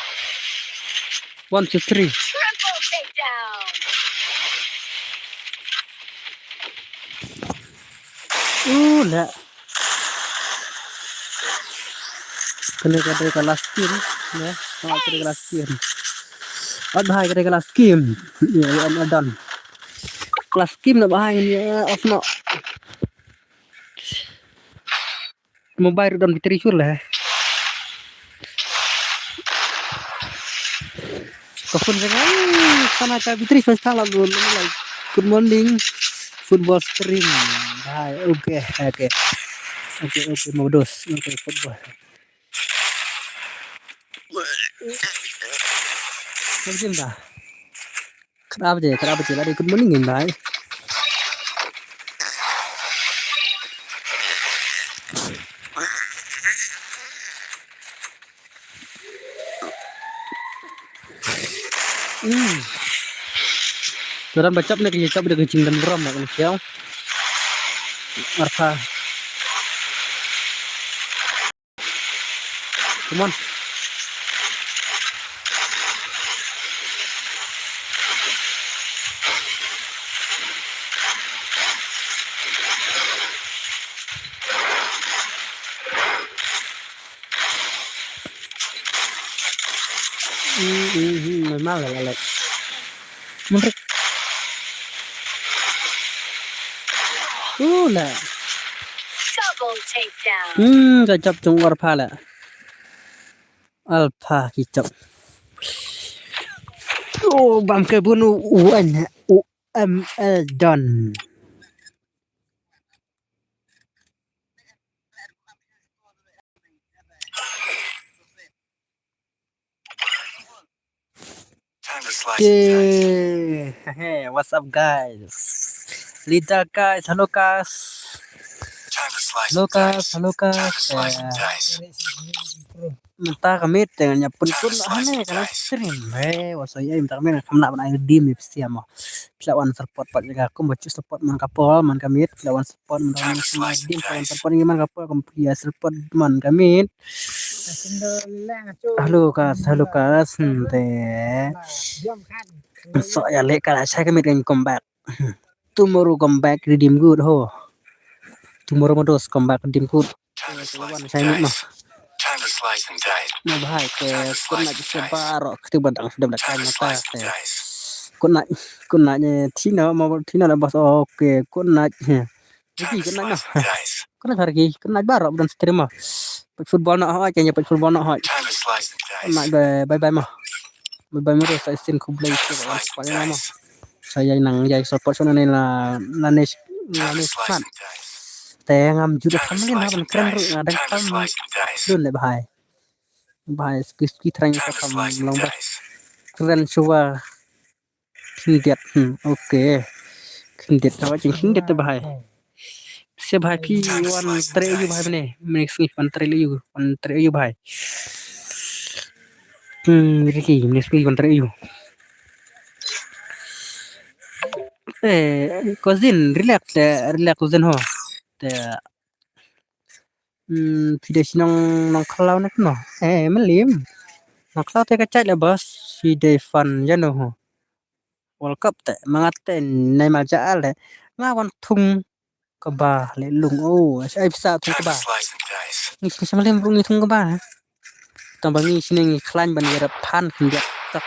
One, two, three. Triple takedown. Uh, la. Kena ka dei ka last game, ya. Ha, kena ka last game. At bahai ka dei ka last game. Ya, ya, I'm done. Last game na bahai ni, ya, of no. Mobile ruh don battery sur lah. Ka phone jong nga, kana ka battery song tang la dun, like, good morning, football stream. Bye. Okay, okay. Okay, okay, modus. Okay, football. Ka jin da. Khrap je, khrap je, la dei good morning in bye. Hmm. Turan bachap ne kini chap de kini chingdan ram na kini siang. Arpha. Come on. Hmm, hmm, hmm, normal lah, Alex. Munrik. Uh, lah. Double takedown. Hmm, ka chap chung Arpha lah. Alpha ki chap. Oh, bam ke bunu U N U M L don. Okay. Hey, what's up, guys? Leader, guys. Hello, guys. Hello, guys. Hello, guys. Eh, mynta ka miet te ngan ïa pynkut noh hangne ka live stream. Hey, what's up, ïa mynta ka miet kam lah ban ai redeem ïa phi sha mo. Phi lah wan support pat ïa ka kum ba ju support man ka por man ka miet. Phi lah wan support man ka miet. Phi lah wan support ïa man ka por kum phi ïa support man ka miet. Hello, guys. Hello, guys. Hmm, te. So ïa leh ka la shai ka miet kan come back. Tomorrow come back redeem good ho. Tomorrow modus come back redeem good. Wan shai miet noh. Mo bhai, te good night sha baroh kito ba dang sdang da kai mata te. Good night, good night, eh, Tina, mo Tina la bas, okay, good night. Ricky, good night noh. Good night Ricky, good night baroh ba don stream mo. Peit football noh hoi, kane peit football noh hoi. Good night, bye bye mo. Bye bye mo, sa isin khublei shibun ïa support ïa nga mo. Sa ïa nang ïa support shwa ne la la ne la ne smat. Te ngam ju da family na ban kren ruh nga dang kam dun le bhai. Bhai ski ski thrang ka kam long ba kren shuwa. Khyndiat, hmm, okay. Khyndiat, tawa jing khyndiat te bhai. Se bhai phi wan trei ïa u bhai mane. Mane sngi wan trei ïa u, wan trei ïa u bhai. Hmm, Ricky, mane sngi wan trei ïa u. Eh, cousin, relax, eh, relax cousin ho. Te, hmm, phi dei shnong Nongkhlaw ne kumno? Eh, Mylliem. Nongkhlaw te ka jait le boss, phi dei fan ïano ho. World Cup te, ma nga te, Neymar ja ale. Nga wan thung kaba le lung. Oh, ai pisa thung kaba. Ngi sngewsih lem rung ngi thung kaba. Tang ba ngi sngewsih ngi khlaiñ ban ïarap phan khyndiat tak.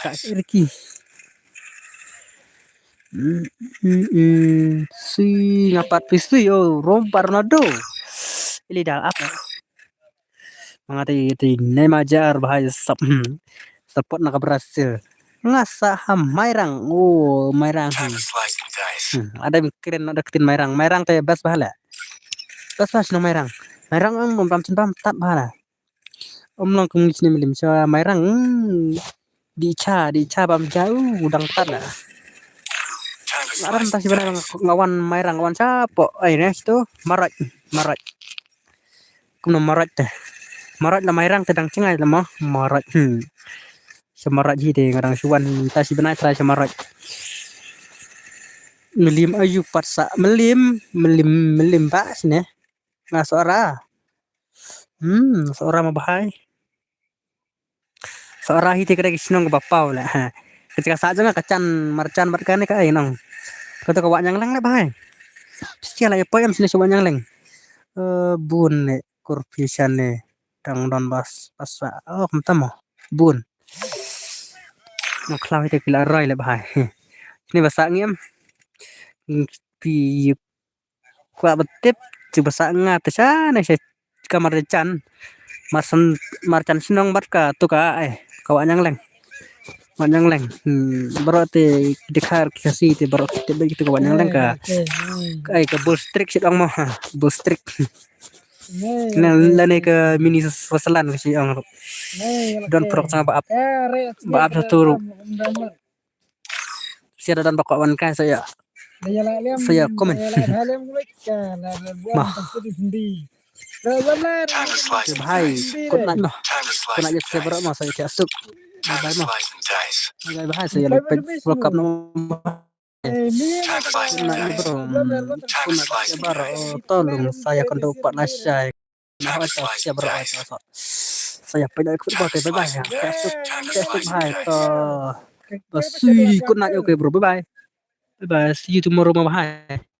Ka irki. Mm, mm, mm. Sui nga pat phi sui, oh, Ronaldo. Ili dal ap. Nga te te Neymar jar bhai sap. Hmm. Support na ka Brazil. Nga sa ha Mairang. Oh, Mairang. Hmm. Hmm. Ada kren ada ketin Mairang. Mairang te best bha la. Best bha shnong Mairang. Mairang ang bam bam chin bam tat bha la. Om long kum shnong Mylliem sha Mairang. Hmm. Di cha, di cha bam cha u dang tat la. Aram ta shi bana nga wan Mairang wan cha po. Ai ne tu Marot, Marot. Kumno Marot te. Marot la Mairang te dang chingai la ma. Marot. Hmm. Sa Marot hi te nga dang shuwan ta shi bnai trai sa Marot. Mylliem ayu pat sa Mylliem, Mylliem, Mylliem ba sine. Nga Sohra. Hmm, Sohra ma bhai. Sohra hi te ka dei ka shnong kaba paw le ha. Ka jaka sah jong nga ka Chan Marjan bad kane ka ai nong. Kato ka Wah Nyangleng le bhai. Phi la ïa poi em shane sha Wah Nyangleng. Eh, bun ne kurpi shane dang don bas bas. Oh, kumta mo. Bun. Nongkhlaw hi te ki la roi le bhai. Shane ba sah ngi em. Pi Kwah ba tip, cuba sah nga te shane sha ka Marjan. Marjan, Marjan shnong bad ka tu ka ai. Ka Wah Nyang Leng. Wah Nyang Leng. Hmm, baroh te ki dkhar ki Khasi te baroh te bad kita ka Wah Nyang Leng ka. Ai ka Bull Streak shi ong mo ha. Bull Streak. Lane ka mini Switzerland ka shi ong. Don pyrok sa ba ap. Ba ap satu ruh. Sia da don ba kwah wan kai sa ïa. Sa ïa comment. Ma. Bhai, good night mo. Good night ïa phi baroh mo, sa ïa suk. Bye bye mo. Bye bye, sa ïa leit peit World Cup no. Good night mo bro. Good night ïa baroh. To lung sa ïa kynduh pat lashai. Sa ïa peit football te, bye bye. Bye bye. Bye bye. Good night, okay bro. Bye bye. Bye bye. See you tomorrow mo bhai.